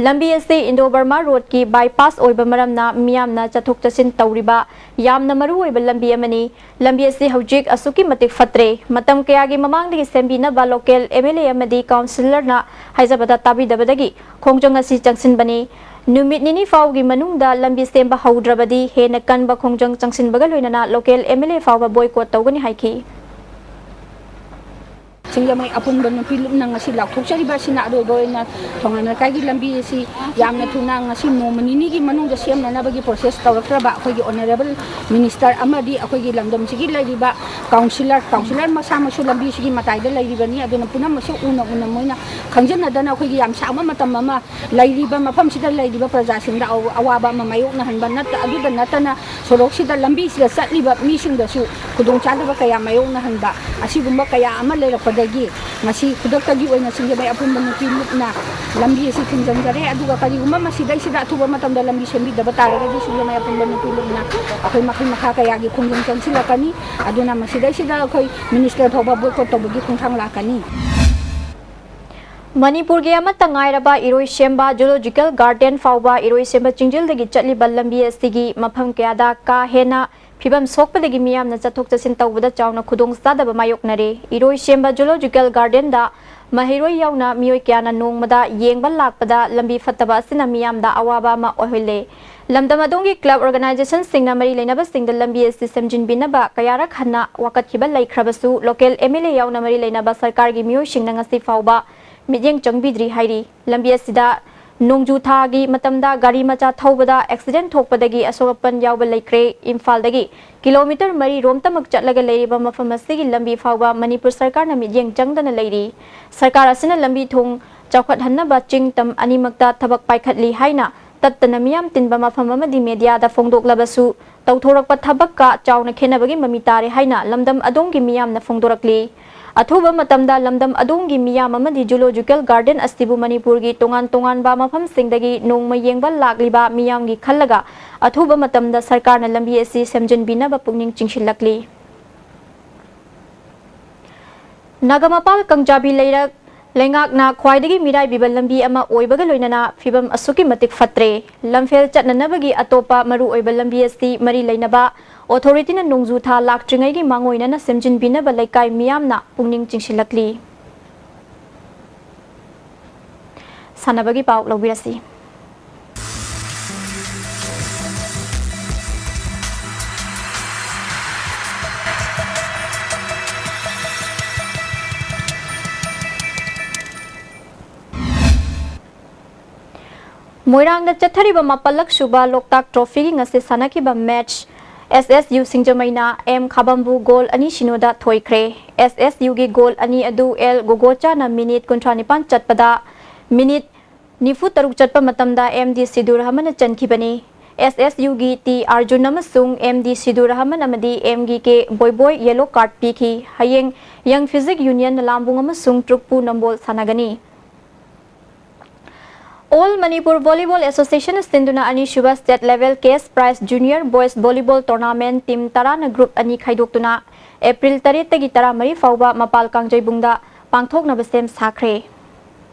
ꯂꯝꯕꯤ ꯑꯁꯤ Indo Burma road ꯀꯤ bypass ꯑꯣꯏꯕ ꯃꯔꯝꯅ ꯃꯤꯌꯥꯝꯅ ꯆꯠꯊꯣꯛ ꯆꯠꯁꯤꯟ ꯇꯧꯔꯤꯕ ꯌꯥꯝꯅ ꯃꯔꯨ ꯑꯣꯏꯕ ꯂꯝꯕꯤ ꯑꯃꯅꯤ꯫ ꯂꯝꯕꯤ ꯑꯁꯤ ꯍꯧꯖꯤꯛ ꯑꯁꯨꯛꯀꯤ ꯃꯇꯤꯛ ꯐꯠꯇ꯭ꯔꯦ꯫ ꯃꯇꯝ ꯀꯌꯥꯒꯤ ꯃꯃꯥꯡꯗꯒꯤ ꯁꯦꯝꯕꯤꯅꯕ local M L A ꯑꯃꯗꯤ councillor ꯅ ꯍꯥꯏꯖꯕꯗ ꯇꯥꯕꯤꯗꯕꯗꯒꯤ ꯈꯣꯡꯖꯪ ꯑꯁꯤ ꯆꯪꯁꯤꯟꯕꯅꯤ꯫ ꯅꯨꯃꯤꯠ ꯅꯤꯅꯤ ꯐꯥꯎꯒꯤ ꯃꯅꯨꯡꯗ ꯂꯝꯕꯤ ꯁꯦꯝꯕ ꯍꯧꯗ꯭ꯔꯕꯗꯤ ꯍꯦꯟꯅ ꯀꯟꯕ ꯈꯣꯡꯖꯪ ꯆꯪꯁꯤꯟꯕꯒ ꯂꯣꯏꯅꯅ local M L A ꯐꯥꯎꯕ boycott ꯇꯧꯒꯅꯤ ꯍꯥꯏꯈꯤ꯫ ꯁꯤꯡꯖꯃꯩ ꯑꯄꯨꯟꯕ ꯅꯨꯄꯤ ꯂꯨꯞꯅ ꯉꯁꯤ ꯂꯥꯎꯊꯣꯛꯆꯔꯤꯕ ꯑꯁꯤꯅ ꯑꯔꯣꯏꯕ ꯑꯣꯏꯅ ꯊꯣꯉꯥꯝ ꯂꯩꯀꯥꯏꯒꯤ ꯂꯝꯕꯤ ꯑꯁꯤ ꯌꯥꯝꯅ ꯊꯨꯅ ꯉꯁꯤ ꯅꯣꯡꯃ ꯅꯤꯅꯤꯒꯤ ꯃꯅꯨꯡꯗ ꯁꯦꯝꯅꯅꯕꯒꯤ process ꯇꯧꯔꯛꯇ꯭ꯔꯕ ꯑꯩꯈꯣꯏꯒꯤ honourable minister ꯑꯃꯗꯤ ꯑꯩꯈꯣꯏꯒꯤ ꯂꯝꯗꯝꯁꯤꯒꯤ ꯂꯩꯔꯤꯕ councillor, councillor ꯃꯁꯥꯃꯛꯁꯨ ꯂꯝꯕꯤꯁꯤꯒꯤ ꯃꯇꯥꯏꯗ ꯂꯩꯔꯤꯕꯅꯤ꯫ ꯑꯗꯨꯅ ꯄꯨꯝꯅꯃꯛꯁꯦ ꯎꯅ ꯎꯅ ꯃꯣꯏꯅ ꯈꯪꯖꯟꯅꯗꯅ ꯑꯩꯈꯣꯏꯒꯤ ꯌꯥꯝ ꯁꯥꯡꯕ ꯃꯇꯝ ꯑꯃ ꯂꯩꯔꯤꯕ ꯃꯐꯝꯁꯤꯗ ꯂꯩꯔꯤꯕ ꯄ꯭ꯔꯖꯥꯁꯤꯡꯗ ꯑꯋ-, ꯑꯋꯥꯕ ꯑꯃ ꯃꯥꯌꯣꯛꯅꯍꯟꯕ ꯅꯠꯇ-, ꯑꯗꯨꯗ ꯅꯠꯇꯅ ꯁꯣꯔꯣꯛꯁꯤꯗ ꯂꯝꯕꯤꯁꯤꯗ ꯆꯠꯂꯤꯕ ꯃꯤꯁꯤꯡꯗꯁꯨ ꯈꯨꯗꯣꯡꯆꯥꯗꯕ ꯀꯌꯥ ꯃꯥꯌꯣꯛꯅꯍꯟꯕ ꯑꯁꯤꯒꯨꯝꯕ ꯀꯌꯥ ꯑꯃ ꯂꯩꯔꯛꯄꯗꯒꯤ ꯉꯁꯤ ꯈꯨꯗꯛꯇꯒꯤ ꯑꯣꯏꯅ ꯁꯤꯡꯖꯃꯩ ꯑꯄꯨꯟꯕ ꯅꯨꯄꯤ ꯂꯨꯞꯅ ꯂꯝꯕꯤ ꯑꯁꯤ ꯊꯤꯡꯖꯤꯟꯖꯔꯦ꯫ ꯑꯗꯨꯒ ꯀꯔꯤꯒꯨꯝꯕ ꯃꯁꯤꯗꯩꯁꯤꯗ ꯑꯊꯨꯕ ꯃꯇꯝꯗ ꯂꯝꯕꯤ ꯁꯦꯝꯕꯤꯗꯕ ꯇꯥꯔꯒꯗꯤ ꯁꯤꯡꯖꯃꯩ ꯑꯄꯨꯟꯕ ꯅꯨꯄꯤ ꯂꯨꯞꯅ ꯑꯩꯈꯣꯏ ꯃꯈꯜ ꯃꯈꯥ ꯀꯌꯥꯒꯤ ꯈꯣꯡꯖꯪ ꯆꯪꯁꯤꯜꯂꯛꯀꯅꯤ꯫ ꯑꯗꯨꯅ ꯃꯁꯤꯗꯩꯁꯤꯗ ꯑꯩꯈꯣꯏ minister ꯐꯥꯎꯕ boycott ꯇꯧꯕꯒꯤ ꯈꯣꯡꯊꯥꯡ ꯂꯥꯛꯀꯅꯤ꯫ ꯃꯅꯤꯄꯨꯔꯒꯤ ꯑꯃꯠꯇ ꯉꯥꯏꯔꯕ ꯏꯔꯣꯏꯁꯦꯝꯕ Zoological Garden ꯐꯥꯎꯕ ꯏꯔꯣꯏꯁꯦꯝꯕ ꯆꯤꯡꯖꯤꯜꯗꯒꯤ ꯆꯠꯂꯤꯕ ꯂꯝꯕꯤ ꯑꯁꯤꯒꯤ ꯃꯐꯝ ꯀꯌꯥꯗ ꯀꯥ ꯍꯦꯟꯅ ꯐꯤꯕꯝ ꯁꯣꯛꯄꯗꯒꯤ ꯃꯤꯌꯥꯝꯅ ꯆꯠꯊꯣꯛ ꯆꯠꯁꯤꯟ ꯇꯧꯕꯗ ꯆꯥꯎꯅ ꯈꯨꯗꯣꯡꯆꯥꯗꯕ ꯃꯥꯌꯣꯛꯅꯔꯦ꯫ ꯏꯔꯣꯏꯁꯦꯝꯕ ꯖꯨꯂꯣꯖꯤꯀꯦꯜ ꯒꯥꯔꯗꯦꯟꯗ ꯃꯍꯩꯔꯣꯏ ꯌꯥꯎꯅ ꯃꯤꯑꯣꯏ ꯀꯌꯥꯅ ꯅꯣꯡꯃꯗ ꯌꯦꯡꯕ ꯂꯥꯛꯄꯗ ꯂꯝꯕꯤ ꯐꯠꯇꯕ ꯑꯁꯤꯅ ꯃꯤꯌꯥꯝꯗ ꯑꯋꯥꯕ ꯑꯃ ꯑꯣꯏꯍꯜꯂꯦ꯫ ꯂꯝꯗꯝ ꯑꯗꯣꯝꯒꯤ ꯀ꯭ꯂꯕ ꯑꯣꯔꯒꯅꯥꯏꯖꯦꯁꯟꯁꯤꯡꯅ ꯃꯔꯤ ꯂꯩꯅꯕꯁꯤꯡꯗ ꯂꯝꯕꯤ ꯑꯁꯤ ꯁꯦꯝꯖꯤꯟꯕꯤꯅꯕ ꯀꯌꯥꯔꯛ ꯍꯟꯅ ꯋꯥꯀꯠꯈꯤꯕ ꯂꯩꯈ꯭ꯔꯕꯁꯨ, ꯂꯣꯀꯦꯜ ꯑꯦꯝ ꯑꯦꯜ ꯑꯦ ꯌꯥꯎꯅ ꯃꯔꯤ ꯂꯩꯅꯕ ꯁꯔꯀꯥꯔꯒꯤ ꯃꯤꯑꯣꯏꯁꯤꯡꯅ ꯉꯁꯤ ꯐꯥꯎꯕ ꯃꯤꯠꯌꯦꯡ ꯆꯪꯕꯤꯗ꯭ꯔꯤ ꯍꯥꯏꯔꯤ꯫ ꯂꯝꯕꯤ ꯑꯁꯤꯗ ꯅꯣꯡꯖꯨ ꯊꯥꯒꯤ ꯃꯇꯝꯗ ꯒꯥꯔꯤ ꯃꯆꯥ ꯊꯧꯕꯗ ꯑꯦꯛꯁꯤꯗꯦꯟ ꯊꯣꯛꯄꯗꯒꯤ ꯑꯁꯣꯛ ꯑꯄꯟ ꯌꯥꯎꯕ ꯂꯩꯈ꯭ꯔꯦ꯫ ꯏꯝꯐꯥꯜꯗꯒꯤ ꯀꯤꯂꯣꯃꯤꯇꯔ ꯃꯔꯤ ꯔꯣꯝꯇꯃꯛ ꯆꯠꯂꯒ ꯂꯩꯔꯤꯕ ꯃꯐꯝ ꯑꯁꯤꯒꯤ ꯂꯝꯕꯤ ꯐꯥꯎꯕ ꯃꯅꯤꯄꯨꯔ ꯁꯔꯀꯥꯔꯅ ꯃꯤꯠꯌꯦꯡ ꯆꯪꯗꯅ ꯂꯩꯔꯤ꯫ ꯁꯔꯀꯥꯔ ꯑꯁꯤꯅ ꯂꯝꯕꯤ ꯊꯣꯡ ꯆꯥꯎꯈꯠꯍꯟꯅꯕ ꯆꯤꯡ ꯇꯝ ꯑꯅꯤꯃꯛꯇ ꯊꯕꯛ ꯄꯥꯏꯈꯠꯂꯤ ꯍꯥꯏꯅ ꯇꯠꯇꯅ ꯃꯤꯌꯥꯝ ꯇꯤꯟꯕ ꯃꯐꯝ ꯑꯃꯗꯤ ꯃꯦꯗꯤꯌꯥꯗ ꯐꯣꯡꯗꯣꯛꯂꯕꯁꯨ, ꯇꯧꯊꯣꯔꯛꯄ ꯊꯕꯛꯀ ꯆꯥꯎꯅ ꯈꯦꯠꯅꯕꯒꯤ ꯃꯃꯤ ꯇꯥꯔꯦ ꯍꯥꯏꯅ ꯂꯝꯗꯝ ꯑꯗꯣꯝꯒꯤ ꯃꯤꯌꯥꯝꯅ ꯐꯣꯡꯗꯣꯔꯛꯂꯤ꯫ ꯑꯊꯨꯕ ꯃꯇꯝꯗ ꯂꯝꯗꯝ ꯑꯗꯣꯝꯒꯤ ꯃꯤꯌꯥꯝ ꯑꯃꯗꯤ ꯖꯨꯂꯣꯖꯤꯀꯦꯜ ꯒꯥꯔꯗꯦꯟ ꯑꯁꯤꯕꯨ ꯃꯅꯤꯄꯨꯔꯒꯤ ꯇꯣꯉꯥꯟ ꯇꯣꯉꯥꯟꯕ ꯃꯐꯝꯁꯤꯡꯗꯒꯤ ꯅꯣꯡꯃ ꯌꯦꯡꯕ ꯂꯥꯛꯂꯤꯕ ꯃꯤꯌꯥꯝꯒꯤ ꯈꯜꯂꯒ ꯑꯊꯨꯕ ꯃꯇꯝꯗ ꯁꯔꯀꯥꯔꯅ ꯂꯝꯕꯤ ꯑꯁꯤ ꯁꯦꯝꯖꯤꯟꯕꯤꯅꯕ ꯄꯨꯛꯅꯤꯡ ꯆꯤꯡꯁꯤꯜꯂꯛꯂꯤ꯫ ꯅꯥꯒꯥꯃꯄꯥꯜ ꯀꯪꯖꯥꯕꯤ ꯂꯩꯔꯛ ꯂꯩꯉꯥꯛꯅ ꯈ꯭ꯋꯥꯏꯗꯒꯤ ꯃꯤꯔꯥꯏꯕꯤꯕ ꯂꯝꯕꯤ ꯑꯃ ꯑꯣꯏꯕꯒ ꯂꯣꯏꯅꯅ ꯐꯤꯕꯝ ꯑꯁꯨꯛꯀꯤ ꯃꯇꯤꯛ ꯐꯠꯇ꯭ꯔꯦ꯫ ꯂꯝꯐꯦꯜ ꯆꯠꯅꯅꯕꯒꯤ ꯑꯇꯣꯞꯄ ꯃꯔꯨꯑꯣꯏꯕ ꯂꯝꯕꯤ ꯑꯁꯤ ꯃꯔꯤ ꯂꯩꯅꯕ ꯑꯣꯊꯣꯔꯤꯇꯤꯅ ꯅꯣꯡꯖꯨ ꯊꯥ ꯂꯥꯛꯇ꯭ꯔꯤꯉꯩꯒꯤ ꯃꯥꯡꯑꯣꯏꯅꯅ ꯁꯦꯝꯖꯤꯟꯕꯤꯅꯕ ꯂꯩꯀꯥꯏ ꯃꯤꯌꯥꯝꯅ ꯄꯨꯛꯅꯤꯡ ꯆꯤꯡꯁꯤꯜꯂꯛꯂꯤ꯫ ꯁꯥꯟꯅꯕꯒꯤ ꯄꯥꯎ ꯂꯧꯕꯤꯔꯁꯤ꯫ ꯃꯣꯏꯔꯥꯡꯗ ꯆꯠꯊꯔꯤꯕ ꯃꯥꯄꯜꯂꯛ ꯁꯨꯕ ꯂꯣꯛꯇꯥꯛ ꯇ꯭ꯔꯣꯐꯤꯒꯤ ꯉꯁꯤ ꯁꯥꯟꯅꯈꯤꯕ ꯃꯦꯠꯆ, ꯑꯦꯁ ꯑꯦꯁ ꯌꯨ ꯁꯤꯡꯖꯃꯩꯅ ꯑꯦꯝ ꯈꯥꯕꯝꯕꯨ ꯒꯣꯜ ꯑꯅꯤ ꯁꯤꯅꯣꯗ ꯊꯣꯏꯈ꯭ꯔꯦ꯫ ꯑꯦꯁ ꯑꯦꯁ ꯌꯨꯒꯤ ꯒꯣꯜ ꯑꯅꯤ ꯑꯗꯨ ꯑꯦꯜ ꯒꯣꯒꯣꯆꯥꯅ ꯃꯤꯅꯤꯠ ꯀꯨꯟꯊ꯭ꯔꯥ ꯅꯤꯄꯥꯟ ꯆꯠꯄꯗ, ꯃꯤꯅꯤꯠ ꯅꯤꯐꯨ ꯇꯔꯨꯛ ꯆꯠꯄ ꯃꯇꯝꯗ ꯑꯦꯝ ꯗꯤ ꯁꯤꯗꯨꯔ ꯔꯍꯃꯟꯅ ꯆꯟꯈꯤꯕꯅꯤ꯫ ꯑꯦꯁ ꯑꯦꯁ ꯌꯨꯒꯤ ꯇꯤ ꯑꯥꯔꯖꯨꯟ ꯑꯃꯁꯨꯡ ꯑꯦꯝ ꯗꯤ ꯁꯤꯗꯨꯔ ꯔꯍꯃꯟ ꯑꯃꯗꯤ ꯑꯦꯝ ꯒꯤ ꯀꯦ ꯕꯣꯏꯕꯣꯏ ꯌꯦꯂꯣ ꯀꯥꯔꯗ ꯄꯤꯈꯤ꯫ ꯍꯌꯦꯡ ꯌꯪ ꯐꯤꯖꯤꯛ ꯌꯨꯅꯤꯌꯟ ꯂꯂꯥꯝꯕꯨꯡ ꯑꯃꯁꯨꯡ ꯇ꯭ꯔꯨꯛꯄꯨ ꯅꯝꯕꯣꯜ ꯁꯥꯟꯅꯒꯅꯤ꯫ ꯑꯣꯜ ꯃꯅꯤꯄꯨꯔ ꯚꯣꯂꯤꯕꯣꯜ ꯑꯦꯁꯣꯁꯤꯌꯦꯁꯟꯅ ꯁꯤꯟꯗꯨꯅ ꯑꯅꯤꯁꯨꯕ state level cash prize junior boys volleyball tournament team ꯇꯔꯥꯅ ꯒ꯭ꯔꯨꯞ ꯑꯅꯤ ꯈꯥꯏꯗꯣꯛꯇꯨꯅ ꯑꯦꯄ꯭ꯔꯤꯜ ꯇꯔꯦꯠꯇꯒꯤ ꯇꯔꯥꯃꯔꯤ ꯐꯥꯎꯕ ꯃꯄꯥꯜ ꯀꯥꯡꯖꯩꯕꯨꯡꯗ ꯄꯥꯡꯊꯣꯛꯅꯕ ꯁꯦꯝ ꯁꯥꯈ꯭ꯔꯦ꯫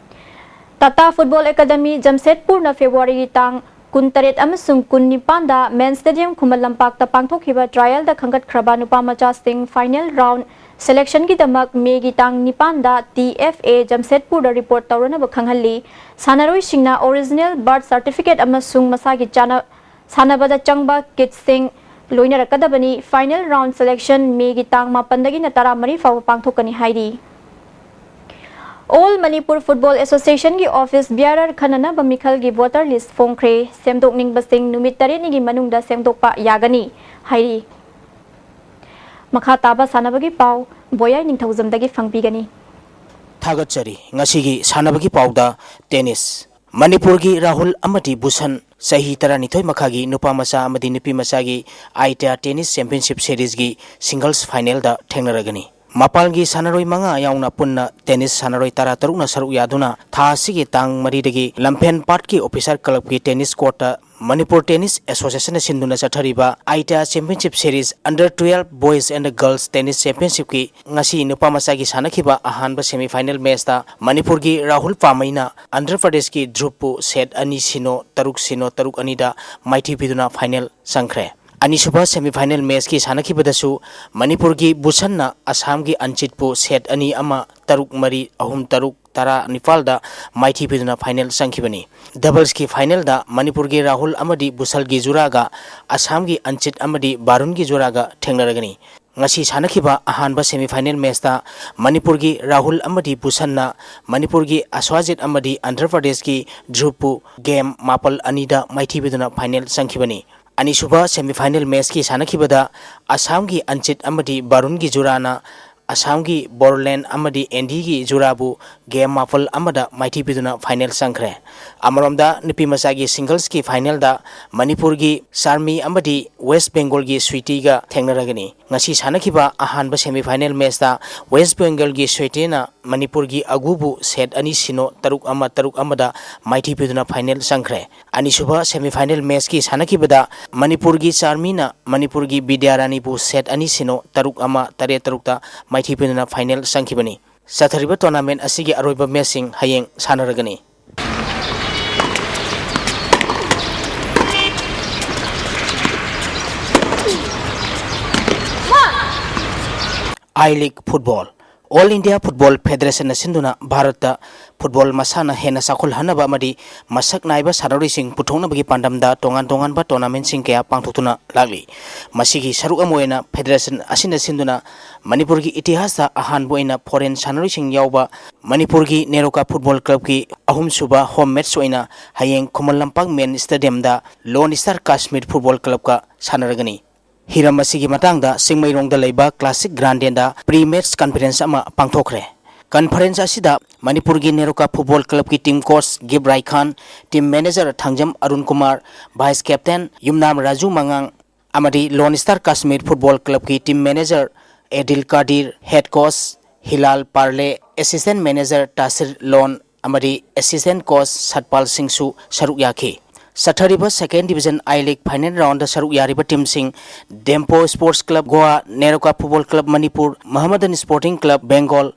ꯇꯥꯇꯥ ꯐꯨꯠꯕꯣꯜ ꯑꯦꯀꯥꯗꯃꯤ ꯖꯝꯁꯦꯗꯄꯨꯔꯅ ꯐꯦꯕ꯭ꯔꯨꯋꯥꯔꯤꯒꯤ ꯇꯥꯡ ꯀꯨꯟꯇꯔꯦꯠ ꯑꯃꯁꯨꯡ ꯀꯨꯟꯅꯤꯄꯥꯟꯗ ꯃꯦꯟ ꯁ꯭ꯇꯦꯗꯤꯌꯝ ꯈꯨꯃꯟ ꯂꯝꯄꯥꯛꯇ ꯄꯥꯡꯊꯣꯛꯈꯤꯕ ꯇ꯭ꯔꯥꯏꯌꯦꯜꯗ ꯈꯟꯒꯠꯈ꯭ꯔꯕ ꯅꯨꯄꯥ ꯃꯆꯥꯁꯤꯡ ꯐꯥꯏꯅꯦꯜ ꯔꯥꯎꯟ ꯁꯦꯂꯦꯛꯁꯟꯒꯤꯗꯃꯛ ꯃꯦꯒꯤ ꯇꯥꯡ ꯅꯤꯄꯥꯟꯗ ꯇꯤ ꯑꯦꯐ ꯑꯦ ꯖꯝꯁꯦꯗꯄꯨꯔꯗ ꯔꯤꯄꯣꯔꯠ ꯇꯧꯔꯅꯕ ꯈꯪꯍꯜꯂꯤ꯫ ꯁꯥꯟꯅꯔꯣꯏꯁꯤꯡꯅ ꯑꯣꯔꯤꯖꯤꯅꯦꯜ ꯕꯥꯔꯊ ꯁꯥꯔꯇꯤꯐꯤꯀꯦꯠ ꯑꯃꯁꯨꯡ ꯃꯁꯥꯒꯤ ꯆꯥꯅ-, ꯁꯥꯟꯅꯕꯗ ꯆꯪꯕ ꯀꯤꯠꯁꯤꯡ ꯂꯣꯏꯅꯔꯛꯀꯗꯕꯅꯤ꯫ ꯐꯥꯏꯅꯦꯜ ꯔꯥꯎꯟ ꯁꯦꯂꯦꯛꯁꯟ ꯃꯦꯒꯤ ꯇꯥꯡ ꯃꯥꯄꯟꯗꯒꯤꯅ ꯇꯔꯥꯃꯔꯤ ꯐꯥꯎꯕ ꯄꯥꯡꯊꯣꯛꯀꯅꯤ ꯍꯥꯏꯔꯤ꯫ ꯑꯣꯜ ꯃꯅꯤꯄꯨꯔ ꯐꯨꯠꯕꯣꯜ ꯑꯦꯁꯣꯁꯤꯌꯦꯁꯟꯒꯤ ꯑꯣꯐꯤꯁ ꯕꯤꯌꯥꯔꯔ ꯈꯟꯅꯅꯕ ꯃꯤꯈꯜꯒꯤ ꯚꯣꯇꯔ ꯂꯤꯁ ꯐꯣꯡꯈ꯭ꯔꯦ꯫ ꯁꯦꯝꯗꯣꯛꯅꯤꯡꯕꯁꯤꯡ ꯅꯨꯃꯤꯠ ꯇꯔꯦꯠꯅꯤꯒꯤ ꯃꯅꯨꯡꯗ ꯁꯦꯝꯗꯣꯛꯄ ꯌꯥꯒꯅꯤ ꯍꯥꯏꯔꯤ꯫ ꯃꯈꯥ ꯇꯥꯕ ꯁꯥꯟꯅꯕꯒꯤ ꯄꯥꯎ ꯕꯣꯌꯥꯏ ꯅꯤꯡꯊꯧꯖꯝꯗꯒꯤ ꯐꯪꯕꯤꯒꯅꯤ꯫ ꯊꯥꯒꯠꯆꯔꯤ꯫ ꯉꯁꯤꯒꯤ ꯁꯥꯟꯅꯕꯒꯤ ꯄꯥꯎꯗ ꯇꯦꯅꯤꯁ꯫ ꯃꯅꯤꯄꯨꯔꯒꯤ ꯔꯥꯍꯨꯜ ꯑꯃꯗꯤ ꯚꯨꯁꯟ ꯆꯍꯤ ꯇꯔꯥꯅꯤꯊꯣꯏ ꯃꯈꯥꯒꯤ ꯅꯨꯄꯥ ꯃꯆꯥ ꯑꯃꯗꯤ ꯅꯨꯄꯤ ꯃꯆꯥꯒꯤ ꯑꯥꯏꯇꯤꯌꯥ ꯇꯦꯅꯤꯁ ꯆꯦꯝꯄꯤꯌꯟꯁꯤꯞ ꯁꯦꯔꯤꯁꯒꯤ ꯁꯤꯡꯒꯜꯁ ꯐꯥꯏꯅꯦꯜꯗ ꯊꯦꯡꯅꯔꯒꯅꯤ꯫ ꯃꯄꯥꯟꯒꯤ ꯁꯥꯟꯅꯔꯣꯏ ꯃꯉꯥ ꯌꯥꯎꯅ ꯄꯨꯟꯅ ꯇꯦꯅꯤꯁ ꯁꯥꯟꯅꯔꯣꯏ ꯇꯔꯥꯇꯔꯨꯛꯅ ꯁꯔꯨꯛ ꯌꯥꯗꯨꯅ ꯊꯥ ꯑꯁꯤꯒꯤ ꯇꯥꯡ ꯃꯔꯤꯗꯒꯤ ꯂꯝꯐꯦꯟ ꯄꯥꯠꯀꯤ ꯑꯣꯐꯤꯁꯥꯔ ꯀ꯭ꯂꯕꯀꯤ ꯇꯦꯅꯤꯁ ꯀꯣꯔꯠꯇ ꯃꯅꯤꯄꯨꯔ ꯇꯦꯅꯤꯁ ꯑꯦꯁꯣꯁꯤꯌꯦꯁꯟꯅ ꯁꯤꯟꯗꯨꯅ ꯆꯠꯊꯔꯤꯕ AITA championship series under twelve boys and girls tennis ꯆꯦꯝꯄꯤꯌꯟꯁꯤꯞꯀꯤ ꯉꯁꯤ ꯅꯨꯄꯥ ꯃꯆꯥꯒꯤ ꯁꯥꯟꯅꯈꯤꯕ ꯑꯍꯥꯟꯕ ꯁꯦꯃꯤꯐꯥꯏꯅꯦꯜ ꯃꯦꯆꯇ ꯃꯅꯤꯄꯨꯔꯒꯤ ꯔꯥꯍꯨꯜ ꯄꯥꯃꯩꯅ ꯑꯟꯙ꯭ꯔ ꯄ꯭ꯔꯗꯦꯁꯀꯤ ꯙ꯭ꯔꯨꯞꯄꯨ ꯁꯦꯠ ꯑꯅꯤ ꯁꯤꯅꯣ, ꯇꯔꯨꯛ ꯁꯤꯅꯣ, ꯇꯔꯨꯛ ꯑꯅꯤꯗ ꯃꯥꯏꯊꯤ ꯄꯤꯗꯨꯅ ꯐꯥꯏꯅꯦꯜ ꯆꯪꯈ꯭ꯔꯦ꯫ ꯑꯅꯤꯁꯨꯕ ꯁꯦꯃꯤꯐꯥꯏꯅꯦꯜ ꯃꯦꯆꯀꯤ ꯁꯥꯟꯅꯈꯤꯕꯗꯁꯨ ꯃꯅꯤꯄꯨꯔꯒꯤ ꯚꯨꯁꯟꯅ ꯑꯁꯥꯝꯒꯤ ꯑꯟꯆꯤꯠꯄꯨ ꯁꯦꯠ ꯑꯅꯤ ꯑꯃ, ꯇꯔꯨꯛ ꯃꯔꯤ, ꯑꯍꯨꯝ ꯇꯔꯨꯛ, ꯇꯔꯥ ꯅꯤꯄꯥꯜꯗ ꯃꯥꯏꯊꯤ ꯄꯤꯗꯨꯅ ꯐꯥꯏꯅꯦꯜ ꯆꯪꯈꯤꯕꯅꯤ꯫ ꯗꯕꯜꯁꯀꯤ ꯐꯥꯏꯅꯦꯜꯗ ꯃꯅꯤꯄꯨꯔꯒꯤ ꯔꯥꯍꯨꯜ ꯑꯃꯗꯤ ꯚꯨꯁꯜꯒꯤ ꯖꯨꯔꯥꯒ ꯑꯁꯥꯝꯒꯤ ꯑꯟꯆꯤꯠ ꯑꯃꯗꯤ ꯕꯥꯔꯨꯟꯒꯤ ꯖꯨꯔꯥꯒ ꯊꯦꯡꯅꯔꯒꯅꯤ꯫ ꯉꯁꯤ ꯁꯥꯟꯅꯈꯤꯕ ꯑꯍꯥꯟꯕ ꯁꯦꯃꯤꯐꯥꯏꯅꯦꯜ ꯃꯦꯆꯇ ꯃꯅꯤꯄꯨꯔꯒꯤ ꯔꯥꯍꯨꯜ ꯑꯃꯗꯤ ꯚꯨꯁꯟꯅ ꯃꯅꯤꯄꯨꯔꯒꯤ ꯑꯁ꯭ꯋꯥꯖꯤꯠ ꯑꯃꯗꯤ ꯑꯟꯙ꯭ꯔ ꯄ꯭ꯔꯗꯦꯁꯀꯤ ꯙ꯭ꯔꯨꯞꯄꯨ ꯒꯦꯝ ꯃꯥꯄꯜ ꯑꯅꯤꯗ ꯃꯥꯏꯊꯤ ꯄꯤꯗꯨꯅ ꯐꯥꯏꯅꯦꯜ ꯆꯪꯈꯤꯕꯅꯤ꯫ ꯑꯅꯤꯁꯨꯕ ꯁꯦꯃꯤꯐꯥꯏꯅꯦꯜ ꯃꯦꯆꯀꯤ ꯁꯥꯟꯅꯈꯤꯕꯗ ꯑꯁꯥꯝꯒꯤ ꯑꯟꯆꯤꯠ ꯑꯃꯗꯤ ꯕꯥꯔꯨꯟꯒꯤ ꯖꯨꯔꯥꯅ ꯑꯁꯥꯝꯒꯤ ꯕꯣꯔꯣꯂꯦꯟ ꯑꯃꯗꯤ ꯑꯦꯟꯗꯤꯒꯤ ꯖꯨꯔꯥꯕꯨ ꯒꯦꯝ ꯃꯥꯄꯜ ꯑꯃꯗ ꯃꯥꯏꯊꯤ ꯄꯤꯗꯨꯅ ꯐꯥꯏꯅꯦꯜ ꯆꯪꯈ꯭ꯔꯦ꯫ ꯑꯃꯔꯣꯝꯗ ꯅꯨꯄꯤ ꯃꯆꯥꯒꯤ ꯁꯤꯡꯒꯜꯁꯀꯤ ꯐꯥꯏꯅꯦꯜꯗ ꯃꯅꯤꯄꯨꯔꯒꯤ ꯆꯥꯔꯃꯤ ꯑꯃꯗꯤ ꯋꯦꯁ ꯕꯦꯡꯒꯣꯜꯒꯤ ꯁ꯭ꯋꯤꯇꯤꯒ ꯊꯦꯡꯅꯔꯒꯅꯤ꯫ ꯉꯁꯤ ꯁꯥꯟꯅꯈꯤꯕ ꯑꯍꯥꯟꯕ ꯁꯦꯃꯤꯐꯥꯏꯅꯦꯜ ꯃꯦꯆꯇ ꯋꯦꯁ ꯕꯦꯡꯒꯜꯒꯤ ꯁ꯭ꯋꯦꯇꯦꯅ ꯃꯅꯤꯄꯨꯔꯒꯤ ꯑꯒꯨꯕꯨ ꯁꯦꯠ ꯑꯅꯤ ꯁꯤꯅꯣ, ꯇꯔꯨꯛ ꯑꯃ, ꯇꯔꯨꯛ ꯑꯃꯗ ꯃꯥꯏꯊꯤ ꯄꯤꯗꯨꯅ ꯐꯥꯏꯅꯦꯜ ꯆꯪꯈ꯭ꯔꯦ꯫ ꯑꯅꯤꯁꯨꯕ ꯁꯦꯃꯤꯐꯥꯏꯅꯦꯜ ꯃꯦꯆꯀꯤ ꯁꯥꯟꯅꯈꯤꯕꯗ ꯃꯅꯤꯄꯨꯔꯒꯤ ꯆꯥꯔꯃꯤꯅ ꯃꯅꯤꯄꯨꯔꯒꯤ ꯕꯤꯗ꯭ꯌꯥꯔꯥꯅꯤꯕꯨ ꯁꯦꯠ ꯑꯅꯤ ꯁꯤꯅꯣ, ꯇꯔꯨꯛ ꯑꯃ, ꯇꯔꯦꯠ ꯇꯔꯨꯛꯇ ꯃꯥꯏꯊꯤ ꯄꯤꯗꯨꯅ ꯐꯥꯏꯅꯦꯜ ꯆꯪꯈꯤꯕꯅꯤ꯫ ꯆꯠꯊꯔꯤꯕ ꯇꯣꯔꯅꯥꯃꯦꯟ ꯑꯁꯤꯒꯤ ꯑꯔꯣꯏꯕ ꯃꯦꯆꯁꯤꯡ ꯍꯌꯦꯡ ꯁꯥꯟꯅꯔꯒꯅꯤ꯫ I-League Football꯫ All India Football Federation ꯅ ꯁꯤꯟꯗꯨꯅ ꯚꯥꯔꯠꯇ ꯐꯨꯠꯕꯣꯜ ꯃꯁꯥꯟꯅ ꯍꯦꯟꯅ ꯆꯥꯎꯈꯠꯍꯟꯅꯕ ꯑꯃꯗꯤ ꯃꯁꯛ ꯅꯥꯏꯕ ꯁꯥꯟꯅꯔꯣꯏꯁꯤꯡ ꯄꯨꯊꯣꯛꯅꯕꯒꯤ ꯄꯥꯟꯗꯝꯗ ꯇꯣꯉꯥꯟ ꯇꯣꯉꯥꯟꯕ tournament ꯁꯤꯡ ꯀꯌꯥ ꯄꯥꯡꯊꯣꯛꯇꯨꯅ ꯂꯥꯛꯂꯤ꯫ ꯃꯁꯤꯒꯤ ꯁꯔꯨꯛ ꯑꯃ ꯑꯣꯏꯅ federation ꯑꯁꯤꯅ ꯁꯤꯟꯗꯨꯅ ꯃꯅꯤꯄꯨꯔꯒꯤ ꯏꯇꯤꯍꯥꯁꯇ ꯑꯍꯥꯟꯕ ꯑꯣꯏꯅ foreign ꯁꯥꯟꯅꯔꯣꯏꯁꯤꯡ ꯌꯥꯎꯕ ꯃꯅꯤꯄꯨꯔꯒꯤ ꯅꯦꯔꯣꯀꯥ ꯐꯨꯠꯕꯣꯜ ꯀ꯭ꯂꯕꯀꯤ ꯑꯍꯨꯝꯁꯨꯕ home match ꯑꯣꯏꯅ ꯍꯌꯦꯡ ꯈꯨꯃꯟ ꯂꯝꯄꯥꯛ main stadium ꯗ Lone Star Kashmir Football Club ꯀ ꯁꯥꯟꯅꯔꯒꯅꯤ꯫ ꯍꯤꯔꯝ ꯑꯁꯤꯒꯤ ꯃꯇꯥꯡꯗ ꯆꯤꯡꯃꯩꯔꯣꯡꯗ ꯂꯩꯕ Classic Ground ꯗ pre-match conference ꯑꯃ ꯄꯥꯡꯊꯣꯛꯈ꯭ꯔꯦ꯫ Conference ꯑꯁꯤꯗ ꯃꯅꯤꯄꯨꯔꯒꯤ ꯅꯦꯔꯣꯀꯥ ꯐꯨꯠꯕꯣꯜ ꯀ꯭ꯂꯕꯀꯤ team coach Gift Raikhan, team manager Thangjam Arun Kumar, vice captain Yumnam Raju ꯃꯉꯥꯡ ꯑꯃꯗꯤ Lone Star Kashmir Football Club ꯀꯤ team manager ꯑꯦꯗꯤꯜ ꯀꯥꯗꯤꯔ, head coach ꯍꯤꯂꯥꯜ Parle, assistant manager ꯇꯥꯁꯤꯔ ꯂꯣꯟ ꯑꯃꯗꯤ assistant coach ꯁꯠꯄꯥꯜ ꯁꯤꯡꯁꯨ ꯁꯔꯨꯛ ꯌꯥꯈꯤ꯫ ꯆꯠꯊꯔꯤꯕ second division I-League final round ꯗ ꯁꯔꯨꯛ ꯌꯥꯔꯤꯕ team ꯁꯤꯡ ꯗꯦꯝꯄꯣ Sports Club Goa, NEROCA Football Club Manipur, ꯃꯍꯃꯗꯟ Sporting Club Bengal,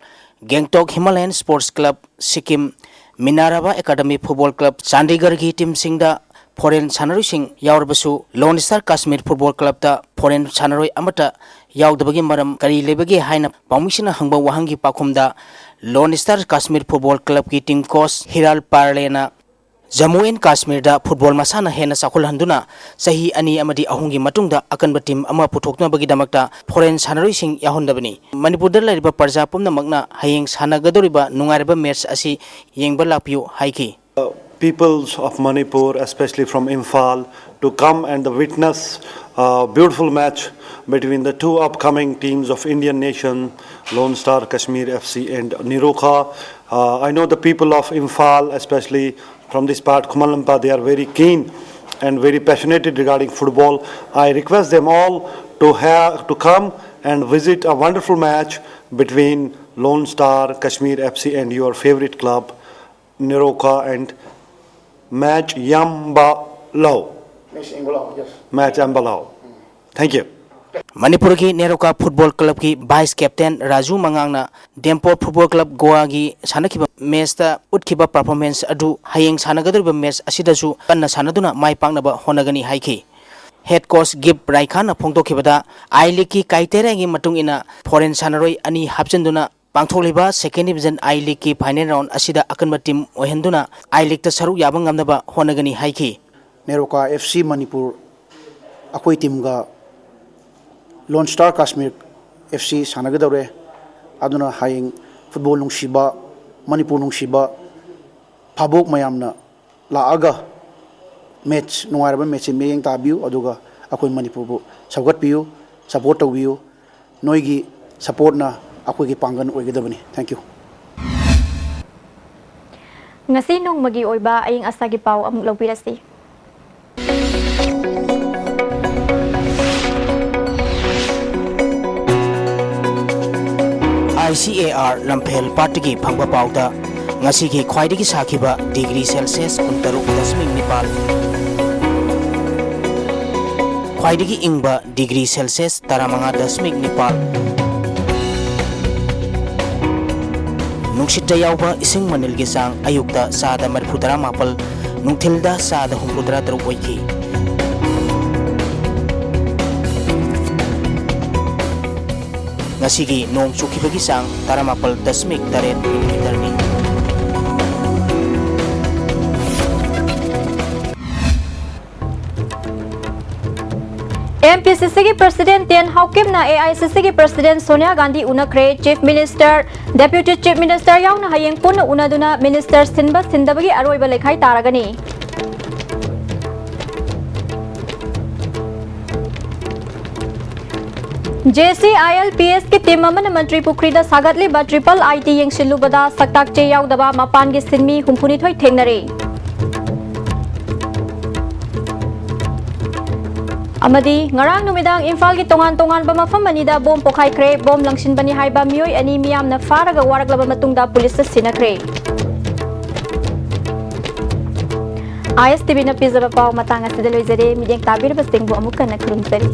Gangtok Himalayan Sports Club Sikkim, ꯃꯤꯅꯥꯔꯥꯕꯥ Academy Football Club ꯆꯥꯟꯗꯤꯒꯔꯒꯤ team ꯁꯤꯡꯗ foreign ꯁꯥꯟꯅꯔꯣꯏꯁꯤꯡ ꯌꯥꯎꯔꯕꯁꯨ, Lone Star Kashmir Football Club ꯇ foreign ꯁꯥꯟꯅꯔꯣꯏ ꯑꯃꯠꯇ ꯌꯥꯎꯗꯕꯒꯤ ꯃꯔꯝ ꯀꯔꯤ ꯂꯩꯕꯒꯦ ꯍꯥꯏꯅ ꯄꯥꯎꯃꯤꯁꯤꯡꯅ ꯍꯪꯕ ꯋꯥꯍꯪꯒꯤ ꯄꯥꯎꯈꯨꯝꯗ, Lone Star Kashmir Football Club ꯀꯤ team coach ꯍꯤꯔꯥꯜ ꯄꯥꯔꯂꯦꯅ ꯖꯝꯃꯨ ꯑꯦꯟ ꯀꯥꯁꯃꯤꯔꯗ ꯐꯨꯠꯕꯣꯜ ꯃꯁꯥꯟꯅ ꯍꯦꯟꯅ ꯆꯥꯎꯈꯠꯍꯟꯗꯨꯅ ꯆꯍꯤ ꯑꯅꯤ ꯑꯃꯗꯤ ꯑꯍꯨꯝꯒꯤ ꯃꯇꯨꯡꯗ ꯑꯀꯟꯕ team ꯑꯃ ꯄꯨꯊꯣꯛꯅꯕꯒꯤꯗꯃꯛꯇ foreign ꯁꯥꯟꯅꯔꯣꯏꯁꯤꯡ ꯌꯥꯎꯍꯟꯗꯕꯅꯤ꯫ ꯃꯅꯤꯄꯨꯔꯗ ꯂꯩꯔꯤꯕ ꯄ꯭ꯔꯖꯥ ꯄꯨꯝꯅꯃꯛꯅ ꯍꯌꯦꯡ ꯁꯥꯟꯅꯒꯗꯧꯔꯤꯕ ꯅꯨꯡꯉꯥꯏꯔꯕ match ꯑꯁꯤ ꯌꯦꯡꯕ ꯂꯥꯛꯄꯤꯌꯨ ꯍꯥꯏꯈꯤ꯫ Peoples of Manipur, especially from Imphal, to come and witness a beautiful match between the two upcoming teams of Indian nation, Lone Star Kashmir F C and Niroka. Uh, I know the people of Imphal, especially from this part, Khuman Lampa, they are very keen and very passionate regarding football. I request them all to have to come and visit a wonderful match between Lone Star Kashmir F C and your favorite club, Niroka and Match Yambalo. Miss Inglo, yes. Match Ambalo. Thank you. ꯃꯅꯤꯄꯨꯔꯒꯤ Neroca football ꯀ꯭ꯂꯕꯀꯤ vice captain Raju ꯃꯉꯥꯡꯅ Dempo football club ꯒꯣꯋꯥꯒꯤ ꯁꯥꯟꯅꯈꯤꯕ match ꯇ ꯎꯠꯈꯤꯕ performance ꯑꯗꯨ ꯍꯌꯦꯡ ꯁꯥꯟꯅꯒꯗꯧꯔꯤꯕ match ꯑꯁꯤꯗꯁꯨ ꯀꯟꯅ ꯁꯥꯟꯅꯗꯨꯅ ꯃꯥꯏ ꯄꯥꯛꯅꯕ ꯍꯣꯠꯅꯒꯅꯤ ꯍꯥꯏꯈꯤ꯫ head coach gift ꯔꯥꯏꯈꯥꯟꯅ ꯐꯣꯡꯗꯣꯛꯈꯤꯕꯗ, I League ꯀꯤ criteria ꯒꯤ ꯃꯇꯨꯡ ꯏꯟꯅ foreign ꯁꯥꯟꯅꯔꯣꯏ ꯑꯅꯤ ꯍꯥꯞꯆꯤꯟꯗꯨꯅ ꯄꯥꯡꯊꯣꯛꯂꯤꯕ second division I League ꯀꯤ final round ꯑꯁꯤꯗ ꯑꯀꯟꯕ team ꯑꯣꯏꯍꯟꯗꯨꯅ I League ꯇ ꯁꯔꯨꯛ ꯌꯥꯕ ꯉꯝꯅꯕ ꯍꯣꯠꯅꯒꯅꯤ ꯍꯥꯏꯈꯤ꯫ ꯅꯦꯔꯣꯀꯥ F C ꯃꯅꯤꯄꯨꯔ ꯑꯩꯈꯣꯏ team ꯒ Lone Star Kashmir F C ꯁꯥꯟꯅꯒꯗꯧꯔꯦ꯫ ꯑꯗꯨꯅ ꯍꯌꯦꯡ football ꯅꯨꯡꯁꯤꯕ, ꯃꯅꯤꯄꯨꯔ ꯅꯨꯡꯁꯤꯕ ꯚꯥꯕꯣꯛ ꯃꯌꯥꯝꯅ ꯂꯥꯛꯑꯒ match, ꯅꯨꯡꯉꯥꯏꯔꯕ match ꯁꯤ ꯃꯤꯠꯌꯦꯡ ꯇꯥꯕꯤꯌꯨ, ꯑꯗꯨꯒ ꯑꯩꯈꯣꯏ ꯃꯅꯤꯄꯨꯔꯕꯨ ꯁꯧꯒꯠꯄꯤꯌꯨ, support ꯇꯧꯕꯤꯌꯨ꯫ ꯅꯣꯏꯒꯤ support ꯅ ꯑꯩꯈꯣꯏꯒꯤ ꯄꯥꯡꯒꯜ ꯑꯣꯏꯒꯗꯕꯅꯤ꯫ Thank you꯫ ꯉꯁꯤ ꯅꯣꯡꯃꯒꯤ ꯑꯣꯏꯕ ꯑꯏꯪ ꯑꯁꯥꯒꯤ ꯄꯥꯎ ꯑꯃꯨꯛ ꯂꯧꯕꯤꯔꯁꯤ꯫ I C A R ꯂꯝꯐꯦꯜ ꯄꯥꯠꯇꯒꯤ ꯐꯪꯕ ꯄꯥꯎꯗ, ꯉꯁꯤꯒꯤ ꯈ꯭ꯋꯥꯏꯗꯒꯤ ꯁꯥꯈꯤꯕ degree Celsius ꯀꯨꯟꯇꯔꯨꯛ ꯗꯁꯃꯤꯛ ꯅꯤꯄꯥꯜ, ꯈ꯭ꯋꯥꯏꯗꯒꯤ ꯏꯪꯕ degree Celsius ꯇꯔꯥꯃꯉꯥ ꯗꯁꯃꯤꯛ ꯅꯤꯄꯥꯜ, ꯅꯨꯡꯁꯤꯠꯇ ꯌꯥꯎꯕ ꯏꯁꯤꯡ ꯃꯅꯤꯜꯒꯤ ꯆꯥꯡ ꯑꯌꯨꯛꯇ ꯆꯥꯗ ꯃꯔꯤꯐꯨꯇꯔꯥ ꯃꯥꯄꯜ, ꯅꯨꯡꯊꯤꯜꯗ ꯆꯥꯗ ꯍꯨꯝꯐꯨꯇꯔꯥ ꯇꯔꯨꯛ ꯑꯣꯏꯈꯤ꯫ ꯉꯁꯤꯒꯤ ꯅꯣꯡ ꯆꯨꯈꯤꯕꯒꯤ ꯆꯥꯡ ꯇꯔꯥꯃꯥꯄꯜ ꯗꯁꯃꯤꯛ ꯇꯔꯦꯠ ꯃꯤꯂꯤꯃꯤꯇꯔꯅꯤ꯫ M P C C ꯒꯤ President ꯇꯦꯟ ꯍꯥꯎꯀꯤꯞꯅ A I C C ꯒꯤ President ꯁꯣꯅꯤꯌꯥ ꯒꯥꯟꯙꯤ ꯎꯅꯈ꯭ꯔꯦ꯫ Chief Minister, Deputy Chief Minister ꯌꯥꯎꯅ ꯍꯌꯦꯡ ꯄꯨꯟꯅ ꯎꯅꯗꯨꯅ minister ꯁꯤꯟꯕ ꯁꯤꯟꯗꯕꯒꯤ ꯑꯔꯣꯏꯕ ꯂꯩꯈꯥꯏ ꯇꯥꯔꯒꯅꯤ꯫ J C I L P S ꯀꯤ team ꯑꯃꯅ ꯃꯟꯇ꯭ꯔꯤ ꯄꯨꯈ꯭ꯔꯤꯗ ꯁꯥꯒꯠꯂꯤꯕ triple I T ꯌꯦꯡꯁꯤꯜꯂꯨꯕꯗ ꯁꯛꯇꯥꯛ ꯆꯦ ꯌꯥꯎꯗꯕ ꯃꯄꯥꯟꯒꯤ ꯁꯤꯟꯃꯤ ꯍꯨꯝꯐꯨꯅꯤꯊꯣꯏ ꯊꯦꯡꯅꯔꯦ꯫ ꯑꯃꯗꯤ ꯉꯔꯥꯡ ꯅꯨꯃꯤꯗꯥꯡ ꯏꯝꯐꯥꯜꯒꯤ ꯇꯣꯉꯥꯟ ꯇꯣꯉꯥꯟꯕ ꯃꯐꯝ ꯑꯅꯤꯗ bomb ꯄꯣꯈꯥꯏꯈ꯭ꯔꯦ꯫ Bomb ꯂꯪꯁꯤꯟꯕꯅꯤ ꯍꯥꯏꯕ ꯃꯤꯑꯣꯏ ꯑꯅꯤ ꯃꯤꯌꯥꯝꯅ ꯐꯥꯔꯒ ꯋꯥꯔꯛꯂꯕ ꯃꯇꯨꯡꯗ ꯄꯨꯂꯤꯁꯇ ꯁꯤꯟꯅꯈ꯭ꯔꯦ꯫ I S T V ꯅ ꯄꯤꯖꯕ ꯄꯥꯎ ꯃꯇꯥꯡ ꯑꯁꯤꯗ ꯂꯣꯏꯖꯔꯦ꯫ ꯃꯤꯠꯌꯦꯡ ꯇꯥꯕꯤꯔꯕꯁꯤꯡꯕꯨ ꯑꯃꯨꯛ ꯍꯟꯅ ꯈꯨꯔꯨꯝꯖꯔꯤ꯫